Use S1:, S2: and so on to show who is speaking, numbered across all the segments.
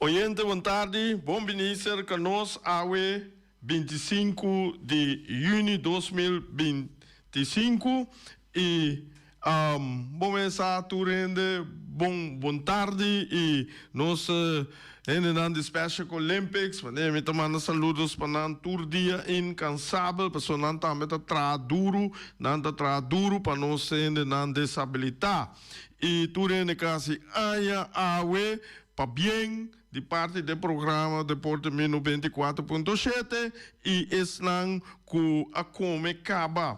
S1: Oyente bon tardi, bon bini serka nos awe 25 di yüni 2025 i bon mesa tur hende bon bon tardi i nos hendenan di Special Olympics manera mi ta manda saludos pa nan tur dia inkansabel pasobra nan tambe ta traha duru nan ta traha duru pa nos hendenan desabilitá. I tur hende kasi aña awe pabien di parti den programa Deporte Mi 94.7 i esnan ku a kome kaba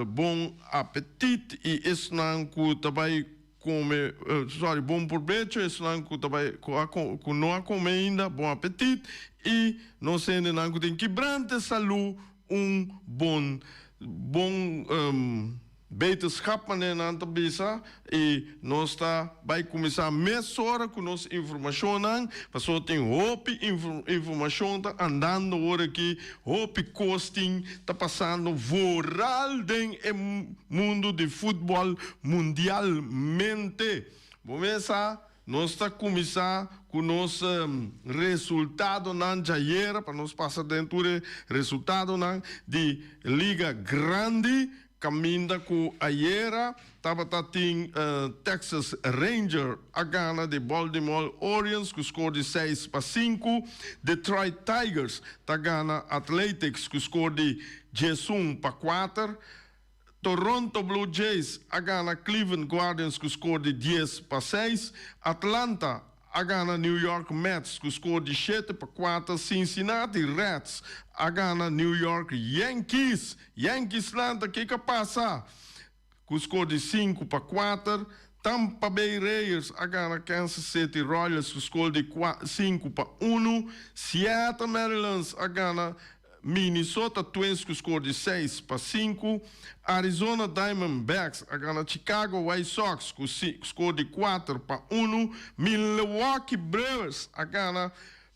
S1: bon apetit i esnan ku ta bai kome sorry bon probecho esnan ku ta bai ku a ku no a kome ainda bon apetit i nos hendenan ku tin kibrante salu un bon bon Beterschap manera nan ta bisa y nos ta bay cuminsa mesora cu nos informacionnan pasobra tin hopi informacion ta andando ora aki, hopi cos tin ta pasando vooral den e mundo di futbol mundialmente. Bo mesa nos ta cuminsa cu nos resultadonan djayera pa nos pasa den tur e resultadonan di Liga Grandi. Kaminda ku ayera tabata tin Texas Ranger a gana di Baltimore Orioles ku skor di 6-5. Detroit Tigers ta gana Athletics ku skor di 11-4. Toronto Blue Jays a gana Cleveland Guardians ku skor di 10-6. Atlanta a gana New York Mets ku skor di 7-4. Cincinnati Reds a gana New York Yankees. Yankees lanta kiko a pasa? Ku skor di 5-4. Tampa Bay Rays a gana Kansas City Royals ku skor di 5-1. Seattle Mariners a gana Minnesota Twins ku skor di 6-5. Arizona Diamondbacks a gana Chicago White Sox ku skor di 4-1. Milwaukee Brewers a gana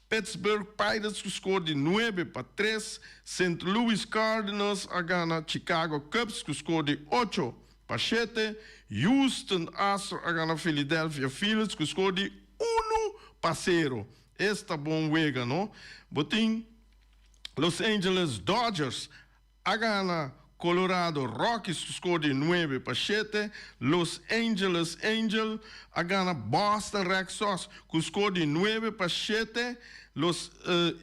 S1: Pittsburgh Pirates ku skor di 9-3. St. Louis Cardinals a gana Chicago Cubs ku skor di 8-7. Houston Astros a gana Philadelphia Phillies ku skor di 1-0. Esta bon wega, no? Bo tin Los Angeles Dodgers a gana Colorado Rockies ku skor di 9-7. Los Angeles Angels a gana Boston Red Sox ku skor di 9-7. Los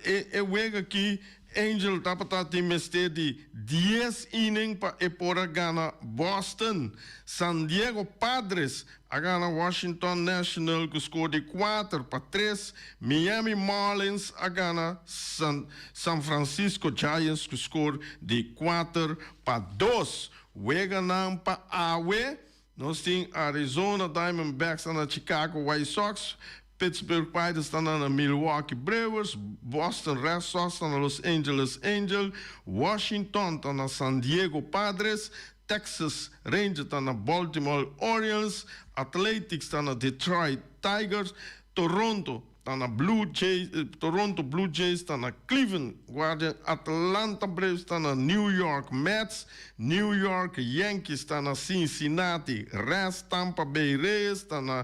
S1: e, e wega aki Angel tabata tin mester di 10 inning pa e por a gana Boston. San Diego Padres a gana Washington National ku skor di 4-3. Miami Marlins a gana San, San Francisco Giants ku skor di 4-2. Weganan pa awe. Nos tin Arizona Diamondbacks na Chicago White Sox, Pittsburgh Pirates na Milwaukee Brewers, Boston Red Sox na Los Angeles Angels, Washington na San Diego Padres, Texas Rangers na Baltimore Orioles, Athletics na Detroit Tigers, Toronto na Blue Jays, Toronto Blue Jays na Cleveland Guardians, Atlanta Braves na New York Mets, New York Yankees na Cincinnati Reds, Tampa Bay Rays na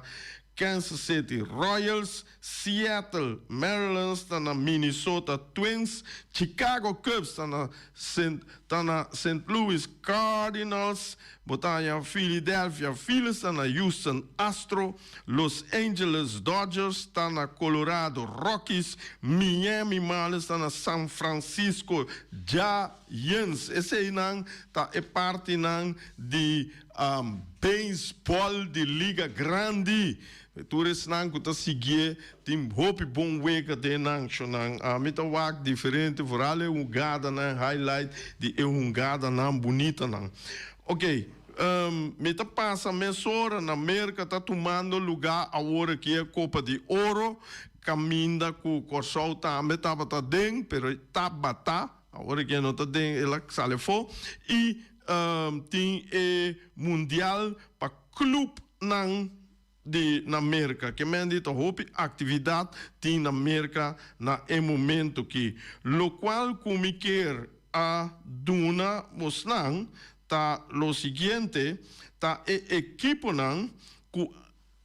S1: Kansas City Royals, Seattle Mariners na Minnesota Twins, Chicago Cubs na St. na St. Louis Cardinals, bo ta haña Philadelphia Phillies na Houston Astro, Los Angeles Dodgers ta na Colorado Rockies, Miami Marlins ta na San Francisco Giants. Eseinan ta e partinan di baseball di Liga Grandi. Tur esnan ku ta siguié tin hopi bon wega den nan shownan. Ami ta wak diferente, vooral e hungadanan, highlight di e hungadanan bunitanan. Ok, mi ta pasa mesora na Merka ta tumando lugá awor aki e Kopa di Oro, kaminda ku Kòrsou tambe tabata den, pero tabata, awor aki e no ta den, el a sali afó, i tin e mundial pa klupnan di na Merka. Ke men di ta hopi aktividat tin na Merka na e momento ki. Lokual ku mi kier a duna bosnan ta lo siguiente, ta e ekiponan ku.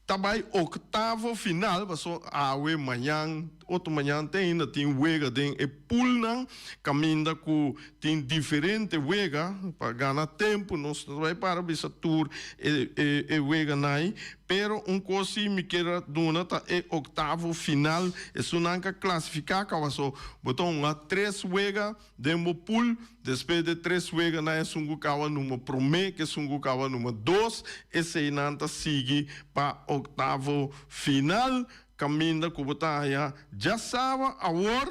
S1: Ta bai octavo final, paso awe, mañan, otro mañan te ainda tin wega den e poolnan caminda cu tin diferente wega pa gana tempo. Nos no ta bai para bisa tur e e e weganan ai, pero un cos si mi kier a duna ta e octavo final, esunnan ca clasifica caba so bo ta hunga tres wega Den bo pool, despues de tres weganan esun ku kawa number promé ku esun ku kawa number dos, eseinan ta sigui pa oktavo final, kaminda ku bo ta haña djasaba awor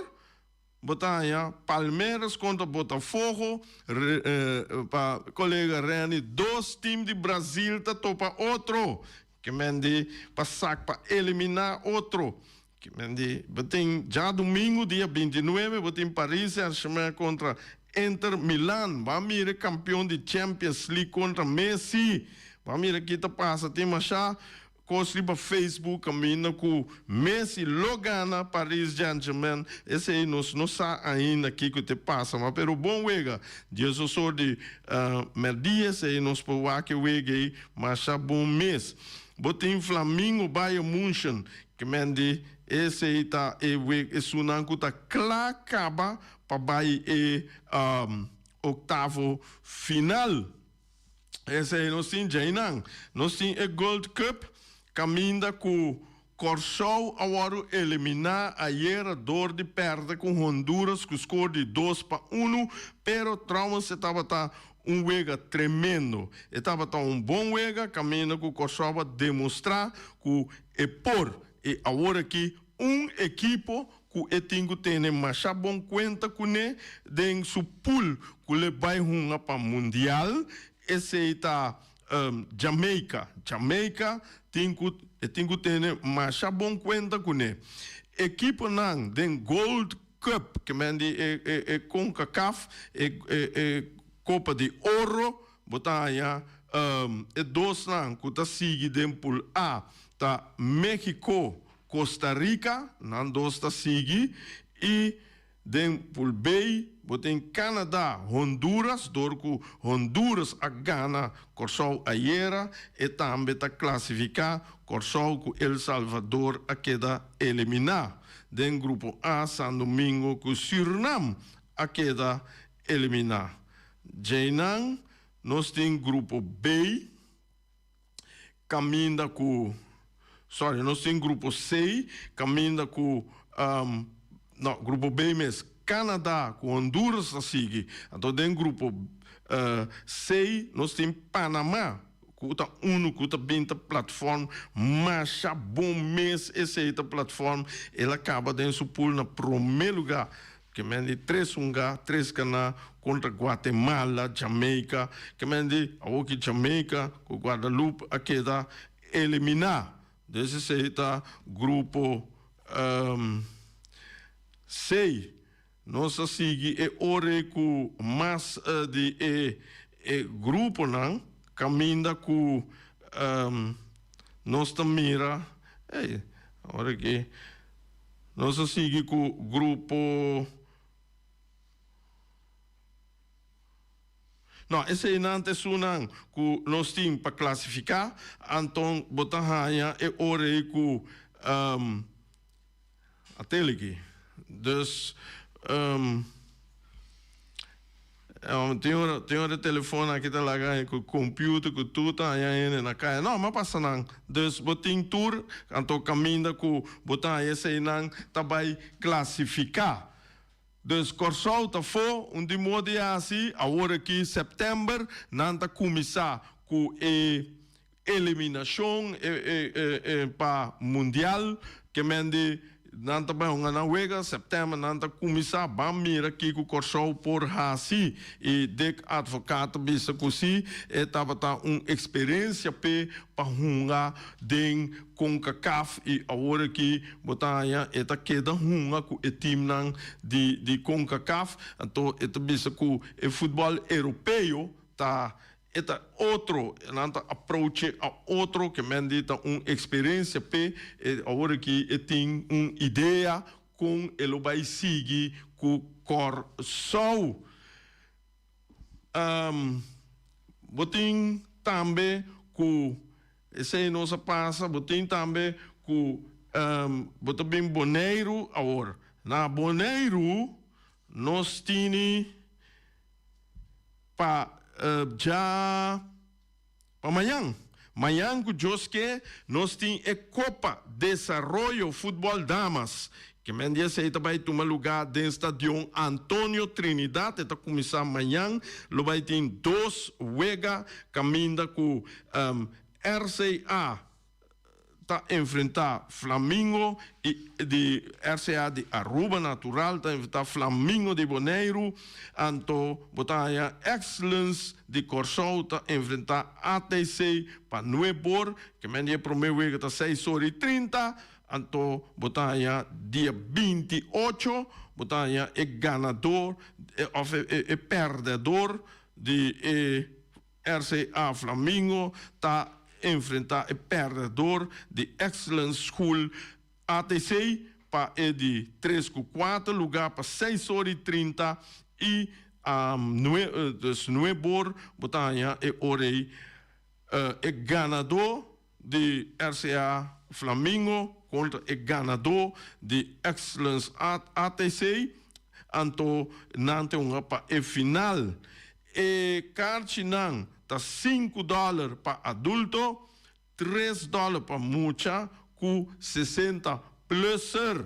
S1: bo ta haña Palmeiras kontra Botafogo, pa kolega Renny dos team di Brazil ta topa otro, ke men di pa sak pa eliminá otro. Di bo tin djadumingu dia 29 bo tin Paris Saint-Germain kontra Inter Milan. Bo a mira e kampion di Champions League kontra Messi. Bo a mira ki ta pasa. Tin masha kos riba Facebook kaminda ku Messi lo gana Paris Saint-Germain. Esei nos no sa ainda kiko te pasa ma pero bon wega. Diesosor di merdia esei nos por wak e wega ei masha bon mes. Bo tin Flamingo Bayern Munchen. Ke men di, Esei ta e wek esunnan ku ta kla kaba pa bai e oktavo final. Esei nos tin djeinan. Nos tin e Gold Cup kaminda ku Kòrsou a wòrdu eliminá ayera dor di pèrdè ku Honduras ku skor di 2-1, pero trouwens e tabata un wega tremendo. E tabata un bon wega kaminda ku Kòrsou a demostrá ku E por e awor aki un ekipo ku e tin ku tene masha bon kuenta kuné den su pool ku le bai hunga pa mundial, esei ta Jamaica. Jamaica tin ku e tin ku tene masha bon kuenta kuné. Ekiponan den Gold Cup, ke men di e e Concacaf, e e Kopa di Oro, Bo ta haña e dosnan ku ta sigui den Pool A ta Mexico, Costa Rica, nan dos ta sigui, i den Pool B bo tin Canada, Honduras, dor ku Honduras a gana Kòrsou ayera, e tambe ta klasifiká, Kòrsou ku El Salvador a keda eliminá. Den Grupo A San Domingo ku Surinam a keda eliminá. Djeinan nos tin grupo B kaminda ku, sorry, nos tin grupo C kaminda ku, no, grupo B mes, Canada ku Honduras ta sigui. Anto den grupo C nos tin Panama ku ta unu ku ta bin ta platform masha bon mes. Esei ta platform, el a kaba den su pool na prome luga. Ke men di tres hunga, tres gana kontra Guatemala, Jamaica. Ke men di awor ki Jamaica ku Guadalupe a keda eliminá. Dus esei ta grupo C. Nos a sigui e ora ku mas di e gruponan kaminda ku nos ta mira, ey, awor aki. Nos a sigui ku grupo. No, eseinan ta esunnan ku nos tin pa klasifiká. Anton bo ta haña e ora ei ku a tele aki. Dus. Tin ora tin ora e telefon aki ta laga ku computer ku tur ta haña hende na kaya. No, ma pasa nan. Dus bo tin tur anto kaminda ku bo ta haña eseinan ta bai klasifiká. Dus Kòrsou ta afó un di moda hasi awor aki sèptèmber nan ta kuminsá ku e Eliminashon pa mundial ke men di nan ta bai hunga nan wega sèptèmber nan ta kuminsá ban mira kiko Kòrsou por hasi i Dick Advocaat ta bisa ku si e tabata un eksperensia p'e pa hunga den Concacaf i awor aki bo ta haña e ta keda hunga ku e timnan di di Concacaf anto e ta bisa ku e futbòl europeo ta E ta otro, nan ta approache a otro ke men di ta un experiencia p'e, e awor aki e tin un idea kon e lo bai sigui ku Kòrsou. Bo tin tambe ku. Esei nos a pasa. Bo tin tambe ku bo ta bin Boneiru awor. Na Boneiru nos tini pa dja pa mañan. Mañan ku Dios ke nos tin e Kopa Desaroyo Futbòl Damas. Ke men di esei ta bai tuma lugá den Stadion Antonio Trinidad. E ta kuminsá mañan. Lo bai tin dos wega kaminda ku RCA ta enfrentá Flamingo i di RCA di Aruba natural ta enfrentá Flamingo di Boneiru. Anto bo ta haña Excellence di Kòrsou ta enfrentá ATC pa nuebor. Ke men di e promé wega ta seis ora i 30. Anto bo ta haña dia 28, bo ta haña e ganador òf e pèrdèdor di e RCA Flamingo ta enfrentá e pèrdèdor di Excellence School ATC pa e di tres ku kuater lugá pa seis ora i 30 i dus nuebor bo ta haña e ora ei e ganadó di RCA Flamingo kontra e ganadó di Excellence ATC, anto nan ta hunga pa e final. E karchinan ta sinku dòler pa adulto, tres dòler pa mucha ku 60 plusser.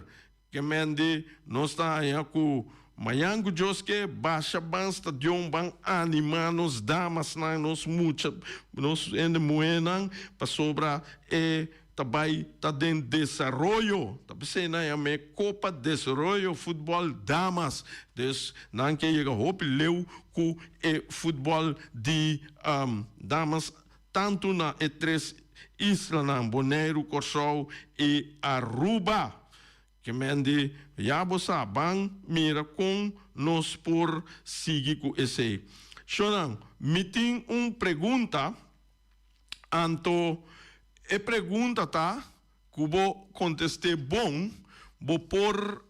S1: Ke men di nos ta haña ku mañan ku Dios ke basha ban stadion ban animá nos damasnan, nos mucha, nos hende muhénan pasobra e ta bai ta den desaroyo. Ta p'esei nan yam'é Kopa Desaroyo Futbòl Damas. Dus nan ke yega hopi leu ku e futbòl di damas tantu na e tres islanan, Boneiru, Kòrsou i Aruba. Ke men di, ya bo sa, ban mira kon nos por sigui ku esei. Shonnan, mi tin un pregunta, anto e pregunta ta ku bo kontest'é bon, bo por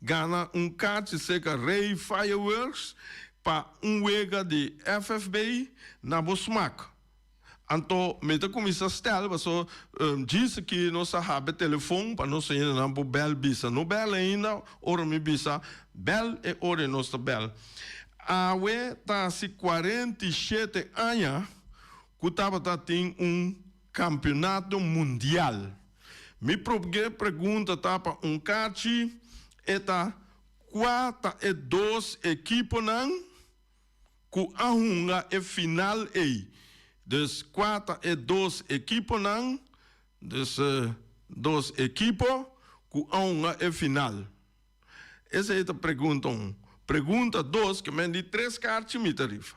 S1: gana un kachi serka Rey Fireworks pa un wega di FFB na bo smak. Anto mi ta kuminsá stèl paso djis aki nos a hab'e telefon pa nos hendenan por bèl bisa. No bèl ainda, ora mi bisa bèl e ora nos ta bèl. Awe ta hasi 47 aña ku tabata tin un kampeonato mundial. Mi promé pregunta ta pa un kachi, e ta kua ta e dos ekiponan ku a hunga e final ei? Dus kua ta e dos ekiponan, dus dos ekipo ku a hunga e final? Esei ta pregunta un. Pregunta dos, ke men di tres karchi mi ta rifa.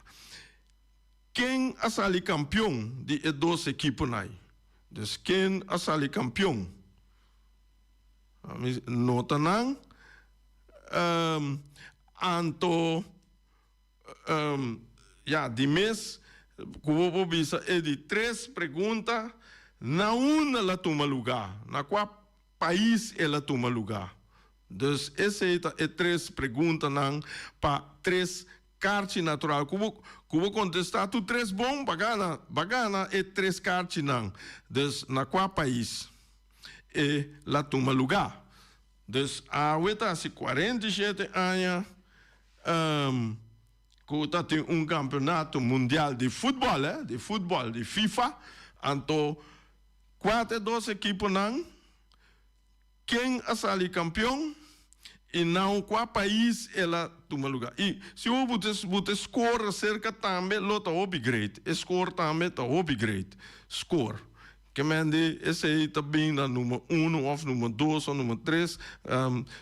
S1: Ken a sali kampion di e dos ekiponan ei? Dus ken a sali kampion? Mi nota nan. Anto ya di mes ku bo por bisa e di tres pregunta, na unda el a tuma lugá? Na kua pais el a tuma lugá? Dus esei ta e tres preguntanan pa tres karchi natural. Ku bo ku bo kontestá tur tres bon, bo a gana, bo a gana e tres karchinan. Dus na kua pais e la tuma lugá? Dus awe ta hasi 47 aña ku ta tin un kampeonato mundial di futbòl, eh, di futbòl, di FIFA. Anto kua ta e dos ekiponan? Ken a sali kampion i na un kua pais el a tuma lugá? I si bo bo ta score aserka tambe lo ta hopi great. E score tambe ta hopi great. Score. Ke men di esei ta bin na number uno òf number dos òf number tres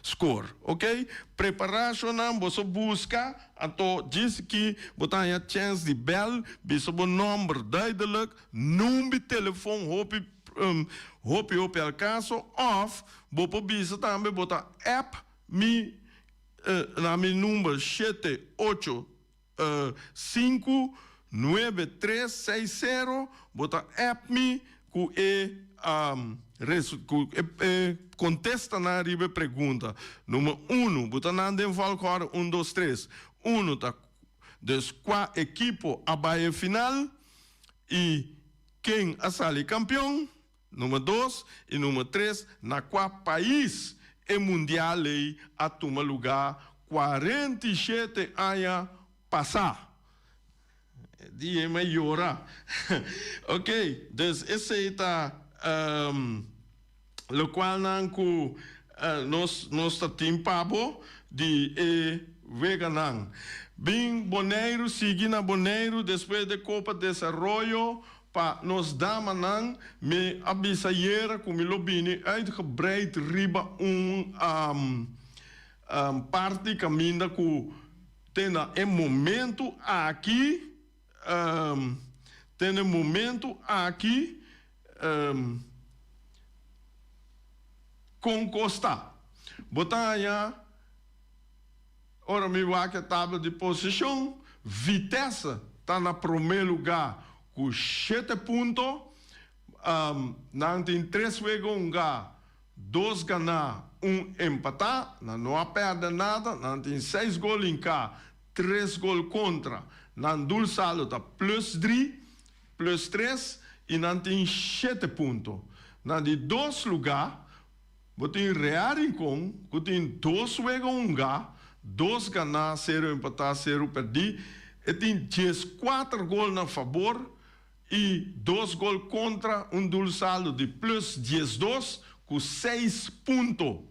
S1: score. Oke. Preparashonnan boso buska anto djis ki bo ta haña chèns di bèl bisa bo nòmber duidelijk, number di telefon hopi. Hopi hopi al kaso of bo por bisa tambe bo ta app mi na mi number 7859360 bo ta app mi ku e ku e kontestanan riba e pregunta. Number uno bo ta nan den volgorde un dos tres uno ta dus kua ekipo a bai e final i. Ken a sali kampion? Number dos i number tres, na kua pais e mundial ei a tuma lugá 47 aña pasá? Di e mi yora. Ok, dus esei ta lokualnan ku nos nos ta tin pa bo di e weganan. Bin Boneiru, sigui na Boneiru despues de Kopa Desaroyo pa nos damanan. Mi a bisa ayera ku mi lo bini uitgebreid riba un parti kaminda ku te na e momentu aki, te na e momentu aki kon kos ta. Bo ta haña ora mi wak e tabla di posishon, Vitesse ta na promé lugá ku shete punto. Nan tin tres wega hungá, dos ganá, un empatá. Nan no a pèrdè nada. Nan tin seis gol hinká, tres gol kontra. Nan doelsaldo ta plus dri, plus tres, i nan tin shete punto. Na di dos lugá bo tin Real Rincon ku tin dos wega hungá, dos ganá, sero empatá, sero pèrdí. E tin 14 gol na fabor i dos gol kontra, un doelsaldo di plus 12 ku seis punto.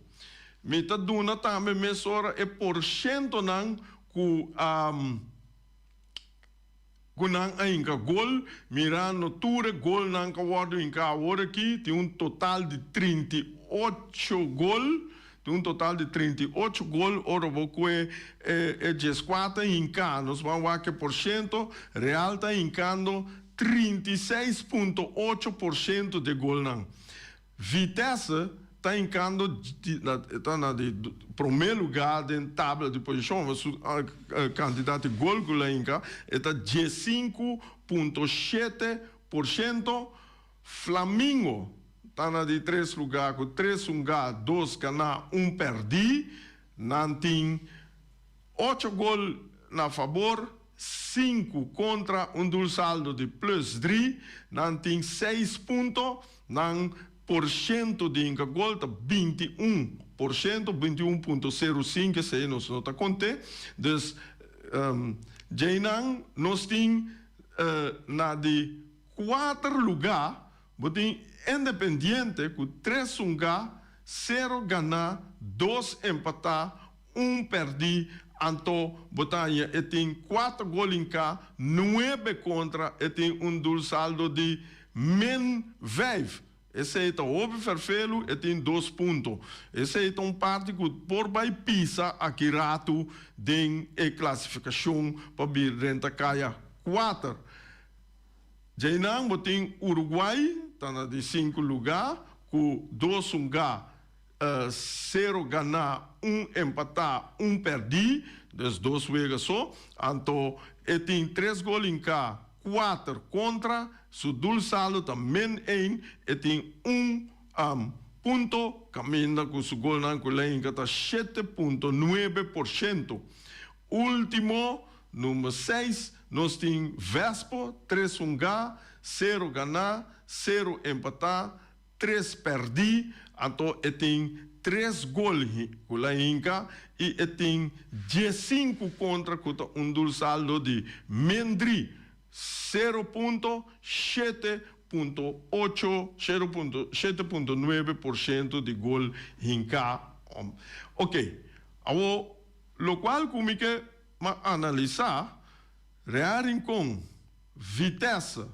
S1: Mi ta duna tambe mesora e porshentonan ku a ku nan a hinka gol, mirando tur e golnan ku a wòrdu hinká awor aki, tin un total di 38 gol, tin un total di 38 gol ora bo kue e 14 hinká. Nos ban wak e porshento, Real ta hinkando 36,8% di e golnan. Vitesse ta hinkando ta na di promé lugá den tabla di posishon, su kantidat di gol ku el a hinka e ta 15,7%. Flamingo ta na di tres lugá ku tres hungá, dos ganá, un pèrdí. Nan tin ocho gol na fabor, sinku kontra, un doelsaldo di plus dri. Nan tin seis punto. Nan porshento di hinka gol ta 21%, 21,05, esei nos no ta kont'é. Dus, djeinan nos tin na di kuater lugá bo tin Independiente ku tres hungá, sero ganá, dos empatá, un pèrdí, anto bo ta haña e tin kuater gol hinká, nuebe kontra, e tin un doelsaldo di min vijf. Esei ta hopi ferfelu, e tin dos punto. Esei ta un parti ku por bai pisa aki ratu den e klasifikashon pa bir drenta kaya kuater. Djeinan bo tin Uruguay ta na di sinku lugá ku dos hungá, sero ganá, un empatá, un pèrdí, dus dos wega so. Anto e tin tres gol hinká, kuater kontra, su doelsaldo ta min ein, e tin un punto kaminda ku su golnan ku el a hinka ta 7,9%. Ultimo, number seis, nos tin Vespo, tres hungá, sero ganá, sero empatá, tres pèrdí, anto e tin tres gol ku la hinka i e tin 15 kontra ku ta un doelsaldo di min dri, 0,7,8, 7,9% di gol hinká. Oké, awor lokual ku mi ke m'a analisá, Real Rincon, Vitesse,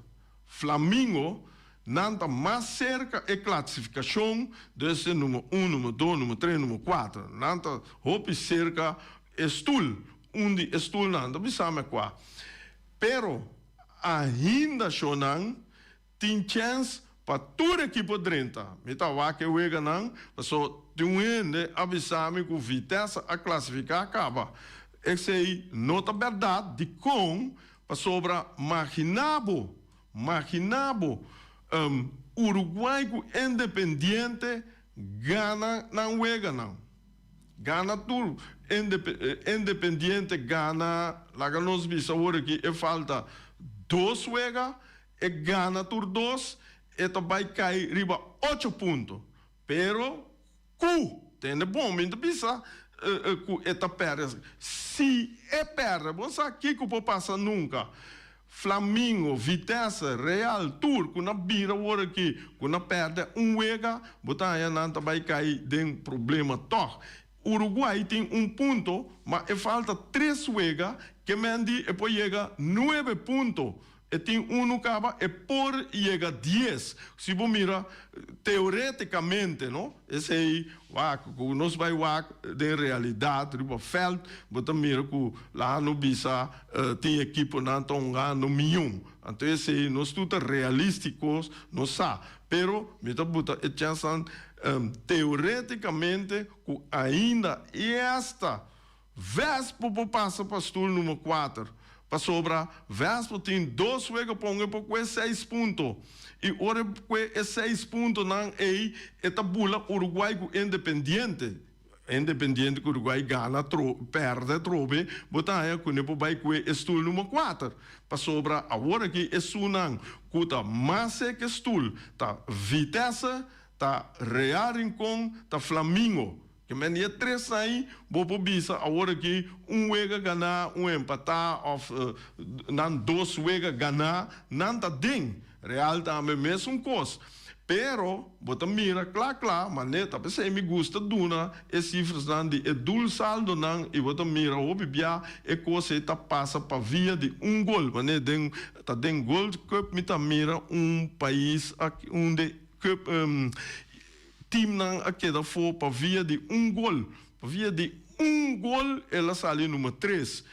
S1: Flamingo, nan ta mas serka e klasifikashon, dus e number un, number dos, number tres, number kuater. Nan ta hopi serka e stul, un di e stulnan ta bisa mi kua. Pero ainda shownan tin chèns pa tur ekipo drenta. Mi ta wak e weganan, paso tin un hende a bisa mi ku Vitesse a klasifiká kaba. Esei no ta bèrdat, dikon? Pasobra maginá bo, maginá bo, Uruguay ku Independiente gana nan weganan. Gana tur Independiente gana, laga nos bisa awor aki e falta dos wega. e gana tur dos, e ta bai kai riba ocho punto. Pero ku, tende bon, mi ta bisa ku e ta pèrdè. Si e pèrdè, bo sa kiko por pasa nunka. Flamingo, Vitesse, Real, tur ku na bira awor aki, ku na pèrdè un wega, bo ta haña nan ta bai kai den problema tòg. Uruguay tin un punto, ma e falta tres wega, ke men di e por yega nuebe punto. E tin unu kaba, e por yega dies. Si bo mira teoreticamente, no? Esei wak ku nos bai wak den realidat riba veld, bo ta mira ku laha no bisa tin ekiponan ta hungando mion. Anto esei nos tur ta realisticos, nos sa. Pero mi ta buta e chènsnan teoreticamente ku ainda i hasta Vespo por pasa pa stul numero kuater, pasobra Vespo tin dos wega pa un e por kue seis punto i ora e kue e seis puntonan ei e ta bula Uruguay ku Independiente. Independiente ku Uruguay gana tro pèrdè trobe bo ta haña ku ne por bai kue e stul numero kuater, pasobra awor aki esunnan ku ta mas sek e stul ta Vitesse, ta Real Rincon, ta Flamingo. Ke men di e tres ai, bo por bisa awor aki un wega ganá, un empatá òf nan dos wega ganá, nan ta den. Real tambe mesun kos. Pero bo ta mira kla kla, manera ta p'esei mi gusta duna e sifrasnan di e doelsaldonan i bo ta mira hopi bia e kos ei ta pasa pa via di un gol. Manera den ta den Gold Cup mi ta mira un pais aki un de cup Teamnan a keda afó pa via di un gol. Pa via di un gol el a sali number tres.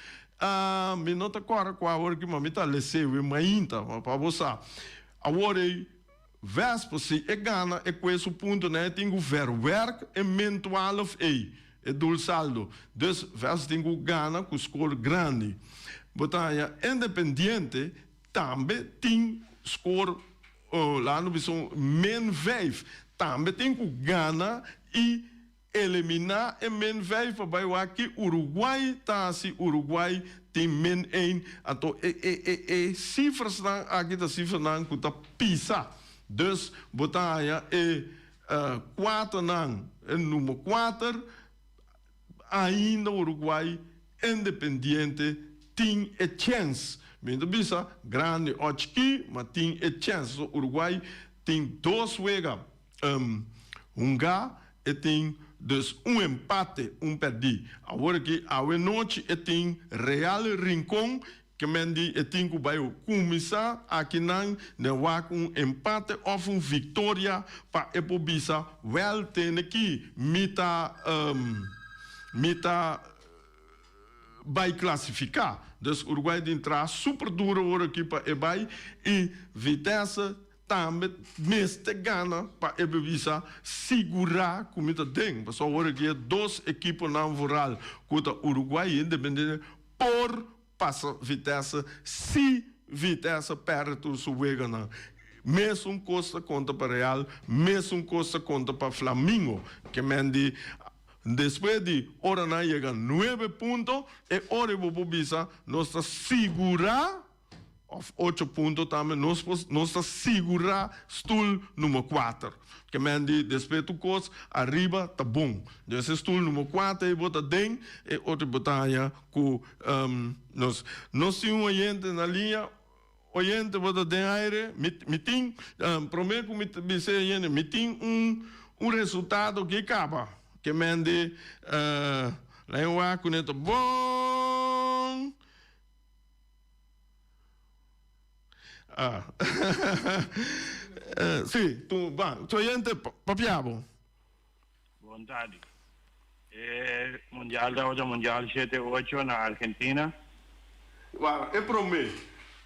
S1: Mi no ta kòrda kua awor aki, ma mi ta les'é we mainta pa bo sa. Awor ei Vespo si e gana e kue su puntonan e tin ku verwerk e min twaalf ei, e doelsaldo. Dus Vespo tin ku gana ku skor grandi. Bo ta haña Independiente tambe tin skor Laat nos bisa un min vijf. Tambe tin ku gana i eliminá e min vijf pa bai wak ki Uruguay ta hasi. Uruguay tin min een. Anto e e e e sifrasnan aki ta sifranan ku ta pisa. Dus bo ta haña e kuaternan, e number kuater. Ainda Uruguay Independiente tin e chens. Mi ta bisa grandi o chiki, ma tin e chens. So Uruguay tin dos wega hunga, e tin dus un empate, un perdi. Awor aki awe nochi e tin Real Rincon Ke men di e tin ku bai kuminsá akinan den wak un empate òf un viktoria pa e por bisa, Wèl, tende ki mi ta mi ta bai klasifiká. Dus Uruguay tin traha super duro awor aki pa e bai i Vitesse tambe mester gana pa e por bisa sigurá ku mi ta den. Pasobra awor aki e dos ekiponan vooral ku ta Uruguay i Independiente por pasa Vitesse si Vitesse perde tur su weganan. Mesun kos ta konta pa Real, mesun kos ta konta pa Flamingo. Ke men di despues di ora nan yega nuebe punto, e ora bo por bisa nos ta sigurá Of ocho punto tambe nos por nos ta sigura stoel number kuater. Ke men di despues tur kos ariba ta bon. Dus e stoel number kuater ei bo ta den e otro bo ta haña ku nos. Nos tin un oyente na liña. Oyente bo ta den aire. Mi mi tin prome ku mi bisa e oyente mi tin un un resultado ki kaba. Ke men di lain wak ku ne ta bon. Ah. Sí, tu, va, tu oyente, papia bo.
S2: Bon tardi. E mundial tabata mundial shete ocho na Argentina.
S1: Wara, e prome.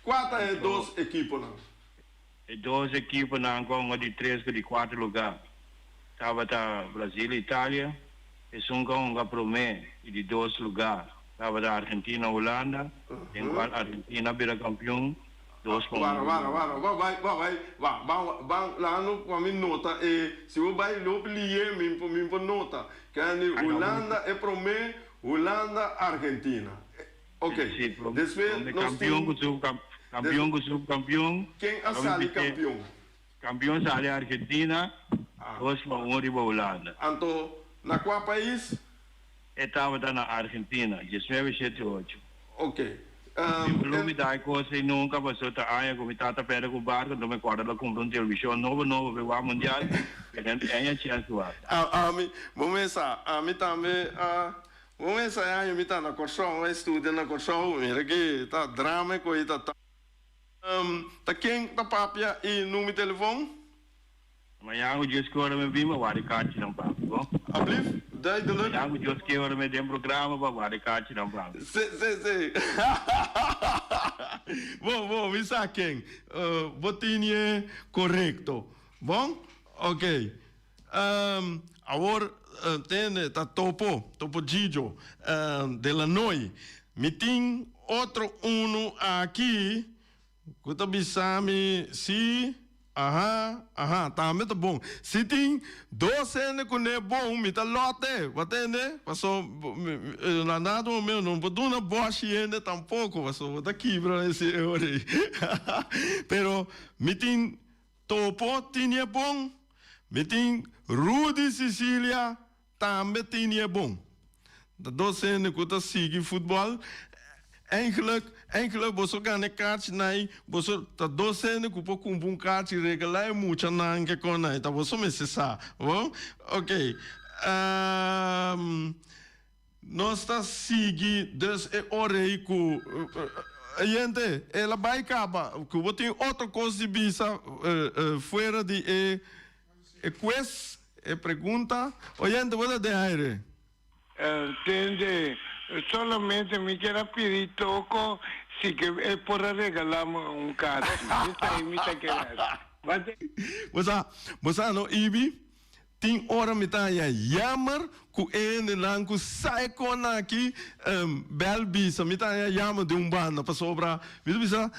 S1: Kua ta e dos ekiponan?
S2: E dos ekiponan ku a hunga di tres ku di kuater lugá tabata Brazil i Italia. Esun ku a hunga promé i di dos lugá tabata Argentina Hulanda, den kual Argentina a bira kampion dos pa un.
S1: Wara, wara, wara, bo bai, bo bai, wa, ban, ban, laga no pa mi nota e, si bo bai lopi lié mi por, mi por nota. Kende Hulanda e promé, Hulanda, Argentina. Ok,
S2: Sí,
S1: despues
S2: promé
S1: nos
S2: kampion
S1: tin.
S2: ku su. Kampion ku subkampion.
S1: Ken a sali kampion?
S2: Kampion sali Argentina, 2-1 riba Hulanda.
S1: Anto na kua pais?
S2: E tabata na Argentina, diesnuebe shete ocho.
S1: Ok.
S2: Mi por lubida e kos ei nunka, pasobra ta aña ku mi tata pèrdè ku barku, anto mi kòrda lo kumpra un televishon nobo nobo pa e wak mundial, pero e aña chèns wak.
S1: Ami, bo mesa, ami tambe a, bo mesa e aña mi ta na Kòrsou, mi a studia na Kòrsou, mira ki ta drama e koe ta ta. Ta ken ta papia i numi telefon?
S2: Mañan ku Dios ke ora mi bin pa wak e kachinan pa mi, bon?
S1: Ablief, duidelijk.
S2: Mañan ku Dios ke ora mi den programa pa wak e kachinan pa mi.
S1: Si, si, si. Bon, bon, mi sa ken. Bo tini korekto. Bon? Ok. Awor, tende, ta Topo, Topo Gigio, de Lanoy. Mi tin otro unu aki. Ku ta bisa mi si, aha, aha, tambe ta bon. Si tin dos hende ku n'e bon, mi ta lòt'e, bo a tende? Paso, na dado momento no por duna bòshi hende tampoko, paso bo ta kibra esei e ora ei. Pero mi tin Topo tin e bon, mi tin Rudy Cicilia Tambe tin e bon. Ta dos hende ku ta sigui futbòl. Eigenlijk, eigenlijk boso gana e kaarchi nai, boso ta dos hende ku por kumpra un kaarchi regalá e muchanan ke kon nai. Ta boso mester sa, bo? Oké. Nos ta sigui dus e ora ei ku Oyente, el a bai kaba. Ku bo tin otro kos di bisa fuera di e. E quiz, e pregunta. Oyente, bo ta den aire.
S3: Tende, solamente mi kier a pidi Toko si ke e por a regala mi un karchi. Esei mi ta kere hasi.
S1: Bo sa, bo sa no Ibi, tin ora mi ta haña yammer ku e hendenan ku sa e kon aki bel bisa. Mi ta haña yammer di un banda pasobra Mi ta bisa,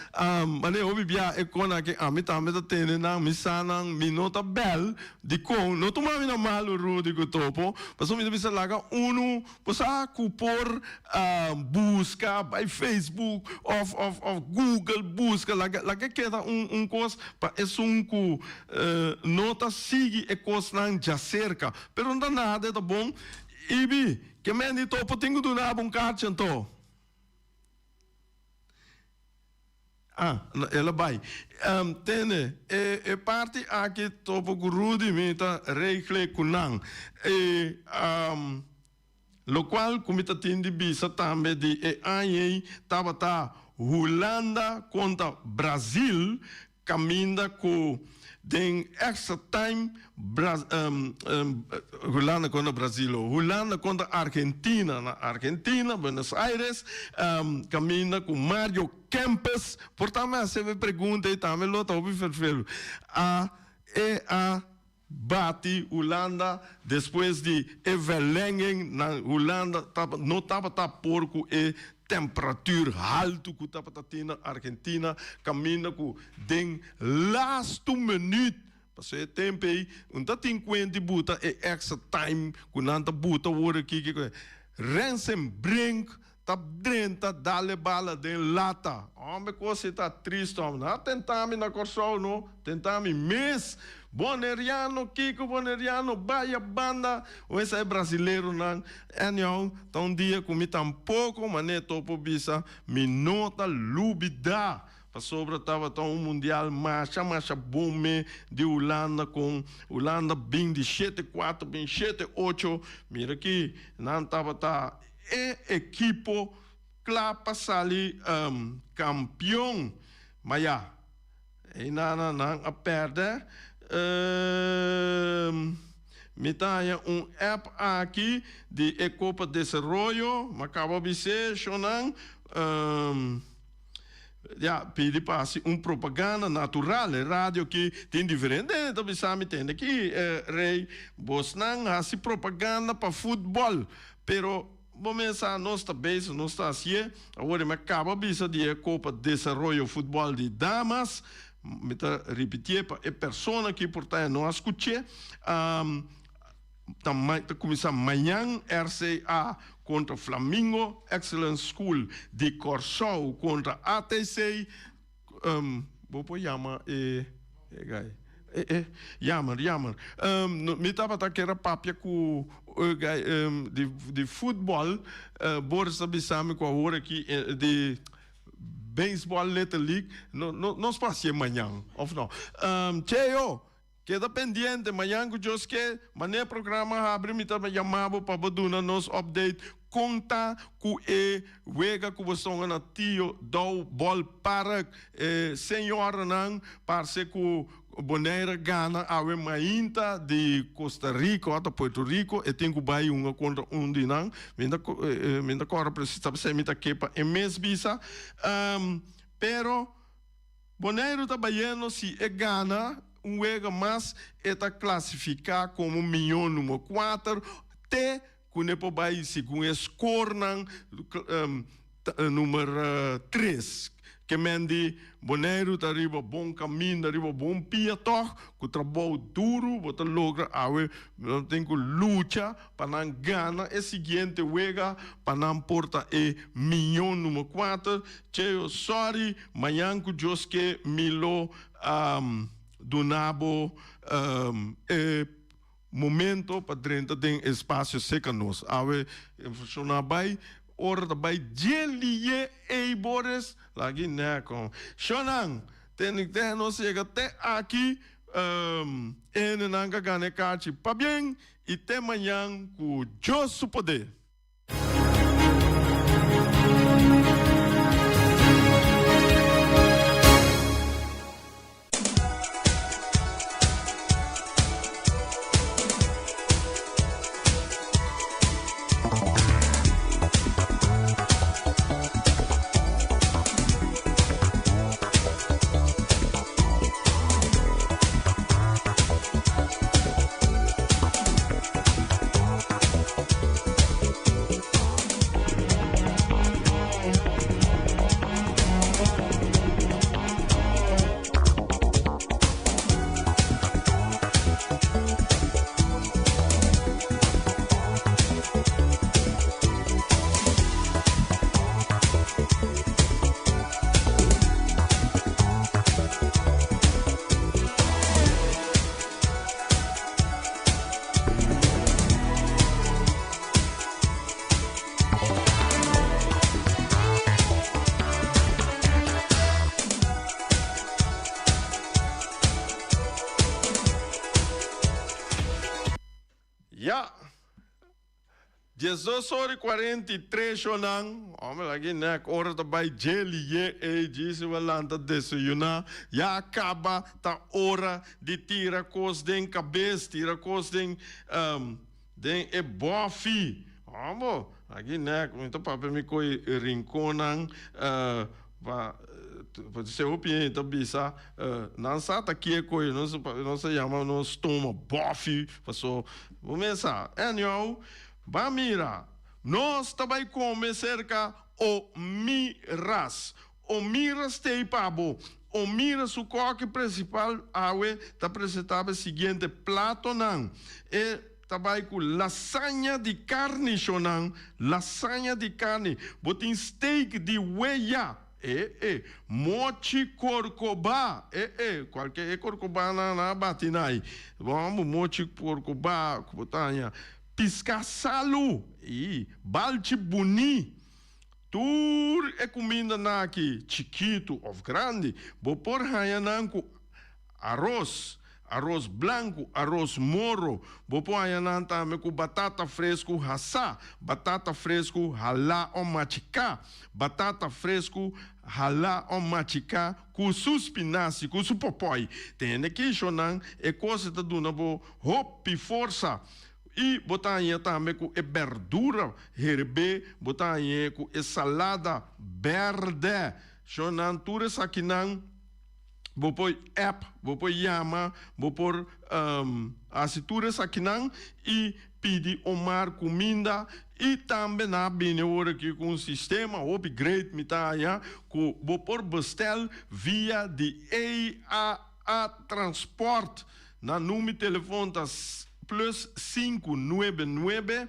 S1: Manera hopi bia e kon aki ami tambe ta tende nan, mi sa nan, mi no ta bel dikon, no tuma mi na malu Rudy ku Topo, pasobra mi ta bisa laga unu bo sa ku por buska bai Facebook of of of Google buska laga laga keda un un kos pa esun ku no ta sigui e kosnan djaserka, pero no ta nada e ta bon. Ibi, ke men di Topo tin ku duna bo un karchi anto? Ah, el a bai. Tende, e e parti aki topo ku Rudy mi ta regle ku nan. E lokual ku mi ta tin di bisa tambe di e aña ei tabata Hulanda kontra Brazil Caminda cu den extra time Hulanda contra Brazil o Hulanda contra Argentina na Argentina, Buenos Aires, caminda cu Mario Kempes, por ta mi haci e pregunta y tambe lo ta hopi ferfelu, a e a bati Hulanda despues di e verlenging na Hulanda no tabata por cu e temperatuur halto cu tabata tin na Argentina caminda cu den lastu minuut pasobra e tempo ey un ta tin cuenta y buta e extra time cu nan ta buta awor aki Rensenbrink Ta drenta dal e bala den lata. Hombre cos ei ta trist hombre. Na tenta mi na Corsou no. Tenta mi mes. Boneriano kiko boneriano baya banda. O esa e brasileronan. Anyhow ta un dia cu mi tampoco mane topo bisa mi no ta lubida. Pasobra tabata un mundial masha masha bon me di Hulanda con Hulanda bin di shete cuatro bin shete ocho. Mira aki nan tabata. E ekipo kla pa sali kampion. Ma ya, einana nan a pèrdè. Mi ta haña un app aki di e Kopa Desaroyo. Mi a kaba bis'é, shonnan, ya, pidi pa hasi un propaganda natural. E radio aki tin diferente hende ta bisa mi, tende aki, Rey, bosnan hasi propaganda pa futbòl. Pero bo mes sa nos ta bezig, nos ta hacié. Awor mi a caba bisa di e Copa Desaroyo Futbol di Damas. Mi ta ripitié pa e persona ki por ta e no a scuché. Ta ta cuminsa mañan RCA contra Flamingo, Excellence School di Corsou contra ATC. Bo por yama e e guy. E e jammer jammer. Mi tabata kier a papia ku e guy di di futbòl. Boris ta bisa mi ku awor aki di baseball Little League. No no nos por hasié mañan òf no? Cheo keda pendiente mañan ku Dios ke manera programa habri mi ta yama bo pa bo duna nos update kon ta ku e wega ku bo stonga na Tio Dou Ball Park. E señoranan parse ku Bonaire gana awe mainta di Costa Rica ota Puerto Rico e tin ku bai hunga kontra un di nan. Mi ta mi ta kòrda presis ta p'esei mi ta ke pa e mes bisa. Pero Boneiru ta bayendo si e gana un wega mas e ta klasifiká komo mion numero kuater te ku ne por bai segun e skornan numero tres. Ke men di Boneiru ta riba bon kaminda, riba bon pia tòg, ku trabou duru bo ta logra awe nan tin ku lucha pa nan gana e siguiente wega pa nan por ta e mion numero kuater. Cheo sorry, mañan ku Dios ke mi lo duna bo e Momento pa drenta den espacio seca nos. Awe funciona bay, ora ta bay dje-liye ey Boris, lagi nek. Shonan, tene te nos yega te aki, hendenan ka gana e kachi. Pabien y te mañan cu Dios su poder. Ya! 12 ora y 43 shonan, hombre lagi nek ora ta bay djeli ye ey djisi bo lanta desayuna, ya a caba ta ora di tira cos den cabes, tira cos den den e bofi, hombre lagi nek mi ta papia mi coy rinconnan pa se hopi hende ta bisa nan sa ta kie koe nos nos ta yama nos stoma bofi paso bo mes sa anyhow ba mira nos ta bai kome serka Omiras Omiras tei pa bo Omira su koki principal awe ta presenta bo e siguiente platonan e Ta bai ku lasaña di karni, shonnan, lasaña di karni. Bo tin steak di weya, e e, mochi korkobá, e e, kualke e korkobánan nan a bati na ai. Bo mochi korkobá ku bo ta haña, piská salu, i balchi buní. Tur e kumindanan aki, chikitu òf grandi, bo por haña nan ku aros, aros blanku, aros moro. Bo por haña nan tambe ku batata fresku hasá, batata fresku halá òf machiká, batata fresku halá òf machiká ku su spinasi, ku su pòpòi. Tende kishonan e kos ta duna bo hopi forsa. I bo ta haña tambe ku e berdura herbé, bo ta hañ'é ku e salada bèrdè. Shonnan, tur esakinan bo por app, bo por yama, bo por hasi tur esakinan i pidi Omar kuminda. I tambe nan a bini awor aki ku un sistema hopi great mi ta haña ku bo por bestèl via di AAA Transport. Nan number di telefon ta plus sinku nuebe nuebe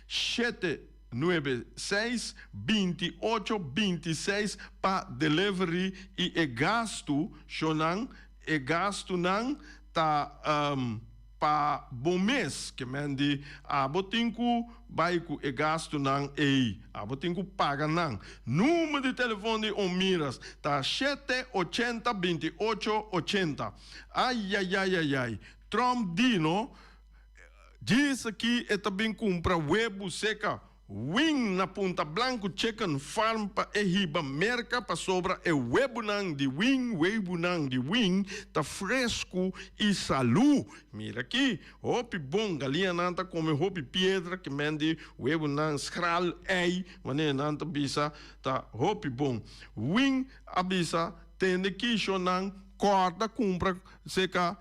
S1: shete. 9 6 20 8 20 6 pa delivery i e gastu shonan e gastunan ta pa bo mes ke men di abo tin ku bai ku e gastunan ei abo tin ku paga nan. Number di telefon di Omiras ta shete 80 28 80. Ayayayayay Trump di no djis aki e ta bin kumpra webu seka Wing na Punta Blanco Chicken Farm pa e hiba Merca pasobra e webunan di Wing webunan di Wing ta frescu y salu. Mira aki, hopi bon galianan ta come hopi piedra ke men di webunan schral ei wanneer nan ta bisa ta hopi bon. Wing a bisa tende kishonan corda cumpra seca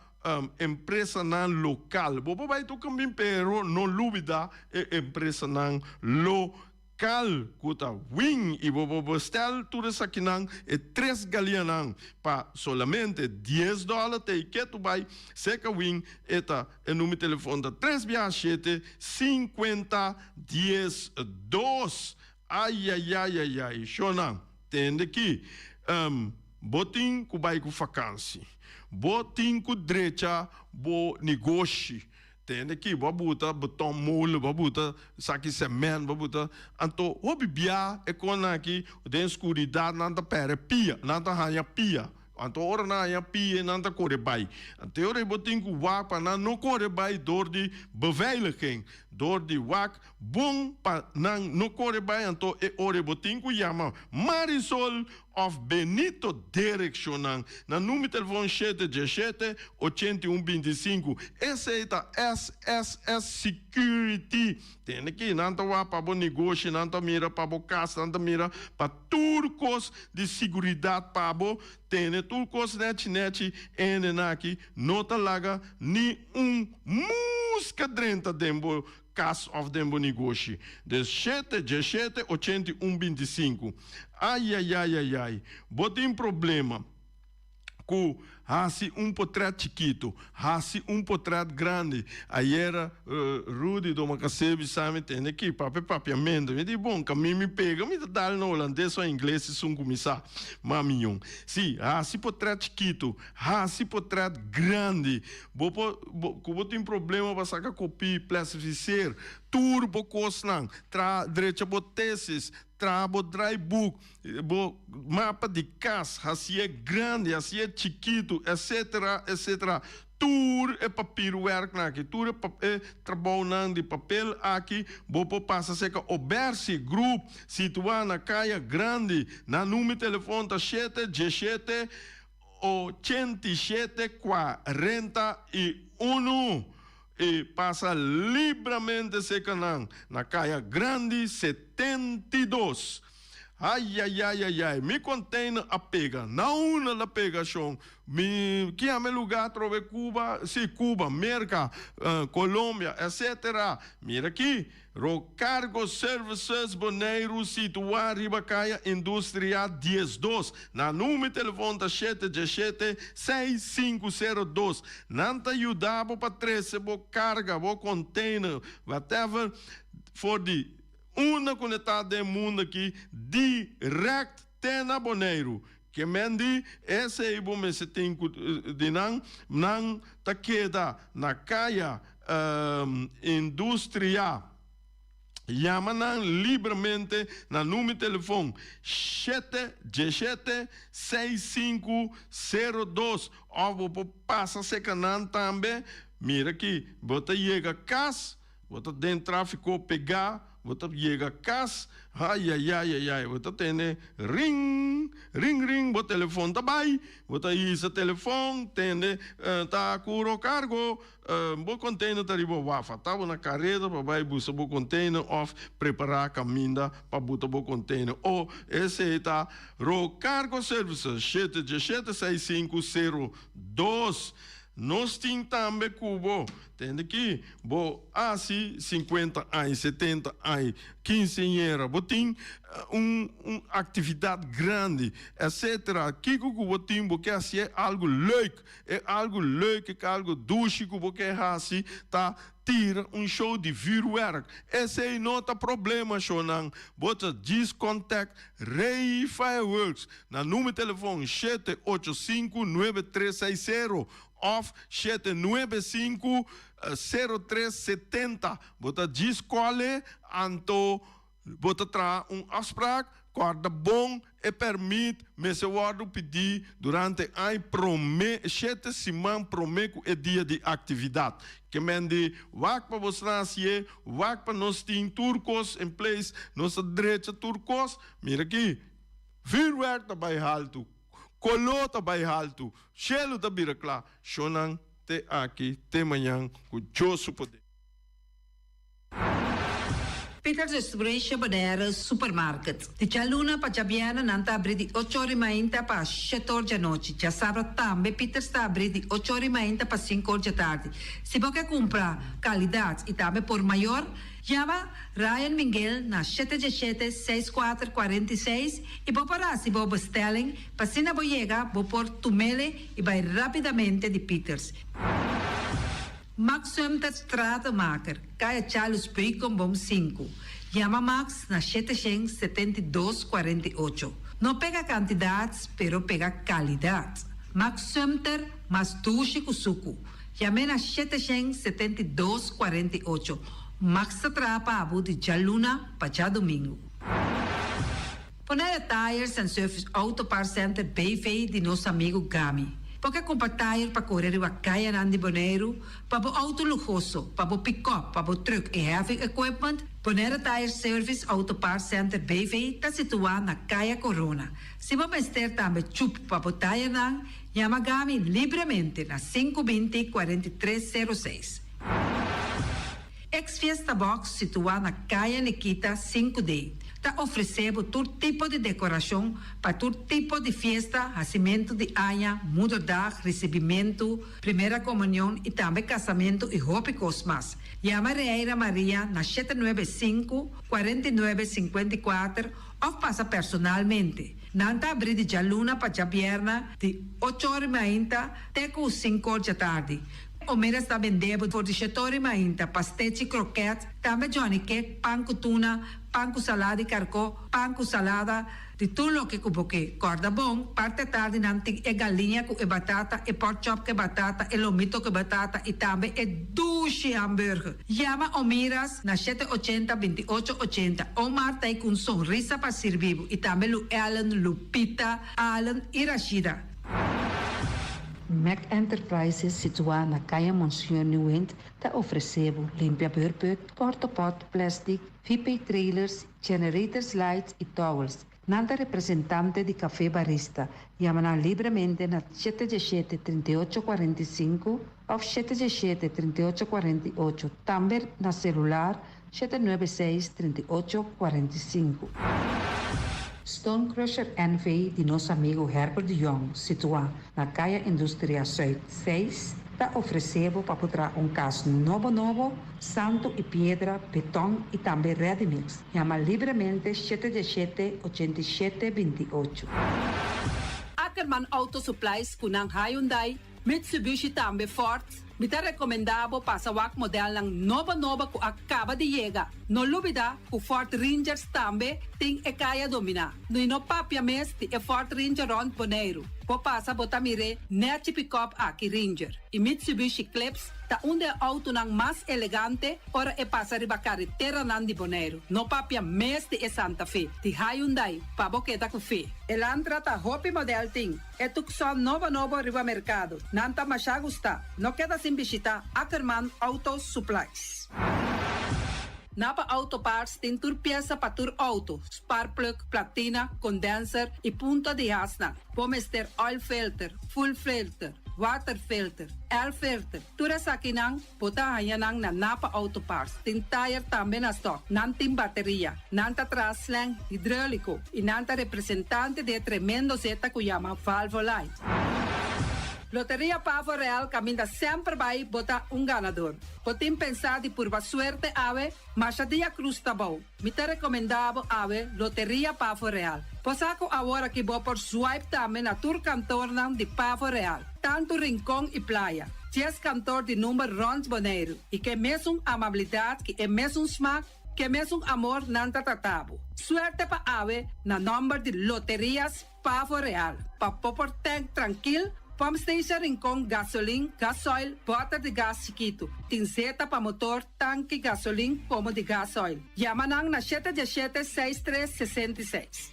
S1: Empresanan lokal. Bo por bai tur kamin pero no lubida e empresanan lokal ku ta win i bo por bestel tur esakinan e tres galianan pa solamente dies dòler te i ketu bai seka win e ta e number telefon ta tres biaha shete sinkuenta dies dos Ayayayayay shona tende ki bo tin ku bai ku fakansi bo tin ku drecha bo negoshi tende ki bo a buta beton mole bo a buta saki cement bo a buta anto hopi bia e konan aki den skuridat nan ta pere pia nan ta haña pia. Anto ora nan haña pie nan ta kore bai. Anto e ora ei bo tin ku wak pa nan no kore bai dor di beveiliging, dor di wak bon pa nan no kore bai. Anto e ora ei bo tin ku yama Marisol òf Benito Direkshonnan na number telefon shete diesshete, 81 25. Esei ta SSS Security. Tende ki nan ta wak pa bo negoshi, nan ta mira pa bo kas, nan ta mira pa tur kos di siguridat pa bo tene tur kos nechi nechi ene naki no ta laga ni un muska drenta den bo kas of den bo negoshi. Des shete djeshete 81 25. Ayayayayay bo tin problema. Ku hasi un potret chikitu, hasi un potret grandi. Ayera Rudy Domacassé bisa mi tende ki papia papiamentu. Mi di bon, kamin mi pega mi ta dal na holandes o ingles esun ku mi sa. Mami yon. Si, hasi potret chikitu, hasi potret grandi. Bo por, bo, ku bo tin problema pa saka kopi, plasifiseer tur bo kosnan, tra drecha bo tesis, traha bo draaiboek, Bo mapa di kas, hasié grandi, hasié chikitu, etcetera, etcetera. Tur e papierwerknan aki, tur e e trabounan di papel aki, bo por pasa serka Obersi Group, situá na Kaya Grandi. Nan number di telefon ta shete diesshete 87 41 i pasa libramente serka nan na Kaya Grandi 72. Ayayayayay, mi container a pega. Na unda la pega shon? Mi kiami lugar atrobe Cuba, si Cuba, Merca, Colombia, etc. Mira aki, Rocargo Services Boneiru situa riba Kaya Industria 12. Nan number telefon ta shete 17 6502. Nan ta yuda bo pa trece bo carga, bo container, whatever, for di Unda ku ne ta den mundu aki dirèkt te na Boneiru. Ke men di esei bo mester tin ku di nan, nan ta keda na kaya Industria. Yama nan libremente na number telefon shete 17 6502 òf bo por pasa serka nan tambe. Mira aki bo ta yega kas. Bo ta den tráfiko pegá, bo ta yega kas, ayayayayay, bo ta tende ring, ring ring, bo telefon ta bai, bo ta hisa telefon, tende ta kuro kargo, bo container ta riba wafa, ta bo na kareda pa bai buska bo container òf prepará kaminda pa buta bo container. O esei ta Rocargo Services, shete 17 65 02. Nos tin tambe ku bo. Tende ki bo hasi sinkuenta aña, setenta aña, kinseñera, bo tin un un aktividat grandi, etsetera. Kiko ku bo tin, bo ke hasié algu leuk. E algu leuk, e algu dushi ku bo ke hasi ta tira un show di vuurwerk. Esei no ta problema, shownan. Bo ta djis contact Rey Fireworks na number telefon shete ocho sinku nuebe tres seis sero of shete nuebe sinku sero tres setenta. Bo ta djis kòl'e anto bo ta traha un afspraak. Kòrda bon e pèrmit mester wòrdu pidí durante aña promé shete siman promé ku e dia di aktividat. Ke men di wak pa bo snasié, wak pa nos tin tur kos in place, nos ta drecha tur kos. Mira aki, vuurwerk ta bai haltu, koló ta bai haltu, shelu ta bira kla. Shonnan te aki te mañan ku Dios su poder.
S4: Peters Restauration Bonaire Supermarket. Di djaluna pa djabièrnè nan ta abrí di ocho or i mainta pa shete or djanochi. Djasabra tambe Peters ta abrí di ocho or i mainta pa sinku or djatardi. Si bo ke kumpra kalidat i tambe por mayor, yama Ryan Minguel na shete djeshete seis kuater kuarenta i seis i bo por hasi bo bestelling pa asina bo yega bo por tumele i bai rápidamente di Peters. Max Sumter Stratenmaker, Kaya Charles Beukenboom sinku. Yama Max na shete shen 72 48. No pega kantidat, pero pega kalidat. Max Sumter, mas dushi ku suku. Yam'é na 772 48. Max ta traha pa bo di djaluna pa djadumingu. Bonaire Tires and Service Auto Parts Center BV di nos amigu Gami. Bo ke kumpra tire pa kore riba kayanan di Boneiru, pa bo outo luhoso, pa bo pikòp, pa bo trùk i heavy equipment? Bonaire Tire Service Auto Parts Center BV ta situá na Kaya Corona. Si bo mester tambe chup pa bo tayernan, yama Gami libremente na 5 20 43 06. Ex Fiesta Box situá na Kaya Nikita sinku D ta ofresé bo tur tipo di dekorashon pa tur tipo di fiesta, hasimentu di aña, moederdag, risibimentu, primera komunion i tambe kasamentu i hopi kos mas. Yama Reira Maria na shete nuebe sinku, 49 54 òf pasa personalmente. Nan ta abrí di djaluna pa djabièrna di ocho or i mainta te ku sinku or djatardi. Omeras ta bende bo for di shetori mainta, pastechi, kroket, tambe johnny cake, pan ku tuna, pan ku salada di karkó, pan ku salada, di tur loke ku bo ke. Kòrda bon, parti atardi nan tin e galiña ku e batata, e pork chop ku e batata, e lomito ku e batata i tambe e dushi hamburger. Yama Omiras na shete ochenta, 28 ochenta. Omar ta ei ku un sonrisa pa sirbi bo i tambe Lu Ellen, Lupita, Allen i Rashida.
S5: Mac Enterprises situá na Kaya Monseñor Nieuwind ta ofresé bo limpia beurput, portapot, plastic, VP trailers, generators lights i towels. Nan ta representante di Café Barista. Yama nan libremente na shete diesshete, 38 45 òf shete diesshete, 38 48, tambe na selular 796 38 45. Stone Crusher NV di nos amigu Herbert de Jong, situá na Kaya Industria Zuid 6, ta ofresé bo pa por traha un kas nobo nobo, santu i piedra, beton i tambe ready mix. Yama libremente shete diesshete, 87 28.
S4: Ackerman Auto Supplies ku nan Hyundai, Mitsubishi tambe Ford. Mi ta rekomendá bo pasa wak modelnan nobo nobo ku a kaba di yega. No lubidá ku Ford Rangers tambe tin e kaya dominá. I no papia mes di e Ford Ranger rònt Boneiru. Bo pasa bo ta mir'é nèchi pikòp aki Ranger. I Mitsubishi Eclipse ta un di e outonan mas elegante ora e pasa riba kareteranan di Boneiru. No papia mes di e Santa Fe, di Hyundai, pa bo keda ku fe. Elantra ta hopi modèl tin. E Tucson nobo nobo riba merkado. Nan ta masha gustá. No keda sin bishitá Ackerman Auto Supplies. Napa Auto Parts tin tur piesa pa tur outo, spark plug, platina, condenser i punta di hasnan. Bo mester oil filter, fuel filter, water filter, air filter. Tur esakinan bo ta haña nan na Napa Auto Parts. Tin tayer tambe na stock. Nan tin bateria. Nan ta traha slang hidróliko i nan ta representante di e tremendo zeta ku yama Valvoline. Loteria Pavo Real kaminda semper bai bo ta un ganador. Bo tin pensá di purba suerte awe? Masha dia krus ta bou. Mi ta rekomendá bo awe Loteria Pavo Real. Bo sa ku awor aki bo por swipe tambe na tur kantornan di Pavo Real, tantu Rincon i Playa. Dies kantor di number rònt Boneiru i ke mesun amabilidat ki e mesun smak, ke mesun amor nan ta trata bo. Suerte pa awe na nòmber di Loterias Pavo Real, pa bo por tank trankil, pump station Rincon, gasolin, gasoil, bòter di gas chikitu, tin zeta pa motor, tanki gasolin komo di gasoil. Yama nan na shete diesshete seis tres 66.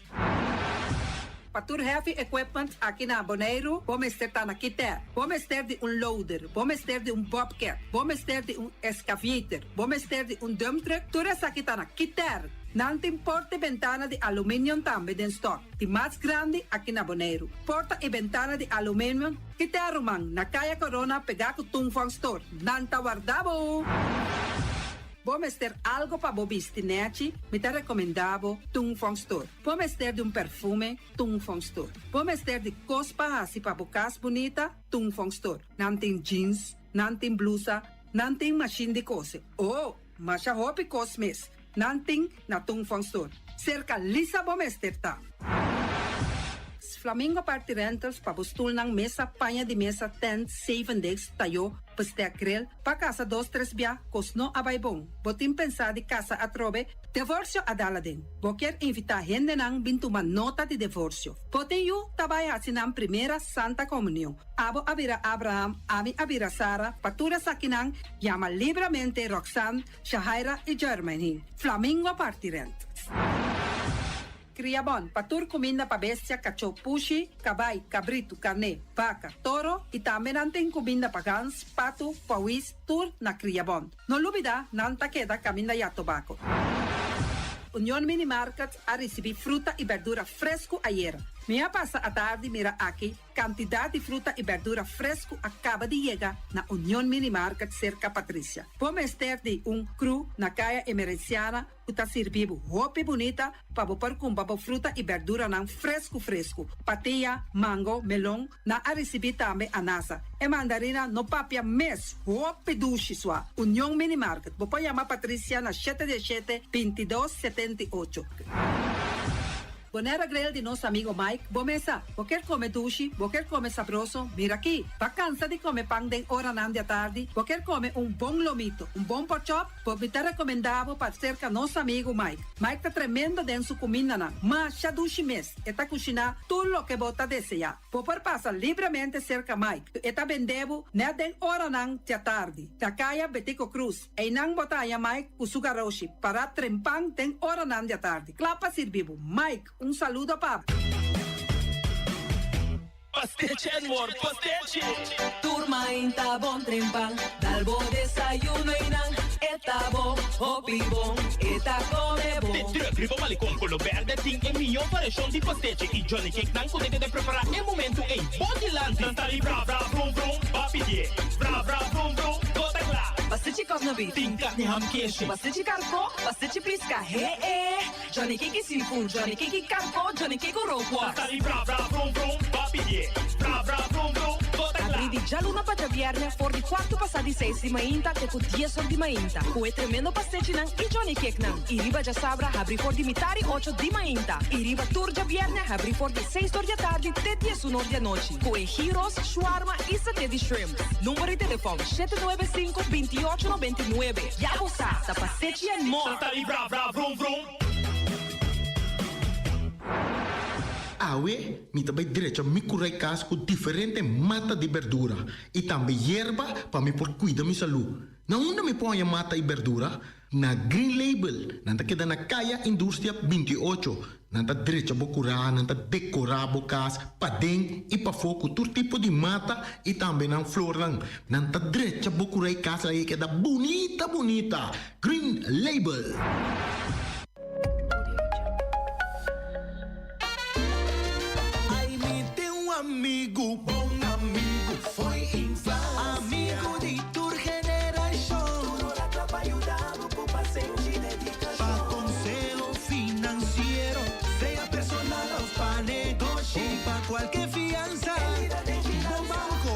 S4: Pa tur heavy equipment aki na Boneiru bo mester ta na Kiter. Bo mester di un loader, bo mester di un bobcat, bo mester di un excavator, bo mester di un dump truck, tur esaki ta na Kiter. Nan tin porta i bentana di aluminium tambe den stock. Di mas grandi aki na Boneiru. Porta i bentana di aluminium ki te ruman na Kaya Corona pegá ku Tung Fong Store. Nan ta warda bo! Bo mester algo pa bo bisti nèchi? Mi ta rekomendá bo Tung Fong Store. Bo mester di un perfume? Tung Fong Store. Bo mester di kos pa hasi pa bo kas bunita? Tung Fong Store. Nan tin jeans, nan tin blusa, nan tin mashin di kose. Oh! Masha hopi kos mes. Nan tin na Tung Fong Store. Serka Lisa bo mester ta. Flamingo Party Rentals pa bo stulnan, mesa, paña di mesa, tent, zeven desk, tayó, bestek, grill, pa kasa dos tres bia, kos no a bai bon. Bo tin pensá di kasa atrobe? Devorsio a dal aden. Bo kier invitá hendenan bin tuma nota di devorsio. Bo tin yu ta bai hasi nan primera Santa Komunion. Abo a bira Abraham, ami a bira Sara, pa tur esakinan yama libramente Roxanne, Shahaira i Jermaine. Flamingo Party Rent. Kriabon, pa tur kuminda pa bestia, kachó, pushi, kabai, kabritu, karné, baka, toro i tambe nan tin kuminda pa gans, patu, pawis, tur na Kriabon. No lubida, nan ta keda kaminda ya tobako. Union Mini Market a risibí fruta i berdura fresku ayera. Mi a pasa atardi mira aki Kantidat di fruta i bèrdura fresku a kaba di yega na Union Mini Market serka Patricia. Bo mester di un kru na Kaya Emerenciana ku ta sirbi bo hopi bunita pa bo por kumpra bo fruta i bèrduranan fresku fresku. Patia, mango, melon, nan a risibí tambe anasa. E mandarina no papia mes, hopi dushi sua. Union Mini Market, bo por yama Patricia na shete diesshete, 22, 78. Bonera Grill di nos amigo Mike, bo mesa. Bo kier come dushi, bo kier come sabroso, mira aki. Bo a cansa di come pan den oranan di atardi, bo kier come un bon lomito, un bon porkchop, bo mi ta recomenda bo pa cerca nos amigo Mike. Mike ta tremendo den su cumindanan, masha dushi mes, e ta cushina tur loke bo ta desea. Bo por pasa libremente cerca Mike, e ta bende bo net den oranan di atardi, na caya Betico Croes. Einan bo ta haña Mike ku su garoshi pará trempan den oranan di atardi, kla pa sirbi bo. Mike, un saludo pa bo.
S6: Pastechi and more pastechi! Tur mainta bon trempan, dal bo desayuno einan, e ta bo hopi bon, e ta come bon.
S7: De truck riba Malecon Colo Berde tin e mihó variashon di pastechi i Johnny Cake nan ku ta keda prepará e momentu ei bo dilanti. Nan ta di bra bra brum brum, ba pidié bra bra brum brum. Bo ta kla.
S6: Pastechi kòsnabí.
S7: Tin karni ham keshi.
S6: Pastechi karkó, pastechi piska, he e. Johnny Cake seafood, Johnny Cake karkó, Johnny Cake rookworst.
S7: Ta di bra bra brum brum, bo a pidié bra bra brum brum, bo ta kla.
S6: Abrí di djaluna pa djabièrnè for di kuartu pasá di seis di mainta te ku dies or di mainta ku e tremendo pastechinan i Johnny Cakenan. I riba djasabra habrí for di mitá di ocho di mainta i riba tur djabièrnè habrí for di seis or di atardi te diesun or di anochi ku e gyros, shawarma i saté di shrimp. Number di telefòn, 795 28 99. Ya bo sa, ta Pasechi and More!
S7: Santa di bra bra vrum vrum.
S8: Awe mi ta bai drecha mi kurai kas ku diferente mata di berdura i tambe yerba pa mi por kuida mi salú. Na unda mi por haña mata i berdura? Na Green Label, nan ta keda na Kaya Industria 28. Nan ta drecha bo kurá, nan ta dekorá bo kas paden i pafó ku tur tipo di mata i tambe nan flornan. Nan ta drecha bo kurá i kas ei keda bunita bunita. Green Label.
S9: Ai mi tin un amigu, bon amigu fo'i infansia. Amigu di tur generashon. Tur ora kla pa yuda bo ku pasenshi i dedikashon. Pa konseho finansiero, sea personal òf pa negoshi. O pa kualke fiansa, bo banko.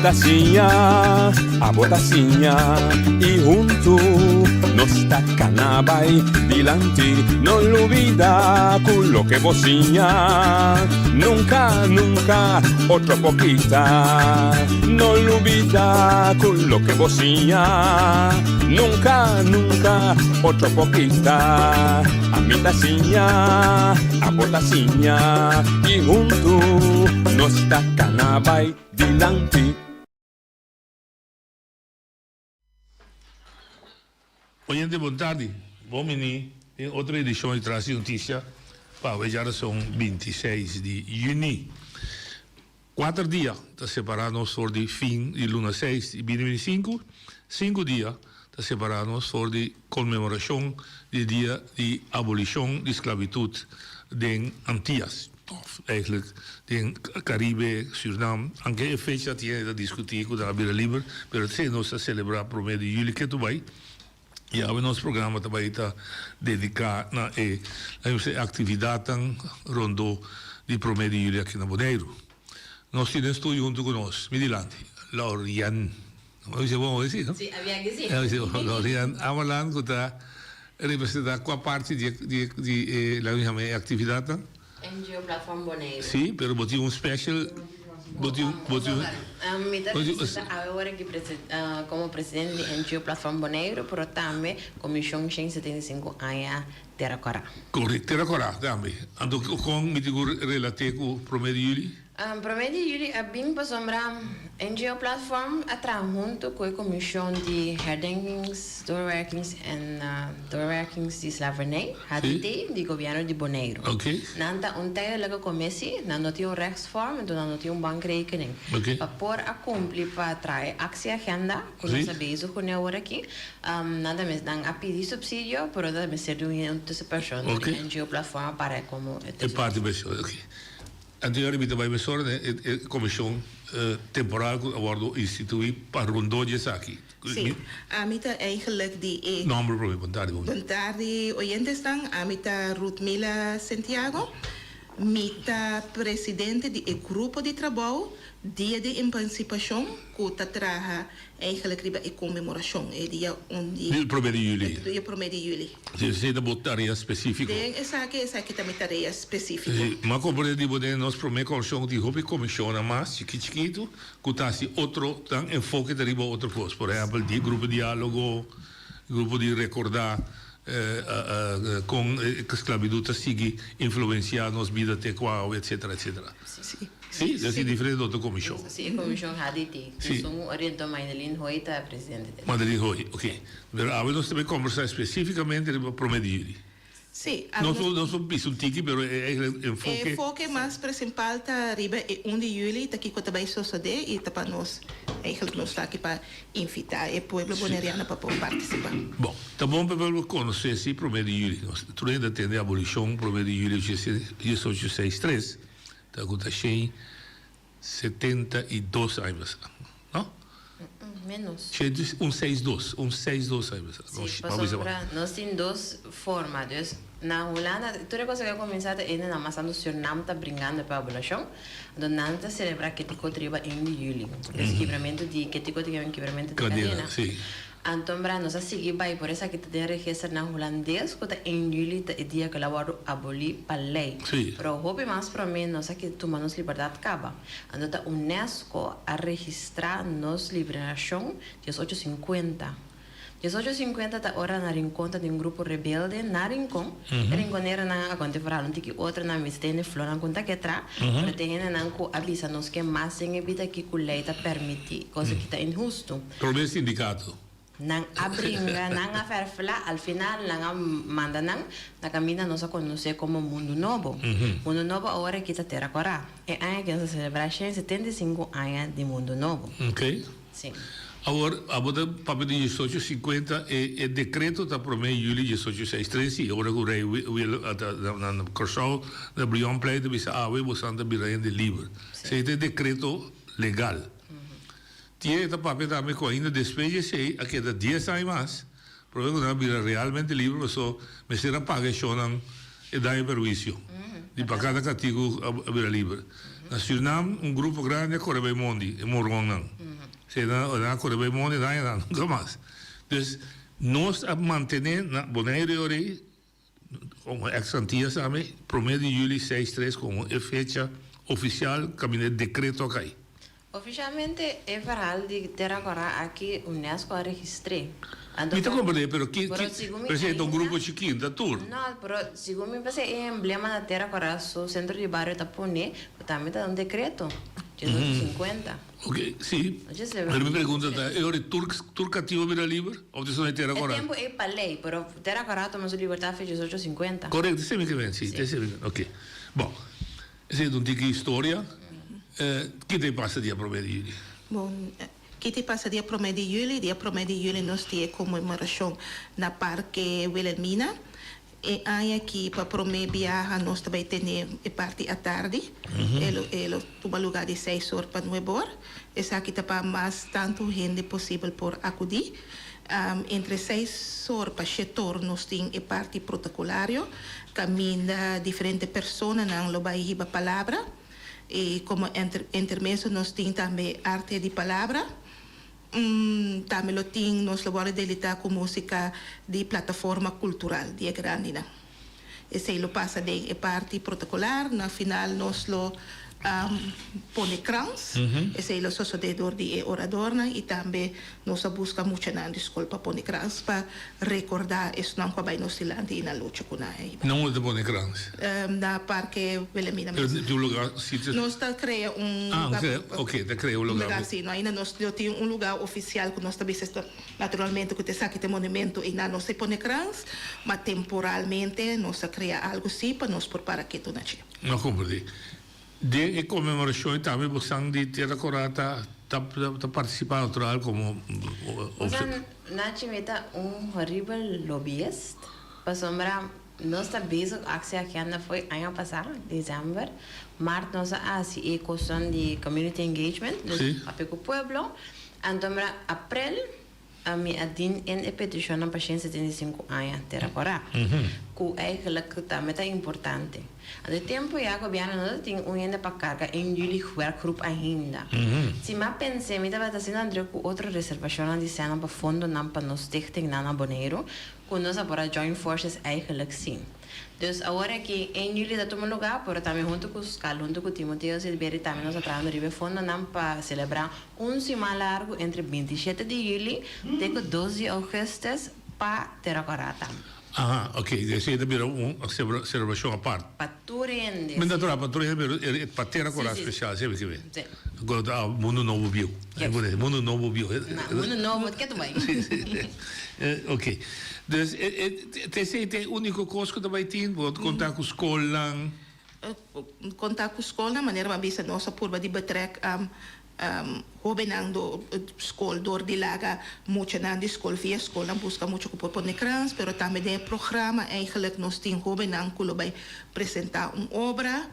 S10: ta siña, abo ta siña i huntu nos ta kana bai dilanti. No lubida ku loke bo siña nunka, nunka otro por kita. No lubida ku loke bo siña nunka, nunka otro por kita. Ami ta siña, abo ta siña i huntu nos ta kana bai dilanti.
S11: Oyente bon tardi, bon bini den otro edishon di Tras di Notisia pa awe djarason 26 di yüni. Kuater dia ta separá nos for di fin di luna seis di bini bini sinku, sinku dia ta separá nos for di konmemorashon di dia di abolishon di sklabitut den Antias, òf eigentlik den Karibe, Sürnam, anke e fecha tin hende ta diskutí ku nan a bira liber, pero esei nos ta selebrá promé di yüli ketu bai. I awe nos programa ta bai ta dediká na e aktividatnan rondó di promé di yüli aki na Boneiru. Nos tin den studio huntu ku nos, mi dilanti, Laurian, mi bisa bon hoy si no?
S12: Si, a biaha si.
S11: Laurian Ameland ku ta representá kua parti di e di e laga mi yama e aktividatnan?
S12: NGO Platform Boneiru.
S11: Sí, pero bo tin un special, bo tin, bo tin un.
S12: Mi ta representa awe ora ki komo presidente di NGO Platform Boneiru, pero tambe Komishon 175 aña Tera Kòrá.
S11: Korekto, Tera Kòrá tambe. Anto kon mi tin ku relat'é ku promé di yüli?
S12: Promé di yüli a bin pasobra NGO Platform a traha huntu ku e komishon di Herdenkings, Doorwerkings en Doorwerkings di Slavernij, HDT, di gobièrnu di Boneiru. Nan ta un tijdelijke commissie, nan no tin un rechtsvorm, enton nan no tin un bankrekening. Pa por a kumpli pa traha e actieagenda ku nos a bezig kuné awor aki, nan ta mes nan a pidi supsidio, pero ta mester di un tussenpersoon. Dor NGO Platform a para komo e tussenpersoon.
S11: Anterior mi ta bai mesora den e komishon temporal ku a wòrdu instituí pa rondó di esaki.
S13: Sí, ami ta eigenlijk di e.
S11: Nomber promé, bon tardi bon.
S13: Bon tardi oyentesnan, ami ta Ruthmila Sentiago, mi ta presidente di e grupo di trabou Dia di Emansipashon ku ta traha Eigenlijk riba e konmemorashon, e dia un di.
S11: Di promé di yüli.
S13: E dia promé di yüli.
S11: Si, esei ta bo tarea spesífiko.
S13: Den esaki, esaki ta mi tarea spesífiko.
S11: Si, m'a komprendé di bo den nos promé komishon tin hopi komishonnan mas chikí chikitu ku ta hasi otro, nan enfoke ta riba otro kos. Por ehèmpel, di grupo diálogo, grupo di rekordá kon e sklabitut ta sigui influensiá nos bida te ku awe, etsetera, etsetera.
S13: Si.
S11: Si, ta si diferente otro komishon.
S12: Si, e komishon HDT.
S11: Si.
S12: Esun orientó Madeline Hoy ta presidente di.
S11: Madeline Hoy, ok. Pero awe nos ta bay kombersá spesífikamente riba promé di yüli.
S13: Si, awe nos.
S11: Nos por bisa un tiki, pero e eigenlijk enfoke.
S13: E enfoke mas principal ta riba e un di yüli, ta kiko ta bay sosodé i ta pa nos, eigenlijk nos ta aki pa invitá e pueblo boneriano pa por partisipá.
S11: Bon, ta bon pa e pueblo konosé si promé di yüli. Nos tur hende a tende abolishon promé di yüli diesocho seis tres. Ta ku ta shen 72 aña pasá, no?
S12: Menos.
S11: Shen un seis dos, un seis dos aña pasá.
S12: Sí, pasobra nos tin dos forma. Dus na Hulanda tur e cosa ku a kuminsá ta ende nan mas tantu Sürnam ta bringando pa abolashon. Anto nan ta selebrá Ketikot riba un di yüli. Dus kibramentu di Ketikot ta kibramentu di kadena.
S11: Kadena, sí.
S12: Anto bra nos a sigui bai por esaki ta den registernan hulandes ku ta en juli ta e dia ku el a wòrdu abolí pa lei.
S11: Sí.
S12: Pero hopi mas promé nos a keda tuma nos libertat kaba. Anto ta unesco a registrá nos liberashon 1850. 1850 ta ora na Rincon ta tin un grupo rebelde na Rincon. E rinconeronan a konta e verhaal un tiki otro nan mester tene flornan ku ta ke tra, pero tin hendenan ku a bisa nos ke mas den e bida aki ku lei ta permití, kos aki ta inhustu.
S11: Prome sindikato.
S12: Nan a bringa, nan a ferfla, al final nan a manda nan na kaminda nos a konosé komo Mundu Nobo. Mundu Nobo awor aki ta Tera Kòrá. E aña aki nos a selebrá 175 aña di Mundu Nobo.
S11: Ok.
S12: Sí.
S11: Awor, abo ta papia di diesocho sinkuenta, e e dekreto ta prome yüli diesocho seis tres, sí, ora ku rei Willem a ta na na Kòrsou, na Brionplein ta bisa awe bosan ta bira hende liber.
S12: Sí.
S11: Esei ta e dekreto legal. Tie ta papia tambe ku ainda despues di esei a keda dies aña mas prome ku nan a bira realmente liber paso mester a paga e shownan e daño perhuisio. Di pa kada katiku a bira liber. Na Surinam un grupo grandi a kore bai mondi, e moronnan. Si nan a kore bai mondi nan a yega nunka mas. Dus nos a mantene na Boneiru e ora ei komo ex Antillas tambe prome di juli seis tres komo e fecha ofisial kaminda e dekreto a kai.
S12: Ofisialmente e verhaal di Tera Kòrá aki UNESCO a registr'é. Anto
S11: Mi ta komprendé, pero ki,
S12: pero
S11: ki,
S12: segun mi
S11: pero esei ta un
S12: ainda
S11: grupo chikin, ta tur.
S12: No, pero segun mi pensé e emblema na Tera Kòrá su sentro di bario ta pone ku tambe ta un dekreto, 1850.
S11: Ok, si.
S12: Oye, se
S11: Pero mi pregunta ta, e ora tur, tur katibu a bira liber òf ta solamente Tera
S12: E
S11: Kòrá?
S12: tempu ei pa lei, pero Tera Kòrá a tuma su libertat fe 1850.
S11: Korekto, esei mi ke men, si, esei mi ke men, ok. Bon. Esei ta un tiki historia. Ki ta e pasa dia promé di yüli?
S13: Bon, ki ta e pasa dia promé di yüli? Dia promé di yüli nos tin e konmemorashon na Parke Wilhelmina. E aña aki pa promé biaha nos ta bai tene e parti atardi. E lo e lo tuma lugá di seis or pa nuebe or. Esaki ta pa mas tantu hende posibel por akudí. Entre seis or pa shete or nos tin e parti protocolario caminda diferente personanan lo bay hiba palabra y como intermeso nos tin tambe arte di palabra. Tambe lo tin nos lo worde delita cu musica di plataforma cultural di e grandinan. Esey lo pasa den e parti protocolar. Na final nos lo pone krans. Esey lo sosode dor di e oradornan y tambe nos a busca muchanan di scol pa pone krans pa recorda esnan cu a bay nos dilanti y nan lucha cu nan a hiba.
S11: Na unda ta pone krans?
S13: Na Parke Wilhelmina
S11: Pero
S13: mes.
S11: tin un lugar, sitio?
S13: Nos ta crea un
S11: Ah,
S13: lugar.
S11: ok, ta crea un lugar.
S13: Un lugar, si. No, ainda nos no tin un lugar oficial cu nos ta bisa esto. Naturalmente ku ta esaki ta e monumento einan nos ta pone krans, ma temporalmente nos a krea algu si pa nos por para ketu na dje.
S11: No komprendí. Den e konmemorashon ei tambe bosan di Tierra Kòrá ta ta partisipá natural komo
S12: Bosan Nachi mi ta un horibel lobbyist pasobra nos ta bezig ku Aktie Agenda fo'i aña pasá, december. Mart nos a hasi e kosnan di community engagement, dus papia ku pueblo. Anto mira aprel mi a dien in e peticionnan pa 175 aña Tera Kòrá, ku eigenlijk tambe ta importante. Anto e tempu ya gobièrnu no ta tin un hende pa karga en jullie werkgroep ainda. Si mi a pens'é mi tabata asina druk ku otro reservashonnan di sènan pa fondonan pa nos stichtingnan na Boneiru, ku nos a por a join forces eigenlijk sí. Dus awor aki en juli ta tuma lugá, pero tambe huntu ku Skal, huntu ku Timoteo Silveri tambe nos a trahando riba e fondonan pa selebrá un siman largu entre 27 di juli te ku 2 di ougùstus pa Tera Kòrá tambe.
S11: Aha, ok, esei ta bira un selebrashon apart.
S12: Pa tur hende,
S11: Mi
S12: si.
S11: natural, pa tur hende, pero pa Tera Kòrá spesial, esei mi ke
S12: Si.
S11: Mundu nobo bieu. Mundu nobo bieu.
S12: Na, mundu nobo, ke ta bai?
S11: Si, si. Ok. Dus ta esei ta e úniko kos ku ta bai tin? Bo konta ku skolnan?
S13: Konta ku skolnan, manera bo a bisa nos a purba di betrek hóbennan do skol dor di laga muchanan di skol via skolnan buska mucha ku por pone krans, pero tambe den e programa eigenlijk nos tin hóbennan ku lo bai presentá un obra.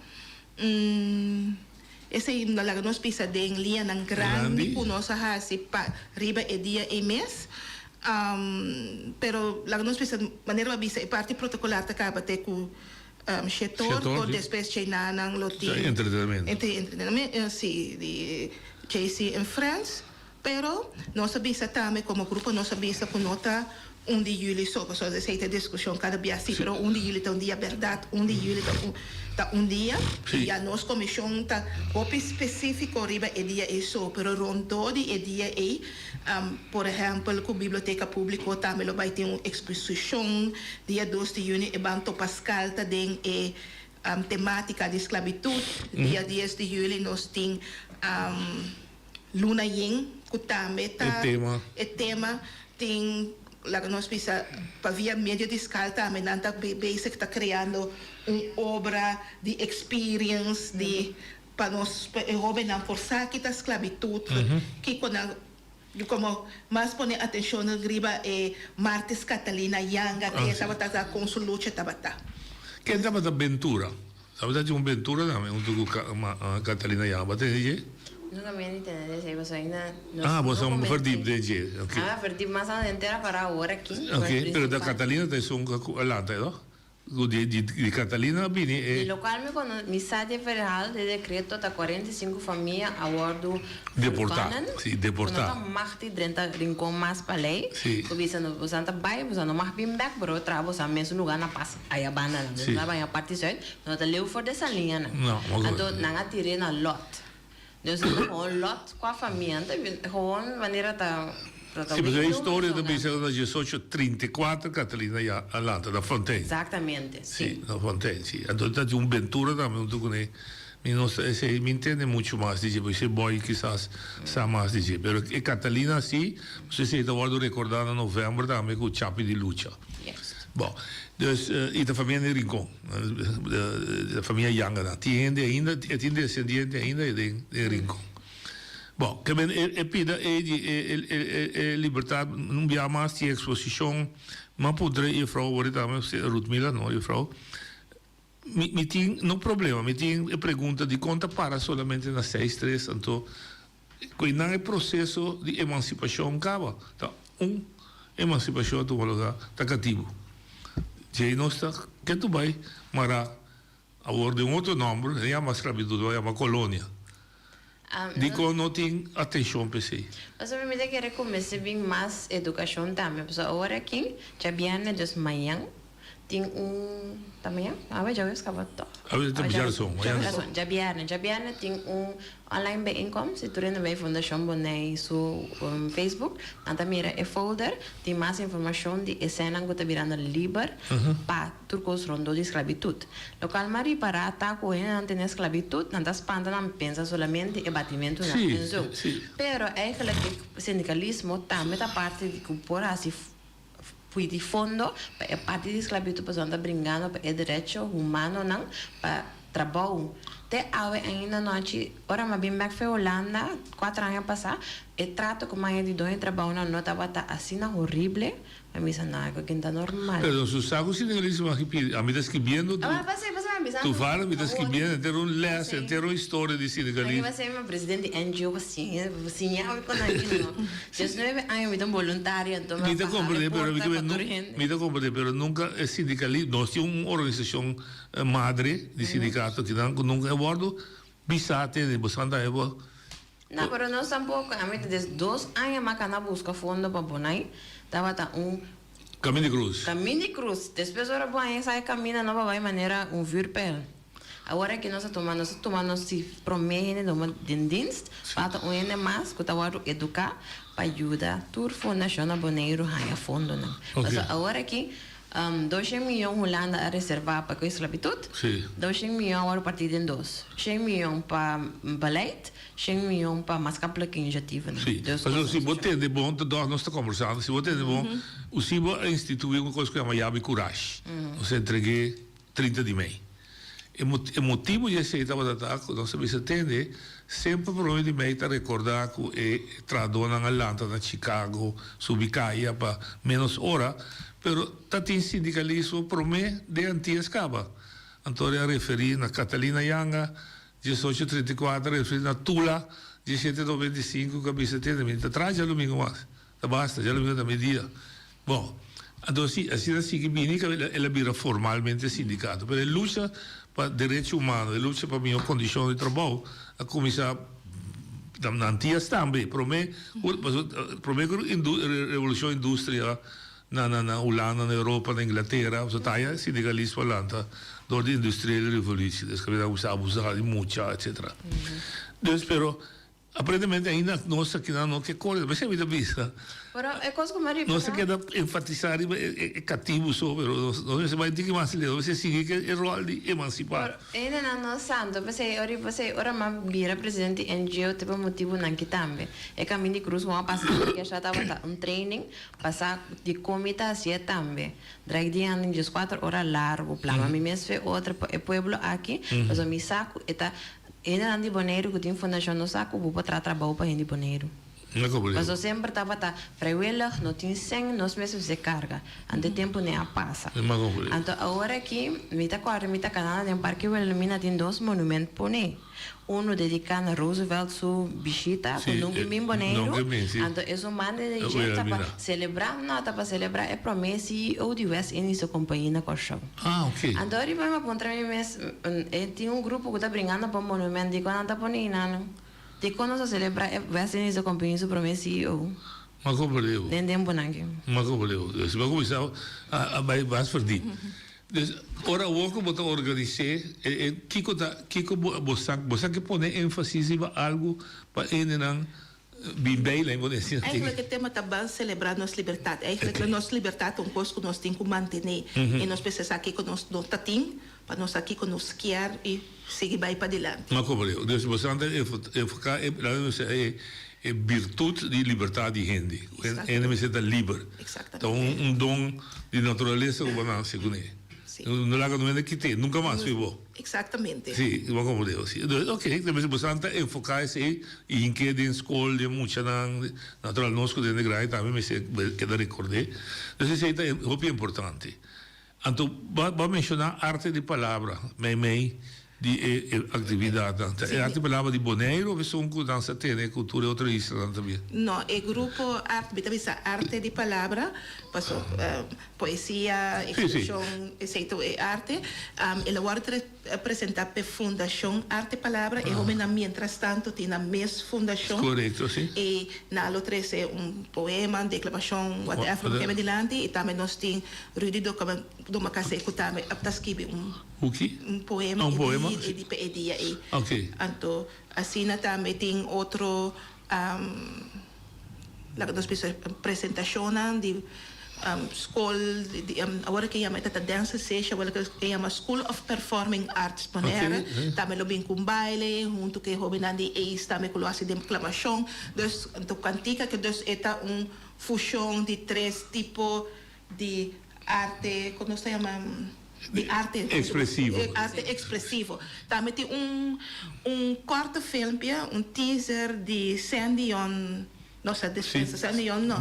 S13: Esei no laga nos bisa den lianan grandi ku nos a hasi pa riba e dia ei mes. Pero laga nos bisa, manera bo a bisa e parti protokolar ta kaba te ku shetor, por despues djeinanan lo tin entretenamento, si, di JC en Friends. Pero nos a bisa tambe komo grupo nos a bisa ku no ta un di yüli so, pasobra esei ta e diskushon kada bia si, pero un di yüli ta un dia bèrdat, un di yüli ta un ta un dia i ya nos komishon ta hopi spesífiko riba e dia ei so, pero rondó di e dia ei, por ehèmpel ku Biblioteka Públiko tambe lo bai tin un eksposishon dia dos di yüni e Banto Paskal ta den e temátika di sklabitut, dia dies di yüli nos tin. Luna yen ku tambe ta e tema tin laga nos bisa pa via medio di skal tambe nan ta bezig ta kreando un obra di experience di pa nos pa e hobennan por sa ki ta sklabitut kiko nan komo mas pone atenshon riba e Martis Catalina Yanga ke tabata sa kon su lucha tabata.
S11: Ken tabata Bentura? Tabata tin un bentura tambe huntu ku Catalina Yamba tene dje?
S12: Nunca mi a ni tene dje pasobra ainda
S11: nos Ah, bo sa verdiep den dje, ok.
S12: A verdiep mas aden entera para awor aki.
S11: Ok, pero da Catalina ta esun ku a lanta, no? Ku di di Catalina a bini e.
S12: Di lokual mi kono mi sa di e verhaal di dekreto ta 45 famia a wòrdu
S11: Deportá,
S12: verbannen
S11: si,
S12: ku no
S11: deportá.
S12: ta mag di drenta Rincon mas pa lei
S11: Si.
S12: ku bisa no bosan ta bai bosan no mag bin bèk pero traha bosan mesun lugá na pas aya banda nan
S11: Si.
S12: bosan ta bai na parti zuid no ta leu for di e saliñanan
S11: No, ma
S12: anto nan a tir'é na lòt. Dus no ta gewoon lot qua famia, no ta gewoon manera ta ta
S11: Sí, pasobra e
S12: window
S11: historia ta
S12: persona.
S11: bisa na diesocho trinta i kuater Catalina ya a lanta na Fontein.
S12: Exactamente,
S11: Sí,
S12: sí.
S11: na Fontein, sí. Anto ta tin un Ventura tambe huntu kuné. Mi no sa esei, mi ntende muchu mas di dje, pasobra esei boy kisas sa mas di dje. Pero e Catalina sí, pasobra esei ta wòrdu rekordá na novèmber tambe ku Chapi di Lucha.
S12: Juist.
S11: Bon, dus i ta famia den Rincon, ta famia Yanga nan. Tin hende ainda, e tin descendiente ainda den den Rincon. Bon, ke men e pida e di e e e libertad un bia mas tin exposicion, m'a puntra e juffrouw awor tambe, Ruthmila no, juffrouw, mi mi tin no problema, mi tin e pregunta dikon ta para solamente na seis tres anto Ku einan e proseso di emansipashon kaba. Ta un emansipashon a tuma lugá, ta katibu. Djei nos ta ketu bai mará awor den un otro nòmber, no yama sklabitut, no yama kolonia. Dikon no tin atenshon pa esei?
S12: Pasobra mi ta kere ku mester bin mas edukashon tambe, pasobra awor aki djabièrnè dus mañan Tin un, ta mañan? Awe djaweps kaba tòg?
S11: Awe ta djarason, mañan.
S12: Djarason, djabièrnè. Djabièrnè tin un online bijeenkomst si tur hende bai Fundashon Bonei su Facebook, nan ta mira e folder, tin mas informashon di e sènnan ku ta birando liber pa tur kos rondó di sklabitut. Lokual mi a ripará ta ku hendenan tene sklabitut, nan ta spanta nan pensa solamente e batimentunan en zo. Pero eigenlijk e sindikalismo tambe ta parti di ku por hasi. Pui di fondo pa e parti di sklabitut pasobra nan ta bringando pa e derecho humanonan pa trabou. Te awe ainda nochi ora mi a bin bek fe Hulanda cuatro aña pasa e trato ku mi a haña di doño trabounan no tabata asina horible. Mi a bisa no e kokin ta normal.
S11: Pero su sa ku sindikalismo aki pidi ami ta skibiendo tu tu vader mi ta skibiendo henter un les henter un historia di sindikalismo.
S12: Aki mi a presidente di NGO pa siña pa siña mi kon aki no. Diesnuebe aña mi ta un boluntario anto mi
S11: Mi
S12: a
S11: ta
S12: baha
S11: comprende pero mi
S12: reporta pa
S11: no
S12: tur hende.
S11: mi ta comprende pero nunca e sindikalismo nos tin un organisashon madre di sindikato kinan ku nunca e wordo bisa tene bo santa e bo.
S12: No pero nos tampoco ami ta des dos aña mi a kana buska fondo pa Bonai tabata un
S11: Kamin di cruz.
S12: Kamin di cruz despues ora bo haña sa e kaminda no pa bai manera un vuurpijl. Awor aki nos a tuma nos a tuma nos si prome hende tuma den dienst falta un hende mas ku ta wòrdu eduká pa yuda tur fundashon na Boneiru haña fondonan. Pasobra awor aki doshen miyon Hulanda a reservá pa ku e sklabitut, doshen miyon a wòrdu partí den dos, shen miyon pa beleid, shen miyon pa maatschappelijke initiatieven.
S11: Sí, pasobra si bo tende bon, ta dòs nos ta kombersando, si bo tende bon, USIBO a instituí un kos ku yama Yabi Kurash. Nos a entreg'é 30 di mei. E e motibu di esei tabata ta ku nos a bisa tende, semper prome di mei ta rekordá ku e trahadónan a lanta na Chicago, subi kaya pa ménos ora, pero ta tin sindikalismo promé den Antias kaba. Anto a referí na Catalina Yanga, diesocho trinta i kuater, a referí na Tula, diesshete noventa i sinku, ku a bisa tende, mi ta traha djadumingu mas. Ta basta, dja lo bira ta media. Bon, anto si asina sigui bini ka el a bira formalmente sindikato. Pero e lucha pa derecho humano, e lucha pa mihó kondishon di trabou a kuminsá na Antias tambe. Promé ku promé ku revolushon industria na na Hulanda, na Europa, na Inglatera, pasobra ta haya sindikalismo a lanta dor di industriele revolutie. Des kaminda a kuminsá abusá di mucha, etcetera. Dus pero Aparentemente ainda nos akinan no ke kore, p'esei mi ta bisa.
S12: Pero e kos ku mi a ripará.
S11: Nos ta keda enfatisá riba e katibu so, pero nos mester bai un tiki mas leu, nos mester sigui ku e ròl di emansipá.
S12: Pero hendenan no sa, anto p'esei ora p'esei ora mi a bira presidente di NGO te pa motibunan ki tambe. E Kamin di Krus ku mi a pasa den Kesha tabata un training pa sa dikon mi ta hasié tambe. Drei dia den dieskuater ora largu, plama mi mes fe otro pa e pueblo aki, pasobra mi sa ku e ta Hendenan di Boneiru ku tin fundashon no sa ku bo por traha trabou pa hende di Boneiru. Paso semper tabata vrijwillig, no tin sèn, nos mes mester karga. Anto e tempu ne a pasa. Anto awor aki mi ta kòrda mi ta kanando den Parke Wilhelmina tin dos monument pone. Unu dediká na Roosevelt su bishita ku nunka bin Boneiru, anto esun manda di dje ta pa selebrá, no, ta pa selebrá e promé CEO di West Indische Compagnie na Kòrsou. Anto riba mi a puntra mi mes, e tin un grupo ku ta bringando pa un monument, dikon nan ta pone einan? Dikon nos a selebrá e West Indische Compagnie su promé CEO? Den tempunan aki.
S11: Dus ora awor ku bo ta organis'é, e e kiko ta kiko bo bo sa bo sa ke pone énfasis riba algu pa hendenan bin baila en bo den
S13: Eigenlijk e tema ta ban selebrá nos libertat. Eigenlijk nos libertat ta un kos ku nos tin ku mantené. I nos mester sa kiko nos no ta tin pa nos sa kiko nos kier i sigui bai padilanti.
S11: Ma komo leu. Dus bo sa ta enfoká e laga nos bisa e e birtut di libertat di hende. Ku hende mester ta liber. Ta un don di naturalesa ku bo nase kuné. No laga no hende kit'é nunka mas fi bo.
S13: Exactamente.
S11: Si, bo komprendé. Si, ok, bo sa ta enfoká esei i hink'é den skol, den muchanan. Natural nos ku den de grandi tambe mester keda rekord'é. Dus esei ta hopi importante. Anto bo a menshoná arte di palabra meimei di e aktividatnan. Ta e arte di palabra di Boneiru of esun ku nan sa tene ku tur e otro islanan tambe?
S13: No, e grupo arte, mi ta bisa arte di palabra, paso poesia, ekspreshon, esei tur e arte. El a wòrdu presentá p'e Fundashon Arte Palabra. E hóbennan mientrastanto tin nan mes fundashon.
S11: Korekto, si.
S13: I nan lo trese un poema, deklamashon, whatever, lo keme dilanti. I tambe nos tin Rudy Domacassé ku tambe a ta skibi un un poema e di e dia ei. Anto asina tambe tin otro laga nos bisa presentashonnan di skol di awor ke yama e ta dance session awor ke yama school of performing arts Bonaire tambe lo bin ku un baile huntu ku e hobennan di ace tambe ku lo hasi deklamashon dus anto kantika ke dus e ta un fushon di tres tipo di arte ku nos ta yama di arte
S11: Expresivo.
S13: Arte expresivo. Tambe tin un un korte filmpje, un teaser di Sandion, no sa dispensa, Sandion no,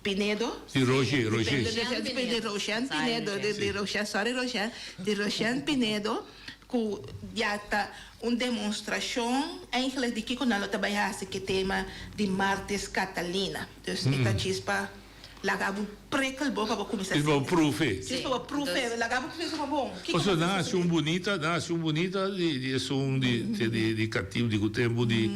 S13: Pinedo.
S11: Di Roger, Roger.
S13: Di Roshan Pinedo, di Roshan, sorry Roshan, di Roshan Pinedo ku ya ta un demonstrashon eigenlijk di kiko nan lo ta bai hasi ku e tema di Martes Catalina. Dus e ta djis pa Laga bo prikkel bo pa bo kuminsá
S11: Djis pa bo proef'é.
S13: Djis pa bo proef'é. Laga bo pensa pa bon. Kiko
S11: Pasobra nan hasi un bunita, nan hasi un bunita di di esun di di di katibu di ku tempu di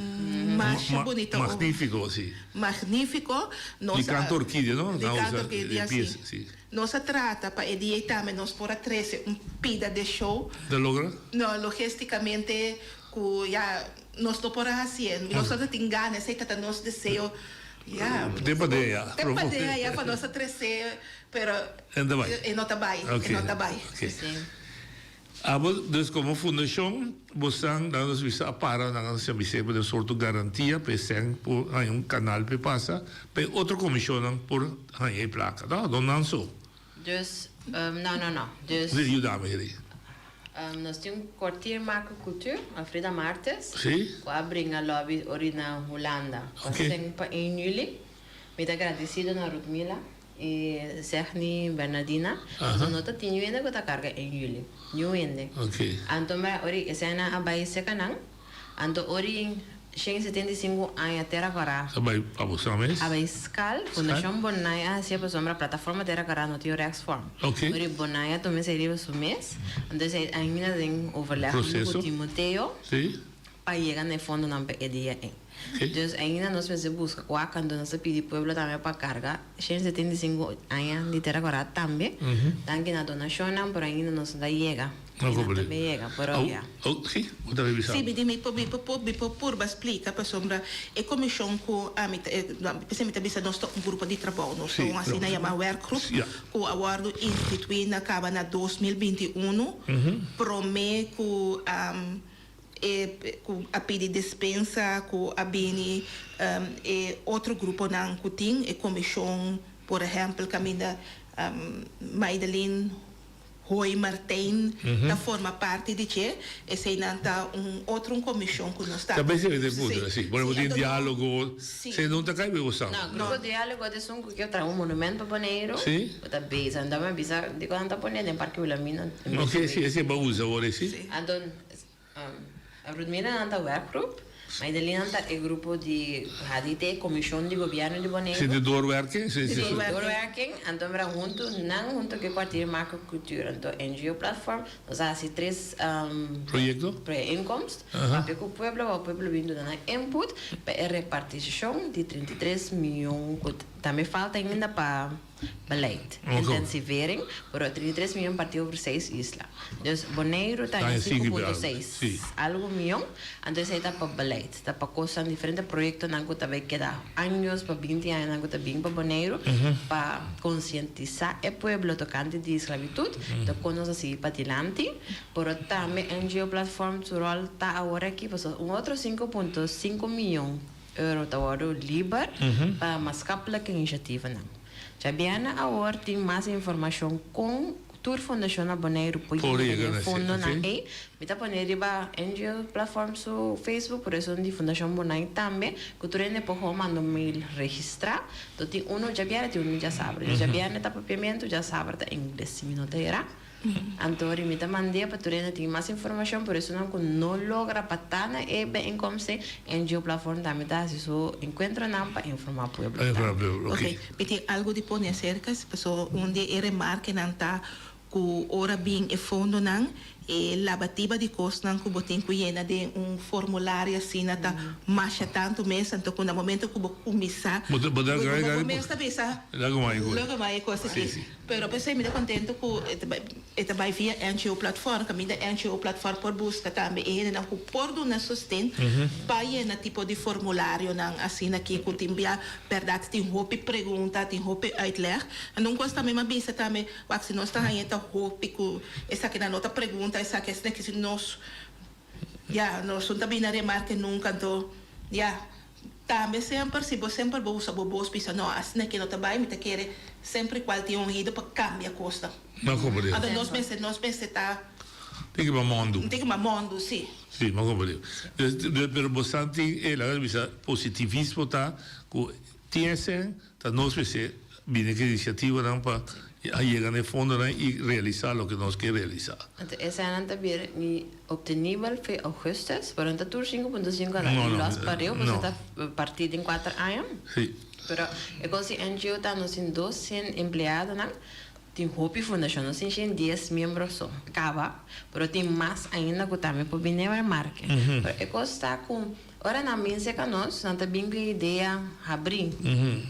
S13: Masha bunita o.
S11: Magnífiko, si.
S13: Magnífiko.
S11: Nos a. Di Kanto Orkidia, no?
S13: Di Kanto Orkidia, si. Si. Nos a trata pa e dia ei tambe nos por a trese un pida de show.
S11: Ta logra?
S13: No, logísticamente ku ya nos no por a hasié. Nos tabata tin gana, esei ta ta nos deseo. Ya.
S11: Te pa dea.
S13: Te pa dea ya pa nos a trece pero
S11: E no ta bai.
S13: E no ta bai. E no ta bai.
S11: Abo dus como fundacion bo san nan nos bisa a para nan a bisa den sorto garantia pa e sèn por haña un canal pa e pasa pa e otro comisionnan por haña e placa no no nan so.
S12: Dus no no no dus.
S11: Yuda mi heri.
S12: Nos tin un kwartiermaker cultuur, Alfreda Martes,
S11: Sí.
S12: ku a bringa lobby ori na Hulanda. Pa
S11: Oké.
S12: sèn pa 1 juli. Mi ta gradisido na Rutmila i Zegni Bernadina.
S11: Aha.
S12: Pasobra no ta tin niun hende ku ta karga 1 juli. Niun hende.
S11: Oké.
S12: Anto mira ori eseinan a bai seka nan. Anto ori 175 aña Tera Kòrá.
S11: Ta bai pa bo sa mes?
S12: A bai skal, Fundashon Bonai a hasié pasobra Plataforma Tera Kòrá no tin rechtsvorm.
S11: Oké.
S12: Ori Bonai a tuma esei riba su mes, anto esei ainda den overleg huntu ku
S11: Proseso.
S12: Timoteo
S11: Sí.
S12: pa yega na e fondonan pa e dia ei.
S11: Oké.
S12: Dus ainda nos mester buska wak anto nos ta pidi pueblo tambe pa karga 175 aña di Tera Kòrá tambe. Danki na donashonnan pero ainda nos no ta yega.
S11: No comprende.
S12: Tambe yega, pero
S11: Au,
S12: ya.
S11: au, sí, bo ta revisá.
S13: Sí, mi di mi por mi por mi por purba splika pasobra e komishon ku ami ta e p'esei mi ta bisa nos ta un grupo di trabou, nos ta
S11: Sí,
S13: un asina
S11: no.
S13: yamá werkgroep
S11: Ja.
S13: ku a wòrdu instituí na kaba na 2021 promé ku e ku a pidi despensa ku a bini e otro gruponan ku tin e komishon por ehèmpel kaminda Maidelin. Hoy Martijn ta forma parti di dje, eseinan ta un otro un komishon ku nos ta.
S11: Ta bes e puntra, si. Bueno, bo tin diálogo, se no ta kai be bo sa.
S12: No, grupo diálogo ta esun ku ke traha un monumento pa Boneiru,
S11: Si.
S12: ku ta bezig. Anto mi a bisa dikon nan ta pone den Parke Wilhelmina.
S11: Oke, si, esei bo a usa awor ei, si.
S12: Anto Rudmina nan ta werkgroep, Maidelina ta e grupo di HDT, Komishon di Gobièrnu di Boneiru.
S11: Si di doorwerking?
S12: Si, di doorwerking. Anto mira huntu nan huntu ku e kwartier Macro Cultuur anto NGO Platform nos a hasi tres
S11: Proyekto?
S12: Bijeenkomst papia ku pueblo pa pueblo bin duna nan input pa e repartishon di 33 mion ku tambe falta ainda pa Beleid, intensivering, pero 33 mion partí over seis isla. Dus Boneiru ta en 5.6 algu mion, anto esei ta pa beleid, ta pa kosnan, diferente proyektonan ku ta bai keda años pa binti añanan ku ta bin pa Boneiru pa konsientisá e pueblo tokante di sklabitut, ta kon nos a sigui padilanti, pero tambe NGO Platform su ròl ta awor aki pasobra un otro 5.5 mion. Euro ta wòrdu liber pa maatschappelijke initiatievennan. Djabièrnè awor tin mas informashon kon tur fundashon na Boneiru por yega den e fondonan ei. Mi ta pone riba NGO Platform su Facebook, pero esun di Fundashon Bonai tambe, ku tur hende por gewoon manda un mail registrá. Lo tin unu djabièrnè tin unu djasabra. Djabièrnè ta papiamentu, djasabra ta ingles, si mi no ta erá. Anto ri mi ta mand'é pa tur hende tin mas informashon, por esunnan ku no logra pa ta na e bijeenkomst ei, NGO Platform tambe ta hasi su enkuentronan pa informá pueblo tambe.
S13: Ok, mi tin algu di pone aserka, pasobra un di e remarkenan ta ku ora bin e fondonan, e labatiba di kosnan ku bo tin ku yena den un formulario asina ta masha tantu mes, anto ku na momento ku bo kuminsá, bo mes ta bisa, Loke mai e kos aki. Pero p'esei mi ta contento cu e ta bay via NGO Platform, caminda NGO Platform por busca tambe e hendenan cu por duna sosten pa yena tipo di formularionan asina aki cu tin bia berdad tin hopi pregunta, tin hopi uitleg. En un cos tambe mi a bisa tambe, wak si nos ta haña ta hopi cu esakinan no ta pregunta esaki asina ki si nos ya nos no ta bini na remarke nunca anto ya. Tambe semper si bo semper bo usa bo bos bisa no asina ke no ta bai mi ta kere semper i kual tin un ohido pa kambia kosnan.
S11: No komprende.
S13: Anto nos mester nos mester ta.
S11: Tin ki mamondu.
S13: Tin ki mamondu si.
S11: Si mi a komprende. Pero bo san tin e laga bisa positivismo ta ku tin esei Ta nos mester bini ku inisiativanan pa a yega na e fondonan i realisá loke nos ke realisá.
S12: Anto eseinan ta bira ni optenibel fe augustus, pero no ta tur 5.5 a di lòs pareu, pasobra ta partí den kuater aña.
S11: Sí.
S12: Pero e kos di NGO ta nos tin 200 empleadonan, tin hopi fundashon, nos tin 110 miembro so kaba, pero tin mas ainda ku tambe por bini na remarke. Pero e kos ta ku Ora nan bin serka nos, nan ta bin ku e idea habrí.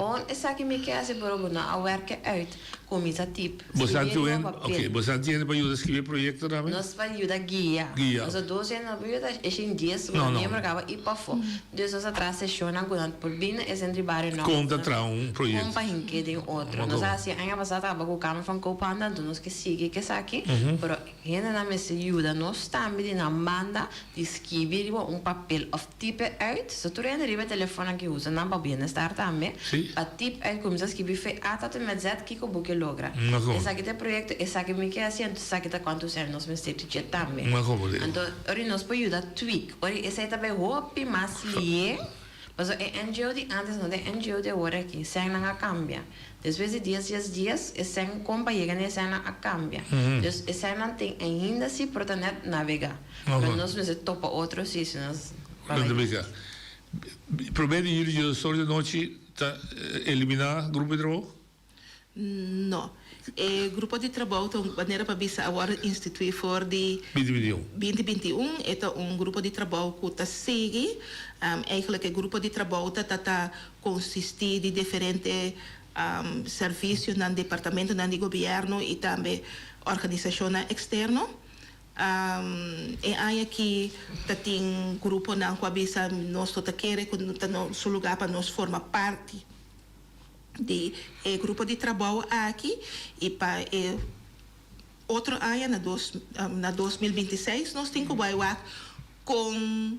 S12: On esaki mi ke hasi pero bo no a werk e uit. Kuminsá tip.
S11: Bo sa
S12: Skribi
S11: tin
S12: riba papel.
S11: ok, bo sa tin hende pa yuda skribi e proyekto tambe?
S12: Nos pa yuda guia.
S11: Guia.
S12: Nos a dos hende no por yuda e shin dies
S11: No, no.
S12: miembro kaba i pafó. Dus nos a traha seshonnan ku nan por bin na e sentro di bario no.
S11: Kon ta traha un proyekto?
S12: Kon pa hink'é den otro. Nos a hasi aña pasá tabata ku Kamer van Koophandel, anto nos ke sigui ku esaki, pero Hendenan mester yuda nos tambe di nan banda di skibi riba un papel of type uit. So tur hende riba e telefonnan ki usa nan pa bienestar tambe, pa type uit kuminsa skibi fe A tot en met Z kiko bo ke logra. Esaki ta e proyekto, esaki mi ke hasi, anto esaki ta kuantu sèn nos mester di dje tambe. Anto ora nos por yuda tweak, ora esei ta bai hopi mas lié. Pasobra e NGO di antes no ta e NGO di awor aki. Sènnan a kambia. Despues di dies dies dies, e sèn kon pa yega na e sènnan a kambia. Dus e sènnan tin ainda si, pero ta nèt nabegá. Pero nos mester topa otro si, si nos pa bai.
S11: Nabegá. Promé di yüli djosor di anochi ta eliminá grupo di trabou?
S13: No. E grupo di trabou ta un manera pa bisa a wòrdu instituí for di
S11: 2021.
S13: 2021. E ta un grupo di trabou ku ta sigui. Eigenlijk e grupo di trabou ta ta ta konsistí di diferente servisionan, departamentonan di gobièrnu i tambe organisashonnan eksterno. E aña aki ta tin gruponan ku a bisa nos no ta kere ku ta nos lugá pa nos forma parti. di e grupo di trabou aki y pa e otro aña na dos na 2026 nos tin cu bay wak con.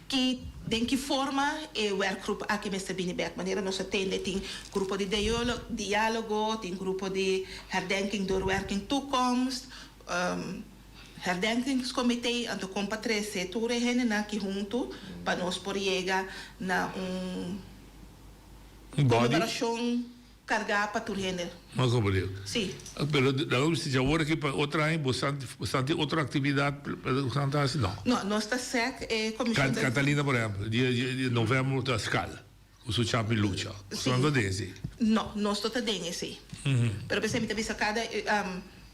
S13: Ki den ki forma e werkgroep aki mester bini bek? Manera nos a tende tin grupo di dialogo, tin grupo di herdenking doorwerking toekomst, herdenkingscomité, anto kon pa trese tur e hendenan aki huntu pa nos por yega na un konmemorashon Carga pa tur hende.
S11: No comprende.
S13: Si.
S11: Pero laga mi si awor aki pa otro aña bo san bo san tin otro actividad bo san ta haci? No.
S13: No, nos ta sec e comision ta.
S11: Catalina por ehempel dia di november ta skal cu su chapi lucha.
S13: Si.
S11: Bo no ta den esey?
S13: No, nos no ta den esey. Pero p'esey mi ta bisa cada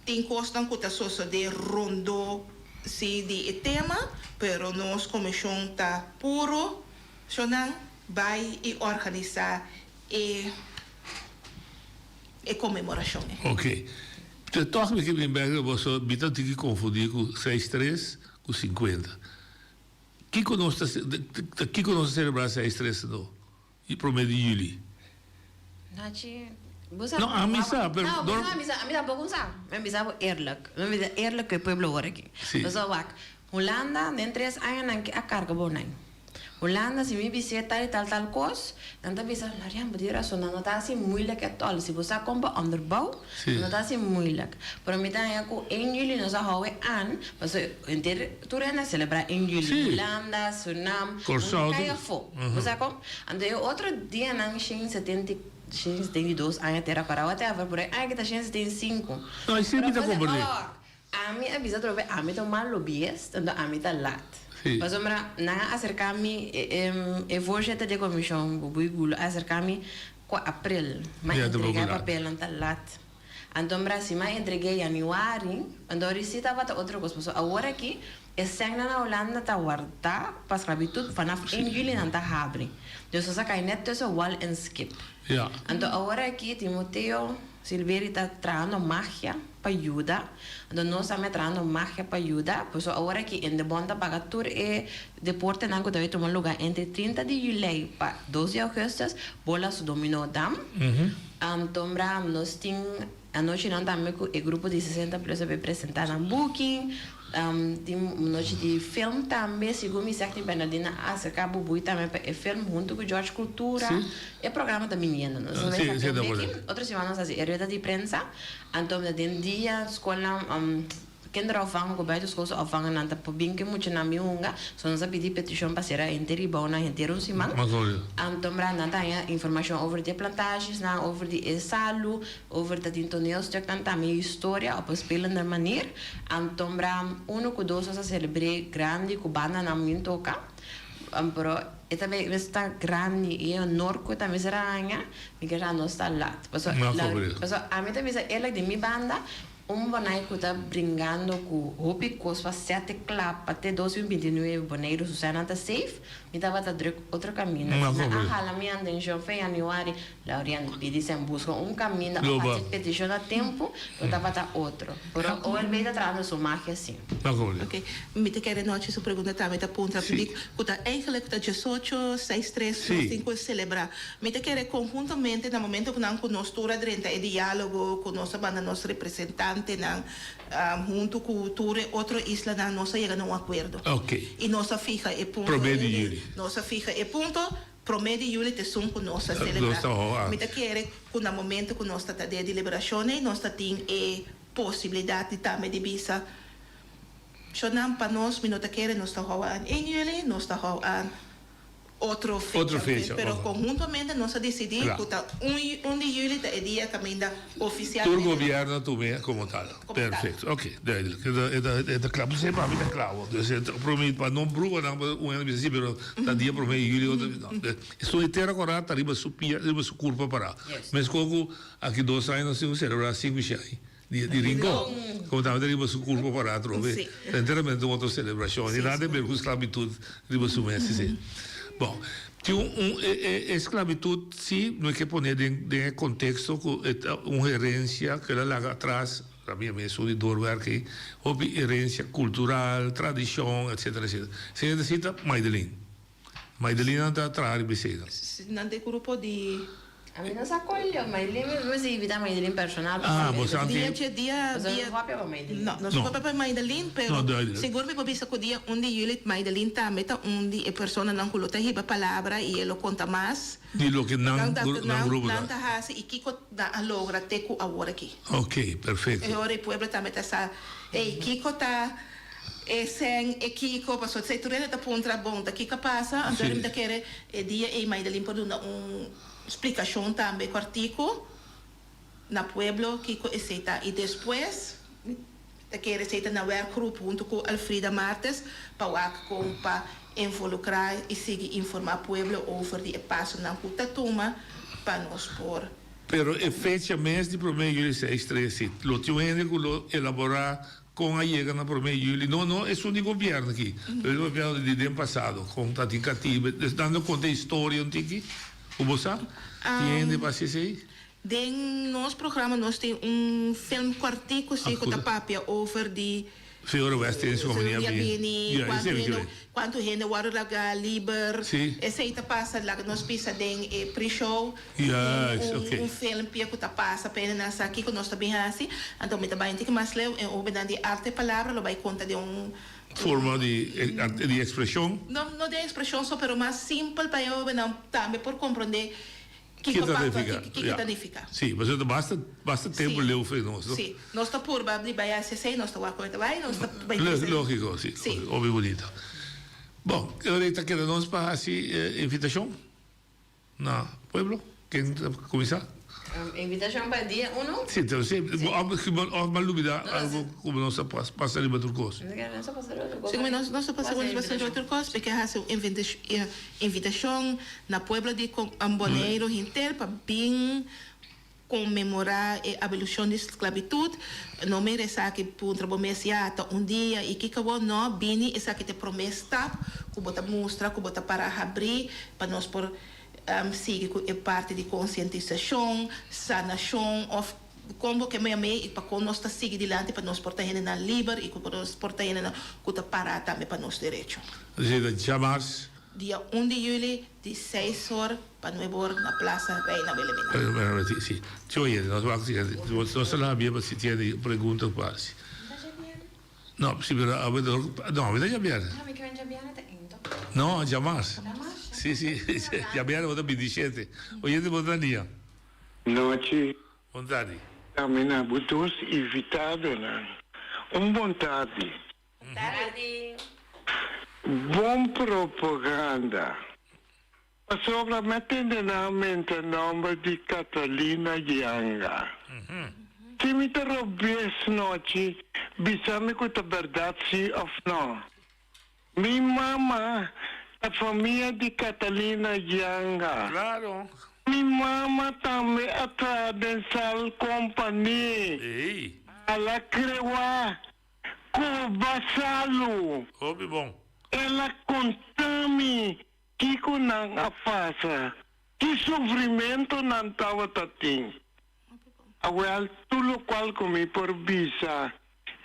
S13: tin cosnan cu ta sosode rondo si di e tema pero nos comision ta puro shonan bay y organisa E e konmemorashon ei.
S11: Ok. Te tòg mi ke bin bèk riba boso, mi ta tiki konfundí ku seis tres ku sinkuenta. Kiko nos ta ta kiko nos ta selebrá seis tres anto? I promé di yüli.
S12: Nachi, bo sa.
S11: No, ami sa, pero
S12: No, bo sa, mi sa, ami tampoko sa. Mi a bisa bo eerlijk. Mi a bisa eerlijk ku e pueblo wor aki.
S11: Sí.
S12: Pasobra wak, Hulanda den tres añanan ke a karga bo nan. Hulanda si mi bis'é tal i tal tal kos, nan ta bisa, Marian, bo tin rason, nan no ta hasi moeilijk at all. Si bo sa kon pa onderbouw, nan no ta hasi moeilijk. Pero mi ta haña ku en juli nos a hou e an, pasobra henter tur hende a selebrá en juli, Hulanda, Surinam,
S11: Kòrsou
S12: un kai afó. Bo sa kon? Anto e otro dianan shen setenta i shen setenta i dos aña tera pará whatever, pero e aña aki ta shen setenta i sinku.
S11: No, esei mi ta komprendé.
S12: Ami a bisa atrobe ami ta un mal lobbyist, anto ami ta lat.
S11: Sí.
S12: Pasobra nan a aserká mi, e voorzitter di e komishon, Bubuy Gulo, a aserká mi kua aprel. Mi a
S11: Ja, ta
S12: entregá
S11: poco
S12: e
S11: lat.
S12: papelnan ta lat. Anto mira, si mi a entreg'é yanüari, anto ori sí tabata otro kos. Pasobra awor aki e sènnan na Hulanda ta wardá pa sklabitut vanaf un juli nan ta habri. Dus nos a kai nèt tussen wal en skip.
S11: Ja.
S12: Anto awor aki Timoteo Silveri ta trahando magia pa yuda, anto nos tambe trahando magia pa yuda, paso awor aki Indebon ta paga tur e deportenan ku ta bay tuma luga entre 30 di julei pa dos di augustus, bola su dominó dam, anto mra nos tin anochinan tambe ku e grupo di 60 plus a bay presenta nan buki, Tin un nochi di film tambe, segun mi sèkti Bernardina a aserká Bubuy tambe pa e film huntu ku George Cultura. E programa ta biniendo. Nos ta bai saka un beki. Otro siman nos hasi e rueda di prensa. Anto den dia skolnan kinderopvang ku buitenschoolse opvang nan ta por bin ku e muchanan bin hunga. So nos a pidi petishon pa sera henter ribounan henter un siman. Anto nan ta haña informashon over di e plantasjesnan, over di e salu. Over ta tin toneelstuknan tambe historia op een spelender manier. Antombra uno ku dos nos a selebr'é grandi ku bandanan bin toka. Pero e ta bay mes ta grandi i e honor ku ta mester a haña, mi ke sa nos ta lat. Pasobra pasobra ami ta bisa eerlijk di mi banda un Bonai ku ta bringando ku hopi kos pa sete kla pa te 2029 Boneiru su sènan ta safe, mi tabata druk otro kaminda. Si nan a hala mi antenshon fe yanuari Laurian pidi sen buska un kaminda of hasi petishon na tempu, lo tabata otro. Pero OLB ta trahando su magia si.
S13: Ok, mi ta kere nochi su pregunta tambe ta puntra di ku ta eigenlijk ta diesocho seis tres nos tin ku selebrá. Mi ta kere konhuntamente na momento ku nan ku nos tur a drenta e diálogo ku nos a manda nos representantenan huntu ku tur e otro islanan nos a yega na un akuerdo. I nos a fiha e punto nos a fiha e punto. Promé di yuli ta esun ku nos ta selebrá. Mi ta kere ku na momento ku nos ta ta den e deliberashon ei, nos ta tin e posibilidat di tambe di bisa, Shonnan, pa nos mi no ta kere nos ta hou aan en yuli, nos ta hou aan otro fecha. Pero konhuntamente nos a disidí ku ta un di yuli ta e dia kaminda
S11: Tur gobierno tum'é como tal. Perfecto. Ok, duidelijk. E ta, e ta kla. P'esei pa mi ta kla awor. Dus e ta promé pa no bruha nan pa un hende bisa si, pero ta dia promé di juli otro no. Esun e tera kòrá ta riba su pia, riba su kurpa pará. Meskos ku aki dos aña nos tin ku selebrá sinku shei di di Rincon. Komo tambe ta riba su kurpa pará atrobe. Ta enteramente un otro selebrashon. Ni nada di ber ku sklabitut riba su mes. Si. Bon. Tin un un e e e sklabitut si no ke pone den den e konteksto ku e ta un herensia ku el a laga atras, ta mi mes un di doorwerk ei, hopi herensia kultural, tradishon, etsetera etsetera. Esei ta sita Maidelin. Maidelin nan ta traha riba esei nan.
S13: Nan ta e grupo di.
S12: Ami no sa kol yo, Maylin mi mi si invita Maylin personal pa
S11: Ah,
S12: papia.
S11: bo sa
S13: Dia
S11: tin.
S13: dje dia
S12: Pasobra
S13: dia
S12: no papia pa Maylin.
S13: No, nos
S11: No.
S13: no papia pa Maydalin, pero
S11: No, duidelijk.
S13: sigur mi por bisa ku dia un di juli Maydalin tambe ta un di e personanan ku lo ta hiba palabra i e lo konta mas
S11: Di loke nan
S13: nan ta
S11: gru nan
S13: nan
S11: grupo
S13: nan
S11: ta.
S13: ta hasi i kiko nan a logra te ku awor aki.
S11: Ok, perfecto.
S13: E ora e pueblo tambe ta sa, ey, kiko ta e sèn, e kiko, pasobra esei tur hende ta puntra, bon, ta kiko a pasa? Anto
S11: Sí.
S13: mi ta kere e dia ey Maydalin por duna un. Splikashon tambe kòrtiku na pueblo kiko esei ta i despues mi ta kere esei ta na werkgroep huntu ku Alfrida Martes pa wak kon pa involukrá i sigui informá pueblo over di e pasonan ku ta tuma pa nos por.
S11: Pero e fecha mes di promé juli seis tresi lo tin un hende ku lo elaborá kon a yega na promé juli. No no esun di gobièrnu aki, pero e gobièrnu di den pasado kon ta tin katibe dando konta e historia un tiki. Ku bo sa? Tin hende pa hasi esei?
S13: Den nos programa nos tin un film kòrtiku si ku ta papia over di
S11: Señora West tin su kompania
S13: bini, kuantu hende kuantu hende wòrdu laga liber, esei ta pasa laga nos bisa den e pre-show tin un filmpje ku ta pasa pa hende nan sa kiko nos ta bin hasi, anto mi ta bai un tiki mas leu en obennan di arte palabra lo bai konta den un
S11: Forma di di expresion.
S13: No, no den expresion so, pero mas simpel pa e hobennan tambe por comprende kiko
S11: ta
S13: pa,
S11: nifica.
S13: kiko ta nifica.
S11: Si, pasobra ta basta, basta tempo
S13: Si.
S11: leu fe nos, no?
S13: Si, nos ta purba di bai haci esey, nos ta wak con e ta bai, nos ta bai trece.
S11: Logico, si,
S13: Si.
S11: hopi bunita. Bon, e ora ei ta keda nos pa haci invitacion. Na pueblo? Ken ta kuminsá?
S12: Invitashon pa dia uno?
S11: Si, ta si. Òf mi a lubidá algu ku nos a pasa riba tur kos?
S12: Nos a pasa riba tur kos.
S13: Si, nos a pasa riba tur kos. Mi ke hasi un invitashon na pueblo di Boneiru henter pa bin Konmemorá e abolushon di sklabitut. No mira esaki puntra bo mes, ya, ta un dia i kiko bo? No, bini, esaki ta e promé stap ku bo ta mustra ku bo ta para habrí pa nos por sigui ku e parti di konsientisashon, sanashon òf kon bo ke yam'é i pa kon nos ta sigui dilanti pa nos por ta hendenan liber i ku nos por ta hendenan ku ta pará tambe pa nos derecho.
S11: Esei ta djamars.
S13: Dia un di juli di seis or pa nuebe or na Plaza Reina Wilhelmina.
S11: Si, si. Ci oye, nos wak si, nos ta labia pa si tiene pregunta pa hasi. No, si, pero awe no, awe ta djabièrnè.
S12: No, mi kere djabièrnè ta into.
S11: No, djamars.
S12: Djamars?
S11: Si, si, djabièrnè bo ta bintishete. Oyente bo ta nia.
S3: Nochi.
S11: Bon tardi.
S3: Tambe na bo dos invitadonan. Un bon tardi.
S12: Tardi.
S3: Bon propaganda. Pasobra mi a tende nan menta nomber di Catalina Yanga. Si mi ta robes nochi, bisa mi cu ta berdad si of no. Mi mama ta famia di Catalina Yanga.
S11: Claro.
S3: Mi mama tambe a traha den Sal Company.
S11: Ey.
S3: Ala crewa. Koba salu.
S11: Hopi bon.
S3: El a konta mi kiko nan a pasa, ki sufrimentu nan tabata tin. Awel, tur lokual ku mi por bisa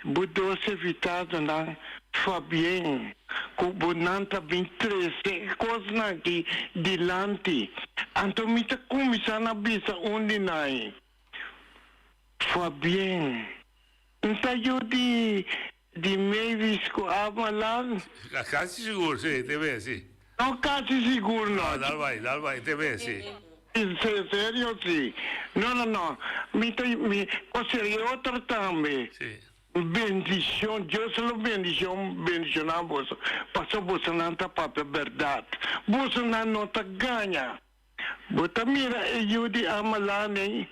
S3: bo dos evitadonan, Fabien, ku bo nan ta bin trese e kosnan aki dilanti. Anto mi ta kuminsá na bisa un di nan, Fabien, N ta yu di di Mavis ku Amalan.
S11: Kasi sigur, si, te be, si.
S3: No kasi sigur no.
S11: No, dal bai, dal bai, te be, si.
S3: Si, serio si. No, no, no. Mi ta, mi, osea e otro tambe.
S11: Si.
S3: Bendicion, Dios lo bendicion, bendiciona boso, pasobra bosonan ta papia berdad. Bosonan no ta gaña. Bo ta mira e yu di Amalan ei?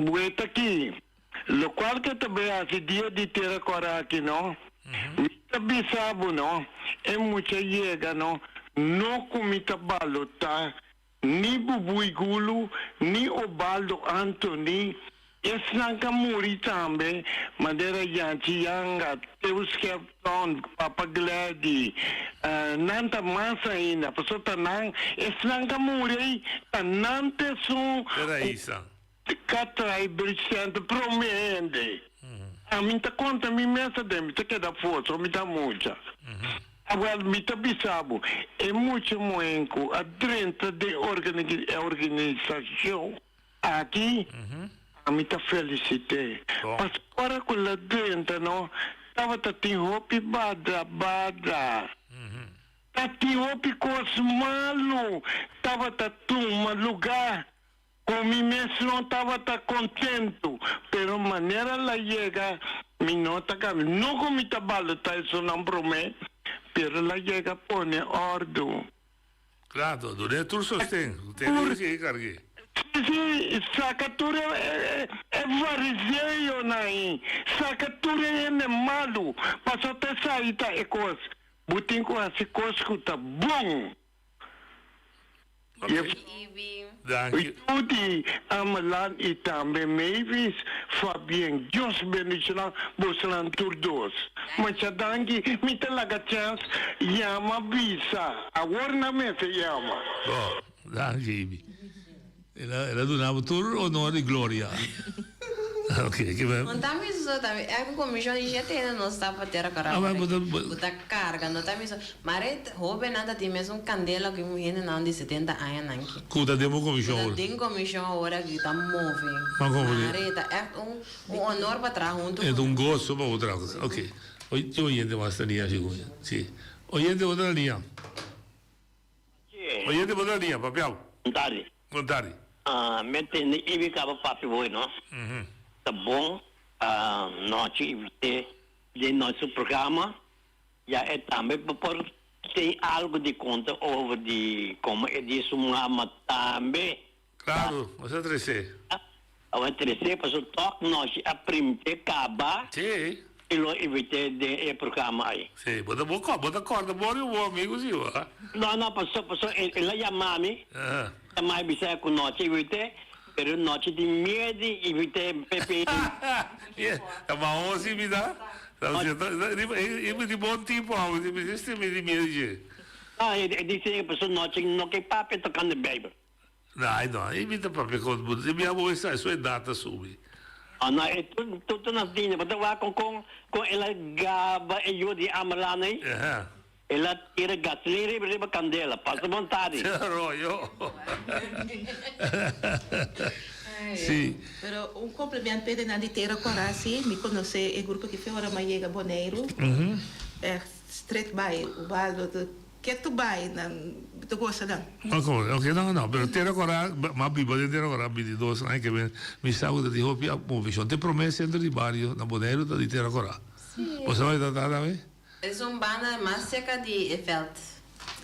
S3: Buet aki. Lokual ke ta bay hasi dia di tera kòrá aki no. Mi ta bisa bo no, e mucha yega no, no ku mi ta balotá ni Bubui Gulu ni Obaldo Anthony, Esnan ka muri tambe, manera Yanchi Yanga, Teu Skepton, Papa Glady, nan ta mas ainda, pasobra ta nan, esnan ka muri ei, ta nan t'esun
S11: E raisnan.
S3: ku ka trae Bridge Center prome hende. Ami ta konta mi mes aden, mi ta keda for, so mi ta mucha. Awel, mi ta bisa bo, e mucha muhé ku a drenta den e organisashon aki, ami ta felisit'é. Pasobra ora ku el a drenta no tabata tin hopi bada bada. Ta tin hopi kos malu tabata tuma lugá. Ku mi mes no tabata kontentu, pero manera la yega mi no ta kambia. No ku mi ta balotá esunnan promé, pero la yega pone òrdu.
S11: Klato, dun'é tur sosten ku ten ku sigui karg'é.
S3: Sí, sí, saka tur e e fariseonan ei, saka tur e hende malu, pasobra ta esei ta e kos. Bo tin ku hasi kos ku ta bon.
S11: Danki.
S3: Judy, Amelan y tambe Mavis, Fabien, Dios bendiciona bosonan tur dos. Masha danki, mi ta laga chens yama bisa, awor nan mester yama.
S11: Bo, danki Ibi. El a el a duna bo tur honor y gloria. Ok, ke men.
S12: No ta miso so tambe e ku komishon di shete hende no sta pa tera kora
S11: Ah,
S12: ora
S11: bo ta bo.
S12: ku ta karga no ta miso maar e hobennan ta tin mesun kandela ku e hendenan di setenta añanan ki.
S11: Ku ta den bo komishon
S12: Ku ta
S11: ora.
S12: den komishon ora ki ta move.
S11: Ma komprende.
S12: Maar e ta ègt un un honor pa traha huntu
S11: E
S12: ku
S11: ta un
S12: nan.
S11: goso pa bo traha ku nan. Ok. Oye, tin oyente mas ta liña sigur. Si. Oyente bo ta na liña. Oyente bo ta na liña, papiao.
S14: Bon tardi.
S11: Bon tardi.
S14: Mi a tende Ibi kaba papia hoy no. Ta bon pa nochi invité den nos programa ya e tambe por tin algo di konta over di komo e di su mama tambe.
S11: Claro, nos a trece.
S14: Awor trece pasobra tok nochi a primte kaba y lo invité den e programa ay.
S11: Sí, bo ta bo bo ta corda bo riba bo amigo sí bo ha.
S14: No no paso paso el a yama mi yama y bisa cu nochi invité pero nochi di miedo invité pepe.
S11: Ta mahon si mi ta riba di bon tipo awe mi si mi di miedo dje.
S14: No e dice paso nochi no ke papia tocando bijbel.
S11: Ai no, i mi ta papia kon bo, i mi a bo sa su edat a subi.
S14: Ah no, e tur tur ta nas dina, bo ta wak kon kon kon el a gaba e yu di Amalán ei? El a tira gasolin riba riba kandela, pasa bon tardi.
S11: Che royo. Si.
S13: Pero un compliment p'e denan di Tera Kora si, mi konosé e grupo ki fe ora mi a yega Boneiru, echt stret bai, Ubaldo ta Ke tu bai nan ta gosa nan.
S11: Ok, ok, no, no, pero Tera Kora, m'a biba den Tera Kora bintidos aña ke men, mi sa ku ta tin hopi moveshon. Te promé sentro di bario na Boneiru ta di Tera Kora.
S12: Sí.
S11: Bo sa bai ta ta tambe?
S12: Es un banda mas serka di e veld.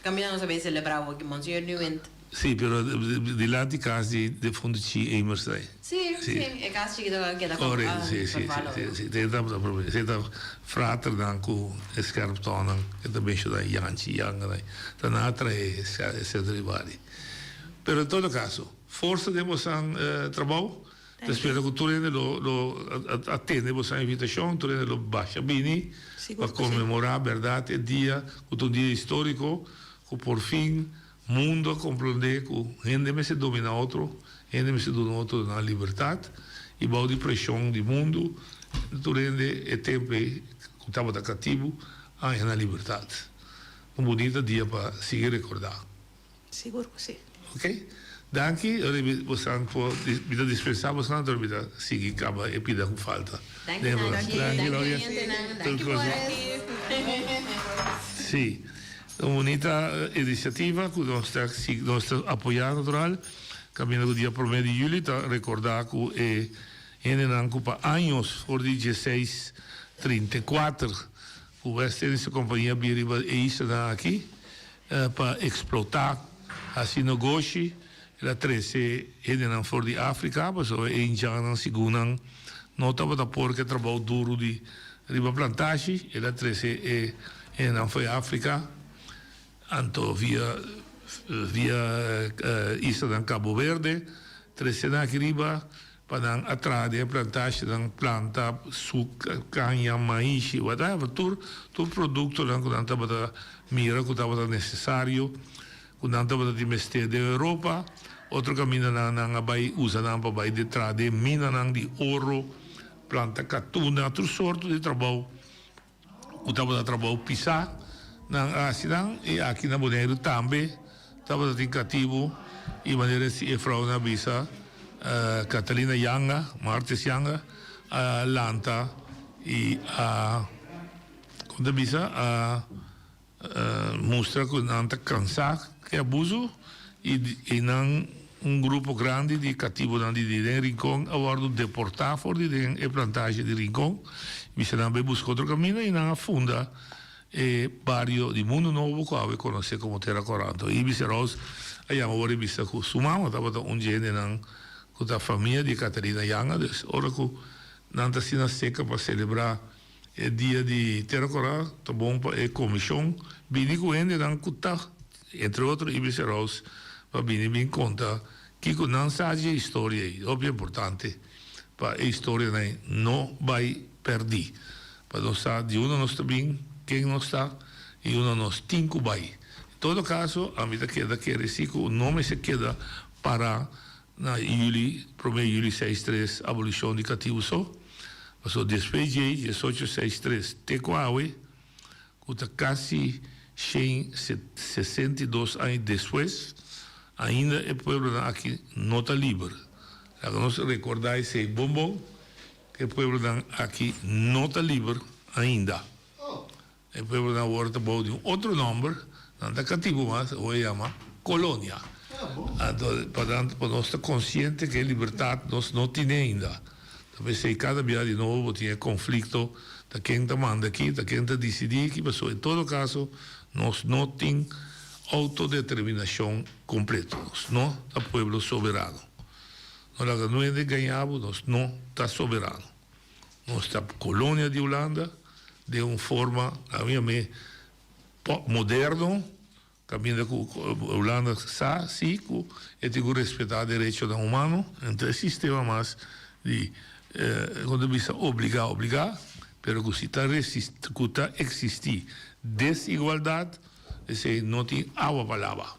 S12: Kaminda nos a bin selebrá awoki, Monseñor Nieuwindt.
S11: Sí, pero dilanti kas di defuntu Chi Emers ta ei.
S12: Sí, sí, e kas chikito ku a keda
S11: Correcto, sí, sí, sí, sí, sí. Te ta promé. Te ta fraternan ku e skerptònnan ke ta menshoná Yanchi, Yanga, ta nan a trae e sentro di bario. Pero en todo kaso, forsa den bosan trabou. Ta spera ku tur hende lo lo atende bosan invitashon, tur hende lo basha bini pa konmemorá bèrdat e dia ku ta un dia históriko ku porfin Mundu a komprondé ku hende mester dominá otro, hende mester duna otro nan libertat, i bou di preshon di mundu, tur hende e tempu ei ku tabata katibu a haña nan libertat. Un bunita dia pa sigui rekordá.
S13: Sigur ku si.
S11: Ok. Danki. Ora mi bosan por mi ta dispensá bosan, anto mi ta sigui kaba e pida ku falta.
S12: Danki Nanchi.
S11: Danki Gloria.
S12: Danki
S11: Tur kos.
S12: Boris.
S11: Sí. Un bunita iniciativa cu nos ta nos ta apoya natural. Caminda cu dia prome di juli ta recorda cu e hendenan cu pa años for di dieseis trinta i kuater cu West Indische Compagnie a bin riba e islanan aki pa explota haci negoshi. El a trece hendenan for di Africa pasobra e indjannan segun nan no tabata por cu e trabou duro di riba plantashi. El a trece e hendenan for di Africa anto via via islanan Cabo Verde trece nan aki riba pa nan a traha den e plantashinan planta suka, caña, maishi, whatever tur tur productonan cu nan tabata mira cu tabata necesario. Ku nan tabata tin mester den Europa, otro kamindanan nan a bai usa nan pa bai detrás den minanan di oro, planta katuna, tur sorto di trabou ku tabata trabou pisá. Nan a hasi nan i aki na Boneiru tambe tabata tin katibu i manera si e frou nan a bisa Catalina Yanga, Martes Yanga a lanta i a kon ta bisa a mustra ku nan ta kansá ku e abuso i nan un grupo grandi di katibunan di den Rincon a wòrdu deportá for di den e plantage di Rincon bisa nan bai buska otro kaminda i nan a funda e bario di Mundu Nobo ku awe konosé komo Tera Kòrá. Anto Ibis Roos a yama wòrdu bisa ku su mama tabata un dje hendenan ku ta famia di Catarina Yanga dus ora ku nan ta asina seka pa selebrá E dia di Tera Kòrá ta bon pa e komishon bini ku hendenan ku ta, entre otro Ibis Roos, pa bini bin konta kiko nan sa dje historia ei. Hopi importante pa e historianan ei no bai pèrdí, pa nos sa di unda nos ta bin, ken nos ta i unda nos tin ku bai. En todo kaso, ami ta keda kere si ku no mester keda pará Na juli, promé juli seis tres, abolishon di katibu so, pasobra despues djei, diesocho seis tres, te ku awe, ku ta kasi shen sesenta i dos aña despues, ainda e pueblonan aki no ta liber. Laga nos rekordá esei bon bon, ku e pueblonan aki no ta liber ainda. E pueblonan awor ta bou di un otro nomber, nan ta katibu mas, awor e yama kolonia. Anto pa nan, pa nos ta konsiente ku e libertat nos no tine ainda. Ta p'esei kada bia di nobo bo tin e konflikto, ta ken ta manda aki, ta ken ta disidí aki, pasobra en todo kaso nos no tin outodeterminashon kompleto, nos no ta pueblo soberano. No laga nuende gaña bo, nos no ta soberano. Nos ta kolonia di Hulanda den un forma, ami a me, pop moderno, kaminda ku Hulanda sa si ku e tin ku respetá derechonan humano. Anto e sistema mas di kon ta bisa obligá obligá, pero ku si ta ku ta eksistí desigualdat, esei no tin awa pa laba.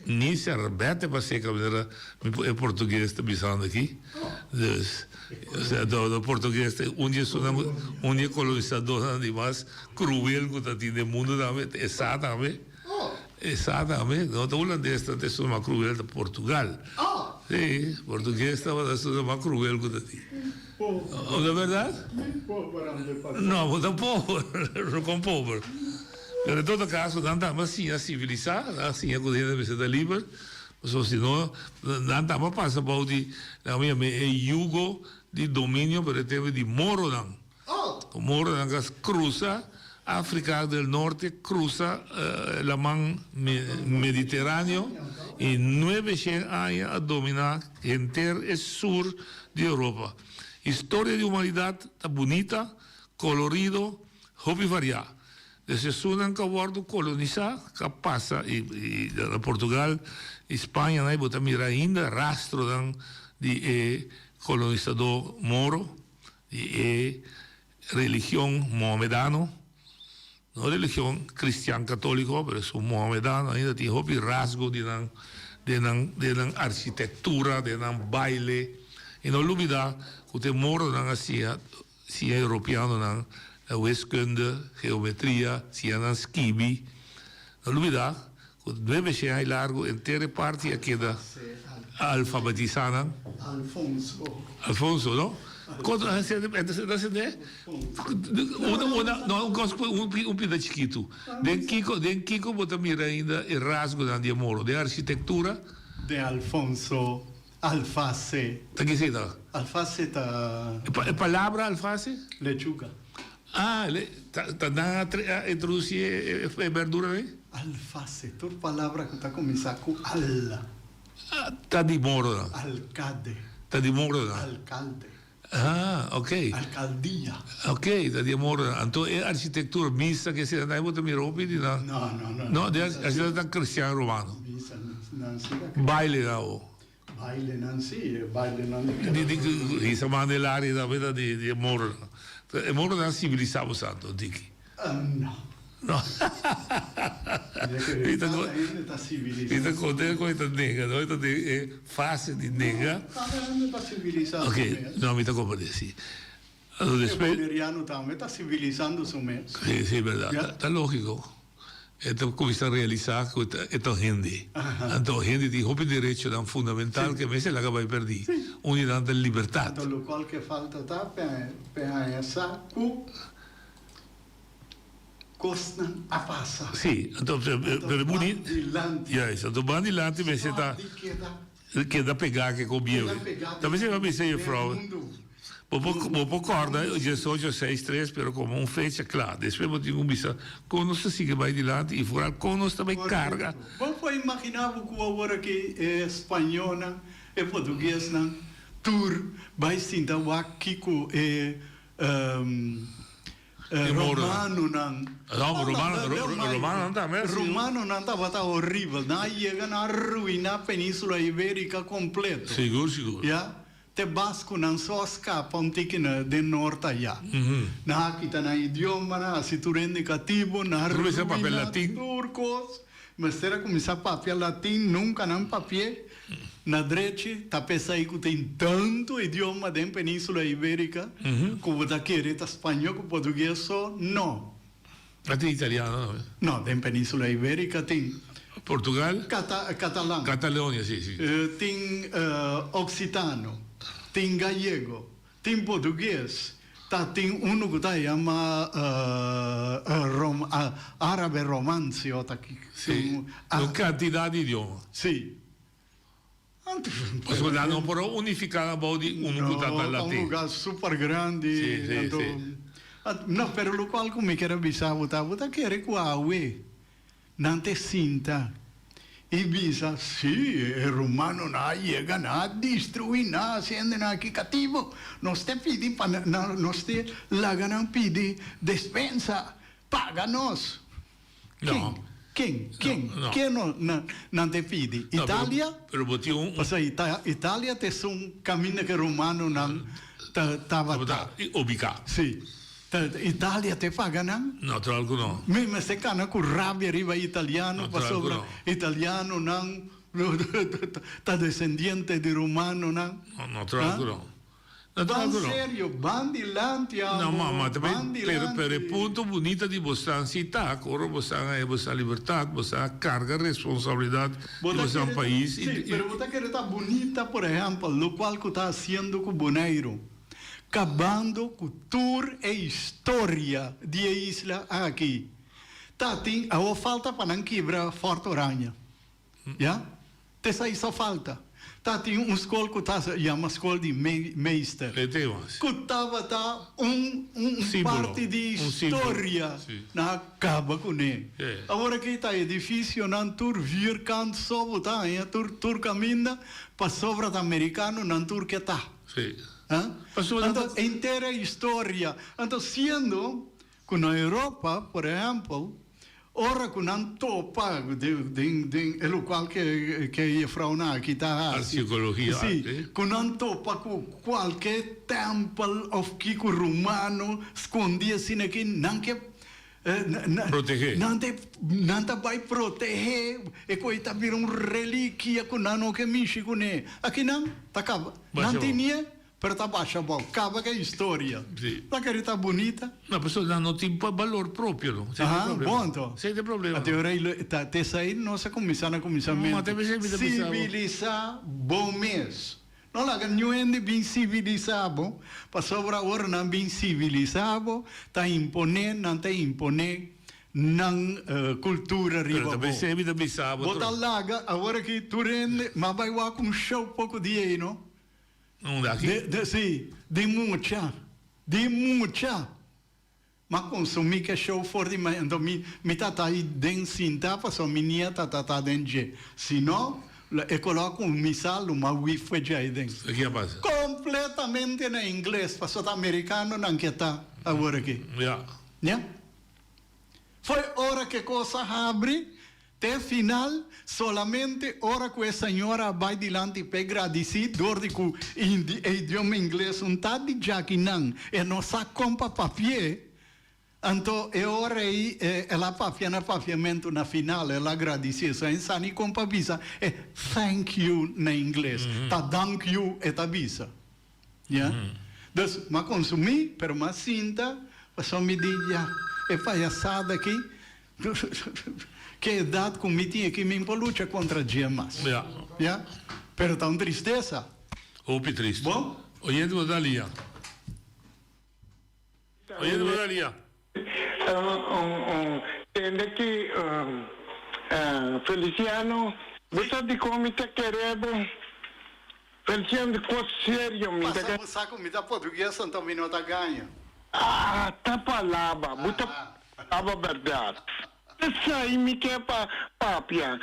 S11: Ni serbete pa seca manera e portugues ta bisando aki. Dus, osea, do portugues ta un di esunnan, un di e colonisadornan di mas cruel cu ta tin den mundo tambe, e sa tambe, e sa tambe, no ta hulandes ta esun mas cruel, ta Portugal. Si, portugues tabata esun mas cruel cu ta tin. No ta berdad? No, bo ta pober, no con pober. Pero en todo caso nan tamba siña civilisa, nan a siña cu hende mester ta liber, pasobra si no nan tamba pasa bou di nan a yama e yugo di dominio pero e tempo di moronan. Cu moronan a crusa Africa del Norte, crusa laman Mediteraneo y nuebeshen aña a domina henter e sur di Europa. Historia di humanidad ta bunita, colorido, Hopi variá. Des esunnan ku a wòrdu kolonisá, ku a pasa i na Portugal i Spaña nan bo ta mira ainda rastronan di e kolonisadó moro, di e religion mohamedano, no religion kristian katóliko, pero esun mohamedano ainda tin hopi rasgo di nan den nan den nan arkitektura, den nan baile. I no lubidá ku te moronan a siña. Siña europeanonan wiskunde, geometria, siña nan skibi. No lubida ku nuebe shen ai largu enter e parti a keda alfabetisá nan.
S15: Alfonso.
S11: Alfonso, no? Kon ta sende? Una, una, no, un kos, un pida chikitu. Den kiko, den kiko bo ta mira ainda e rasgonan di e moro? Den architektura?
S15: Den Alfonso. Alfase.
S11: Ta ki esei ta?
S15: Alfase ta.
S11: E palabra alfase?
S15: Lechuga.
S11: Ah, le, ta, ta nan a introduci e, e berdura ei?
S15: Alfase, tur palabra ku ta kuminsá ku al.
S11: Ah, ta di moro nan.
S15: Alkade.
S11: Ta di moro nan.
S15: Alkalde.
S11: Ah, ok.
S15: Alkaldia.
S11: Ok, ta di moro nan. Anto e architektura, misa ke esei nan, bo ta mira hopi di nan.
S15: No, no, no.
S11: No, di architektura ta cristian romano.
S15: Misa, nan si ta cristian.
S11: Baile nan o.
S15: Bailenan si, e bailenan di
S11: Di di hisa manda e lari tambe ta di di e moronan. E moronan sivilisá bo santo, Diki?
S15: No.
S11: No.
S15: Mi ta Cada hende ta sivilisá.
S11: Mi ta konta ku e ta nenga, no? E ta den e fase di nenga.
S15: No, cada hende ta sivilisá.
S11: Ok, no, mi ta komprendé, si.
S15: E boneriano tambe ta civilizando su mes.
S11: Si, si, berdad. Ta logico. E ta cuminsa realisa cu e ta un hende. Anto hende tin hopi derechonan fundamental cu e mester laga bay perdi. Un di nan ta libertad.
S15: Anto locual ke falta ta p'e haña sa cu cosnan a pasa.
S11: Si, anto pero e buni.
S15: Anto ban dilanti.
S11: Juist, anto ban dilanti mester ta.
S15: Stop di keda.
S11: Keda pegá ke kon bieu. Ta mester pa bisa juffrouw, bo por bo por kòrda diesocho seis tres pero komo un fecha kla. Despues bo tin ku bisa kon nos ta sigui bai dilanti i foral kon nos ta bai karga.
S15: Bo por imaginá bo ku awor aki e spañónan, e portuguesnan tur bai sinta wak kiko e
S11: E
S15: Romanonan.
S11: No, romano, romanonan tambe a sido.
S15: Romanonan tabata horibel. Nan a yega nan a ruiná Península Ibérica completo.
S11: Sigur, sigur.
S15: Ya. Te Basconan so a scapa un tiki na den norte ayá. Nan a kita nan idioma, nan a haci tur hende catibo, nan a ruiná tur cos. Mester a cuminsa papia latin, nunca nan papi'é na drechi, ta p'esai cu tin tanto idioma den Peninsula Iberica cu bo ta kere ta spañó cu portugues so, no.
S11: A tin italiano tambe?
S15: No, den Peninsula Iberica tin.
S11: Portugal?
S15: Catalan.
S11: Catalonia, si, si.
S15: Tin occitano, tin gallego. Tin portugues, ta tin unu ku ta yama árabe romance o ta ki.
S11: Sí, un kantidat di idioma.
S15: Sí.
S11: Pasobra nan no por a unifiká nan bou di unu ku ta ta latin.
S15: No, ta un lugar super grandi.
S11: Sí, sí, sí.
S15: No, pero lokual ku mi kier a bisa bo ta, bo ta kere ku awe Nan te sinta i bisa, Sí, e romanonan a yega, nan a destruí, nan a hasi hendenan aki katibu. Nos te pidi pa nan, nos te laga nan pidi despensa, paga nos.
S11: No.
S15: Ken? Ken?
S11: No.
S15: Ken no nan te pidi?
S11: No,
S15: Italia?
S11: Pero bo tin un.
S15: Pasobra Italia ta esun kaminda ku e romanonan tabata.
S11: Tabata ubiká.
S15: Sí. Ta Italia te paga nan?
S11: Natural ku no.
S15: Mi mester kana ku rabia riba italiano pasobra italianonan ta descendiente di romanonan.
S11: Natural ku no. Natural ku no.
S15: Ban serio, ban dilanti amo.
S11: No, ma
S15: ban dilanti.
S11: Pero e punto bunita di bosnan si ta ku ora bosnan a haña bosnan libertad, bosnan a karga responsabilidad di bosnan pais.
S15: Si, pero bo ta kere ta bunita por ehempel lokual ku ta hasiendo ku Boneiru. Kabando ku tur e historia di e isla aki. Ta tin awor falta pa nan kibra Fort Oranje. Ya? Ta esai so falta. Ta tin un skol ku ta yama skol di meester. Ku tabata un un parti di historia. Nan a kaba kuné. Awor aki ta edifisionan tur vierkant so bo ta haña tur tur kaminda pasobra ta merikano nan tur ke ta.
S11: Sí.
S15: Ha?
S11: Pasobra
S15: Anto, henter e historia. Anto, siendo cu na Europa, por ehempel, ora cu nan topa den, den, den e locual ke, ke e juffrouwnan aki ta haci.
S11: Archeologia,
S15: Sí,
S11: sí.
S15: cu nan topa cu cualke tempel of kico romano scondi asina aki, nan ke
S11: Protegé.
S15: Nan ta nan ta bai protegé e koe ta bira un relikia ku nan no ke mishi kuné. Aki nan ta kaba. Nan tinié pero ta basha abou. Kaba ku e historia.
S11: Sí.
S15: Ta kere ta bunita.
S11: No, pasobra nan no tin balor propio no. Esei ta e
S15: Aha,
S11: problema.
S15: bon anto.
S11: Esei ta e problema.
S15: Anto ora ei ta te esei nos a kuminsá na kuminsamentu.
S11: Ma te esei mi ta bisa bo.
S15: Sivilisá bo mes. No laga niun hende bin sivilisá bo, pasobra ora nan bin sivilisá bo, ta imponé, nan ta imponé nan kultura
S11: Pero
S15: riba
S11: ta
S15: bo.
S11: p'esei mi ta bisa bo
S15: Bo ta
S11: tur.
S15: laga awor aki tur hende, m'a bai wak un show poko dia ei no.
S11: Unda aki?
S15: De, de, sí, di mucha, di mucha. M'a consumi ke show for di mai anto mi mi ta ta ahi den sinta pasobra mi nieta ta ta den dje si no lo e colo a cuminsa lo m'a wi fue dje ahi den.
S11: Ki a pasa?
S15: Completamente na ingles pasobra ta americano nan ke ta awor aki.
S11: Ya.
S15: Ya. Foi ora ke cos a habri Te final, solamente ora cu e señora a bay dilanti p'e gradici dor di cu e idioma ingles un ta di djaki nan, e no sa con pa papi'e, anto e ora ey el a papia na papiamento na final el a gradici eso en sa ni con pa bisa e thank you na ingles, ta dank you e ta bisa. Ya. Dus m'a konsumí, pero m'a sinta pasobra mi di ya, e payasada aki, ke edat ku mi tin aki mi por lucha kontra dje mas.
S11: Ya.
S15: Ya. Pero ta un tristesa.
S11: Hopi tristu.
S15: Bon.
S11: Oyente bo ta lia. Oyente bo ta lia.
S3: Tende ki Feliciano, bo sa dikon mi ta kere bo? Feliciano di kos serio mi ta
S15: Pasa bo sa ku mi ta portugues anto mi no ta gaña.
S3: Ah ta palabra, bo ta palabra berdad. Esai mi ke pa papia.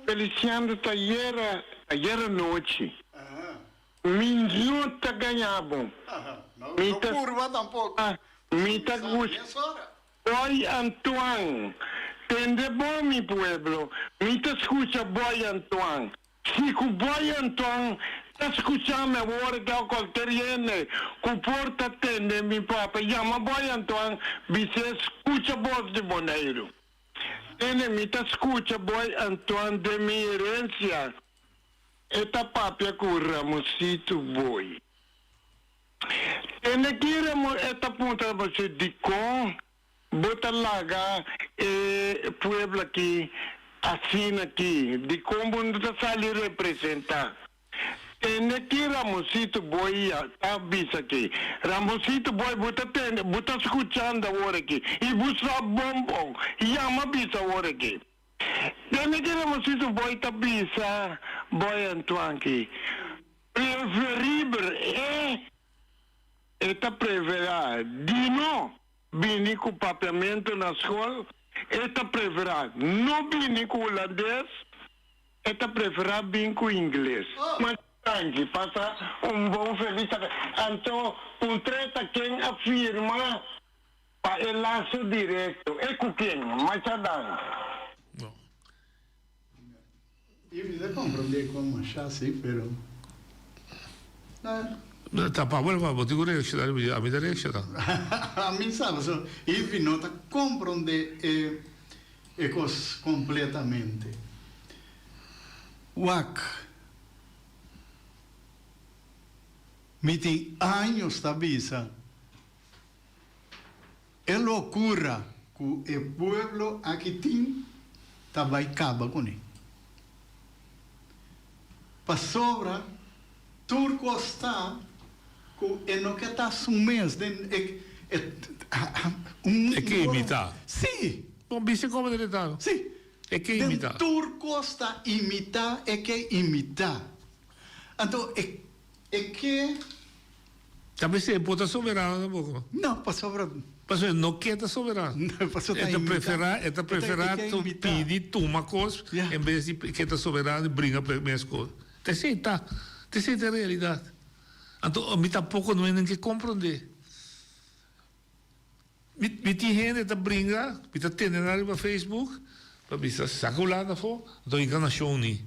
S3: Feliciano ta yera, ta yera nochi. Mi no ta gaña bo. Mi ta Mi ta gusta Boy Antoine. Tende bon mi pueblo, mi ta scucha Boy Antoine. Si cu Boy Antoine ta scucha mi awor ke cualkier hende cu por ta tende mi papia yama Boy Antoine bis'é scucha bos di Boneiru. Tende mi ta scucha Boy Antoine den mi herencia e ta papia cu Ramosito Boy. Tende ki Ramo e ta puntra Ramosito dicon Bo ta laga e pueblo aki asina aki? Dikon bo no ta sali representá? Tende ki Ramosito Boy ta bisa aki. Ramosito Boy, bo ta tende, bo ta skuchando awor aki i bo sa bon bon. Yama bisa awor aki. Tende ki Ramosito Boy ta bisa Boy Antoine ki preferibel e e ta preferá di no bini ku papiamentu na skol, e ta preferá no bini ku hulandes, e ta preferá bin ku ingles. Mas danki, pasa un bon felis tardi. Anto puntr'é ta ken a firma pa e laso direkto, e ku ken? Masha danki.
S15: I mi ta comprende con masha si pero
S11: na. Ta pa bo bo tin cu reacciona riba dje ami ta reacciona.
S15: Ami sa pasobra Ivy no ta comprende e e cos completamente. Wak mi tin años ta bisa. E locura cu e pueblo aki tin ta bay caba cune. Pasobra tur cos ta cu e no ke ta su mes den e e un
S11: E ke imita.
S15: Si.
S11: Bon bisti como den e ta.
S15: Si.
S11: E ke imita.
S15: Den tur cos ta imita e ke imita. Anto e e ke.
S11: Ta mester e por ta soberano tampoco.
S15: No, pasobra.
S11: Pasobra e no ke ta soberano.
S15: Pasobra
S11: E ta prefera, e ta prefera pidi tuma cos en bes di ke ta soberano y bringa pa e mes cos. Ta esey ta. Ta esey ta e realidad. Anto mi tampoco no hende ke comprende. Mi mi tin hende ta bringa, mi ta tende nan riba Facebook pa bisa saca Hulanda afo, anto hinca nacion ni.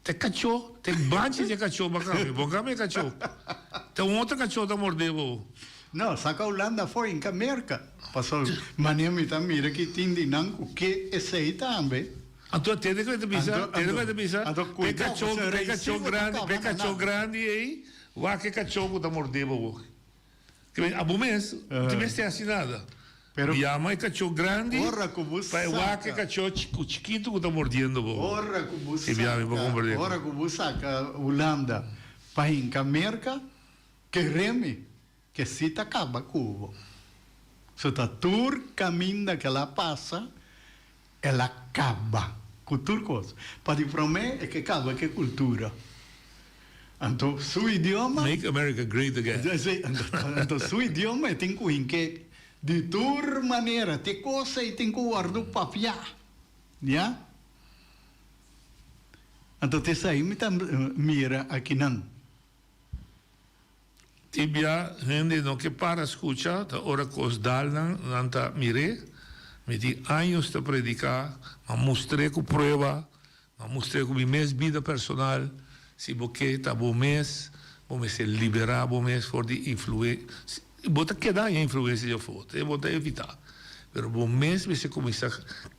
S11: Ta e kachó, ta e banchi di e kachó bo a kambia. Bo a kambia e kachó. Ta un otro kachó ta mordé bo.
S15: No, saka Hulanda afó hinka Merka. Pasobra manera mi ta mira ki tin di nan ku ke esei tambe.
S11: Anto tende ku e ta bisa, tende ku e ta bisa, pa e kachó, pa e kachó grandi, pa e kachó grandi ei, wak e kachó ku ta mordé bo wok. Abo mes no tin mester hasi nada.
S15: Pero
S11: Yama e kachó grandi
S15: ora ku bo
S11: pa e wak e
S15: saka
S11: kachó chikitu ku ta mordiendo bo.
S15: Ora ku bo
S11: E biaha mi por
S15: saka
S11: komprendé.
S15: ora ku bo saka Hulanda pa hinka Merka, kere mi ke si ta kaba ku bo. So ta tur kaminda ke el a pasa, el a kaba ku tur kos. Pa di promé e ke kaba ku e kultura. Anto su idioma.
S11: Make America Great Again.
S15: Sí, anto su idioma e tin ku hink'é di tur manera. Te kos ei tin ku wòrdu papiá. Ya? Anto te esei mi ta mira akinan.
S11: Tin bia hende no ke para skucha, ta ora kos dal nan, nan ta mir'é. Mi tin años ta prediká, m'a mustr'é ku prueba. M'a mustr'é ku mi mes bida personal, si bo ke ta bo mes, bo mester liberá bo mes for di influe, bo ta keda haña influensia di afó, te bo ta evitá. Pero bo mes mester kuminsá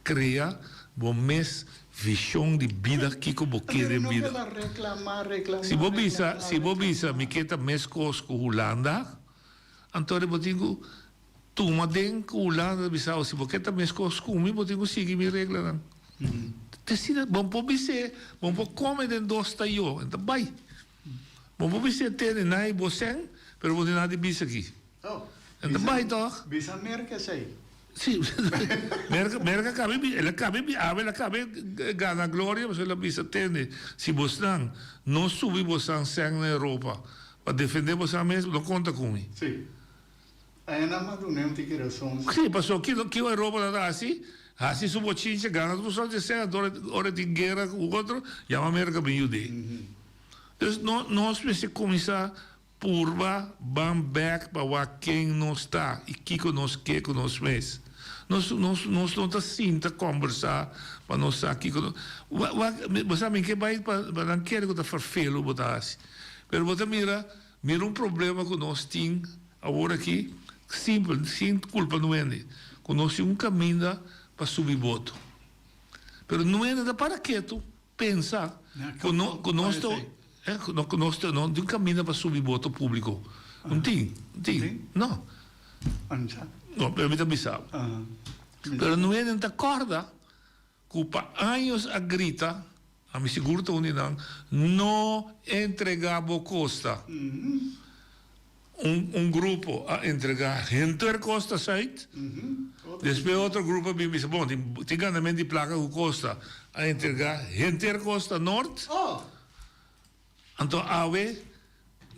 S11: krea bo mes vishon di bida kiko bo ke den bida. Si bo bisa, si bo bisa mi ke ta meskos ku Hulanda, anto bo tin ku tuma den ku Hulanda ta bisa bo si bo ke ta meskos ku mi bo tin ku sigui mi reglanan. Te asina bo por bis'é, bo por kome den dos tayó, e ta bai. Bo por bis'é tene nan i bo sèn, pero bo tin nada di bisa aki. E ta bai tòg.
S15: Bisa Merka esei.
S11: Sí, Merka, Merka kaba bi, el a kaba bi, awe el a kaba gana gloria, pasobra el a bisa, tende, si bosnan no subi bosan sèn na Europa pa defendé bosan mes, no konta ku mi.
S15: Sí. Ayana a dun'é un tiki rason.
S11: Sí, pasobra kiko, kiko Europa ta ta hasi? Hasi su bochincha, gana tur sort di sèn, anto ora tin guera ku otro, yama Merka bin yud'é. Dus no, nos mester kuminsá Purba ban bek pa wak ken nos ta i kiko nos ke ku nos mes. Nos nos nos no ta sinta kombersá pa nos sa kiko nos wak wak bo sa mi ke bai pa pa nan kere ku ta ferfelu bo ta hasi pero bo ta mira mira un problema ku nos tin awor aki simpel sin kulpa nuende ku nos tin un kaminda pa subi boto pero nuende ta para ketu. Pensa ku no ku nos ta ku nos ta no tin kaminda pa subi boto públiko. No tin, no tin, no. No, pero mi ta bisa bo. Pero no hende ta kòrda ku pa años a grita, ami sigur ta un di nan, no entregá bo kosta. Un un grupo a entrega henter Costa Zuid, despues otro grupo a bin bisa bon tin tin ganamento di placa cu Costa a entrega henter Costa Noord, anto awe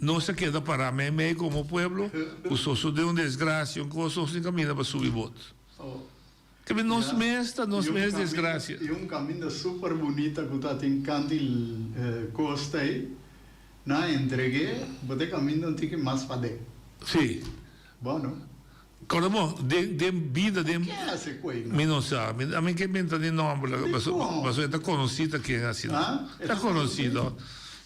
S11: nos a keda para meimei como pueblo cu sosode un desgracia un cos nos tin caminda pa subi bot. Kebe nos mes ta nos mes desgracia.
S15: Y un caminda super bunita cu ta tin canti costa ey, nan a entregue, bo ta e caminda un tiki mas paden.
S11: Si.
S15: Bo no?
S11: Corda bon, den den bida den.
S15: Ken haci cu ey no?
S11: Mi no sa, mi a mi ke menta ni nomber laga paso paso e ta conoci ta ken haci no. Ta conocido.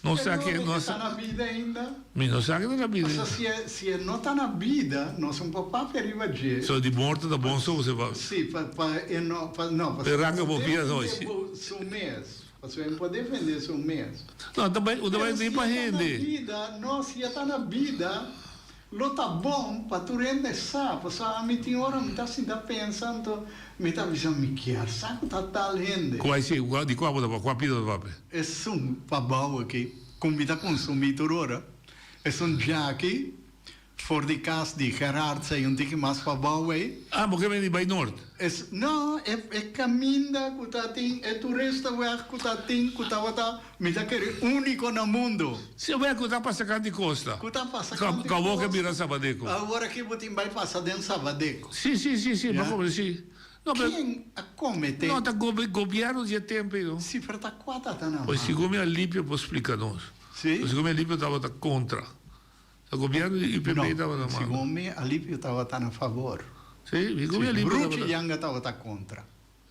S11: No sa ken no sa.
S15: E ta na bida ainda?
S11: Mi no sa ken ta na bida.
S15: Pasobra si e si e no ta na bida, nos un por papia riba dje.
S11: So di morto ta bon so bo pa.
S15: Si, pa pa e no pa no
S11: pasobra. E ranka bo pia nochi.
S15: Su mes. Pasobra e no por defende su mes.
S11: No, ta bai, ta bai ni pa hende.
S15: Pero si e ta na bida, no, si e ta na bida. Lo ta bon pa tur hende sa, pasobra ami tin ora mi ta sinta pensa, anto mi ta bisa mi kier sa ku ta tal hende.
S11: Kua si, di kua bo ta papia? Kua pida bo ta papia?
S15: Esun pabou aki ku mi ta konsumí tur ora, esun djaki for di kas di Gerard sei un tiki mas pabou ei.
S11: Ah, bo ke bini bai nort?
S15: Es, no, e e kaminda ku ta tin, e toeristenweg ku ta tin, ku tabata Mi ta kere úniko na mundu.
S11: Si awor ku ta pasa kanti kosta.
S15: Ku ta pasa kanti kosta.
S11: Ku awor ke bira Sabadeco.
S15: Awor aki bo tin bai pasa den Sabadeco.
S11: Si, si, si, si, bo komprende, si. No, pero.
S15: Ken a komete?
S11: No, ta gobièrnu di e tempu ei, no.
S15: Si, pero ta kua ta ta na
S11: man? Pues segun mi Alipio por splika nos.
S15: Si?
S11: Segun mi Alipio tabata kontra. Ta gobièrnu di UPP tabata na
S15: mando. No, segun mi Alipio tabata na fabor.
S11: Si, segun mi Alipio tabata.
S15: Bruchi Yanga tabata kontra.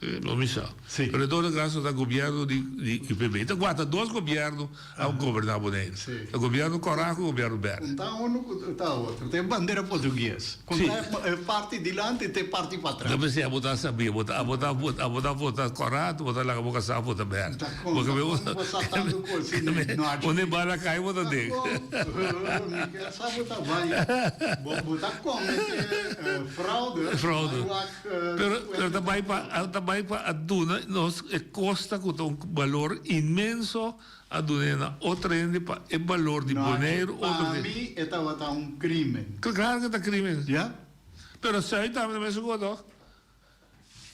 S11: No mi sa. Pero en todo caso ta gobierno di di UPB. Ta guarda dos gobierno a goberna Boneiru. Ta gobierno Kòrá ku gobierno Bèrdè.
S15: Un ta unu ku ta otro. Ta e bandera portugues. Ku ta e parti dilanti te parti patras.
S11: Ta pensé abo ta sabí. Abo ta abo ta abo ta vota Kòrá anto bo ta laga bo kasá vota Bèrdè.
S15: Ta kon ta kon bo sa tantu kos si no a
S11: Unda e bala kai bo ta den.
S15: Ta kon. Mi ke sa bo ta bai. Bo bo ta komete fraude.
S11: Fraude. Pero pero ta bai pa ta bai pa a duna nos e kosta ku ta un balor inmenso a dun'é na otro hende pa e balor di Boneiru otro
S15: Pa mi e tabata un krimen.
S11: Klaro ku ta krimen.
S15: Ya.
S11: Pero Zuid tambe ta mesun kos toch?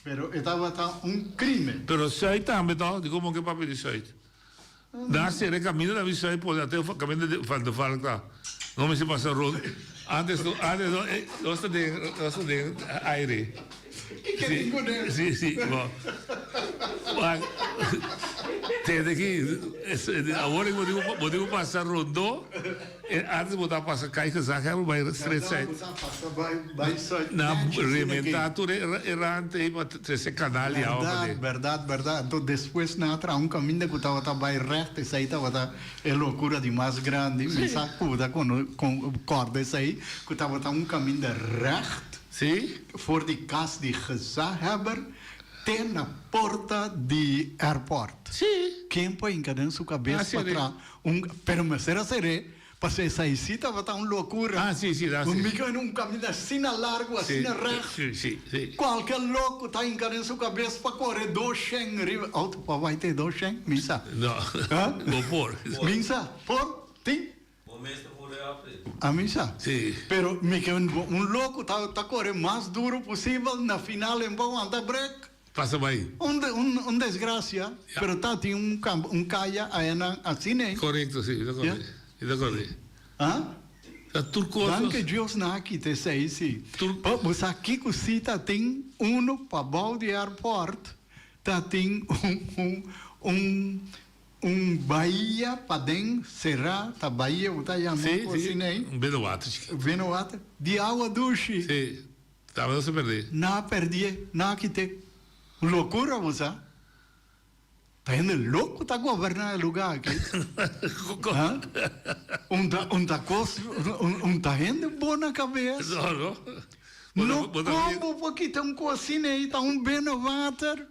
S15: Pero e tabata un krimen.
S11: Pero Zuid tambe toch? Dikon bo ke papia di Zuid? Na sera e caminda ta bisa e pone ate caminda di Van de Valk ta. No mester pasa rond. Antes no, antes no, eh, nos ta den, nos ta den aire.
S15: Si,
S11: si, si, bo. Maar, tende aki, awor bo tin ku, bo tin ku pasa rondó. E antes bo ta pasa kai gezaghebber bai straight side.
S15: Bo ta pasa bai bai side.
S11: Na rementa tur e rand ei pa trese kanal di awa pa den.
S15: Berdad, berdad. Anto despues nan a traha un kaminda ku tabata bai recht, esei tabata e lokura di mas grandi. Mi sa ku bo ta kòrda esei, ku tabata un kaminda recht.
S11: Sí.
S15: For di kas di gezaghebber te na porta di airport.
S11: Sí.
S15: Ken por hinka den su kabes pa traha un, pero mester a ser'é, pasobra esei sí tabata un lokura.
S11: Ah, sí, sí, da sí.
S15: Un miko en un kaminda asina largu, asina règt.
S11: Sí, sí, sí.
S15: Kualke loko ta hinka den su kabes pa kore doshen riba outo, pa bai te doshen? Mi sa.
S11: No, bo por.
S15: Mi sa, por, tin.
S16: Bo mes ta pone af e.
S15: A mi sa.
S11: Sí.
S15: Pero mi ke un loco ta ta core mas duro posibel na final en bo wanta brek.
S11: Pasa bai.
S15: Un un un desgracia.
S11: Ya.
S15: Pero ta tin un campo un caya ayanan asina ey.
S11: Correcto si, mi ta corre. Mi ta corre.
S15: Ah?
S11: Ta tur cos.
S15: Danke Dios nan a kita esey si.
S11: Tur.
S15: Bo bo sa kico si ta tin uno pabao di airport ta tin un un un Un bahia paden será ta bahia bo ta yama
S11: Sí,
S15: un
S11: sí,
S15: asina ei?
S11: un binnenwater chikito.
S15: Binnenwater di awa dushi.
S11: Sí, tabata sa perdé.
S15: Nan a perdié, nan a kité. Un lokura bo sa. Ta hende loko ta goberná e lugá aki. Ha? Un ta un ta kos un ta hende bo na kabes.
S11: No, no.
S15: No, kon bo por kita un kos asina ei ta un binnenwater?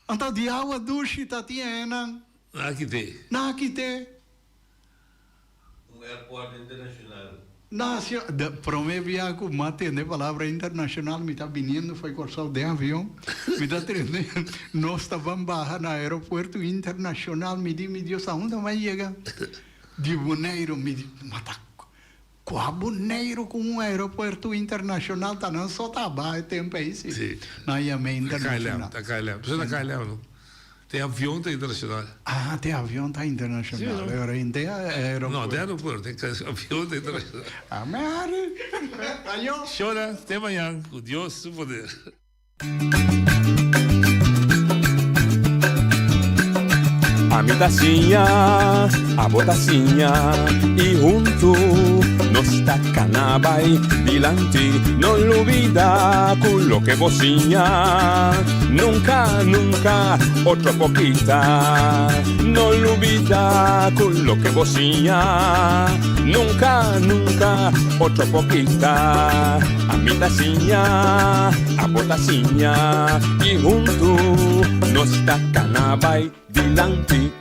S15: Anto di awa dushi ta tin enan.
S11: Na kite.
S15: Na kite.
S16: Un airport internacional.
S15: Nacio, de prome bia cu m'a tende palabra internacional mi ta biniendo fo'i Corsou den avion, mi ta tende nos ta ban baha na aeropuerto internacional, mi di mi Dios aunda m'a yega? Di Boneiru, mi di, ma ta Kua Boneiru ku un aeropuerto internashonal ta nan so ta aba e tempu ei si.
S11: Sí.
S15: Nan yam'é internashonal.
S11: Ta KLM, ta KLM. Pasobra ta KLM no. Te avion ta internashonal.
S15: Ah, te avion ta internashonal.
S11: Sí, no.
S15: Ora hende aeropuerto.
S11: No, te aeropuerto, te avion ta internashonal.
S15: Amèri. Ayo.
S11: Shona, te mañan ku Dios su poder.
S10: Ami ta siña, abo ta siña y huntu nos ta cana bay dilanti. No lubida cu loke bo siña nunca, nunca otro por kita. No lubida cu loke bo siña nunca, nunca otro por kita. Ami ta siña, abo ta siña y huntu nos ta cana bay dilanti.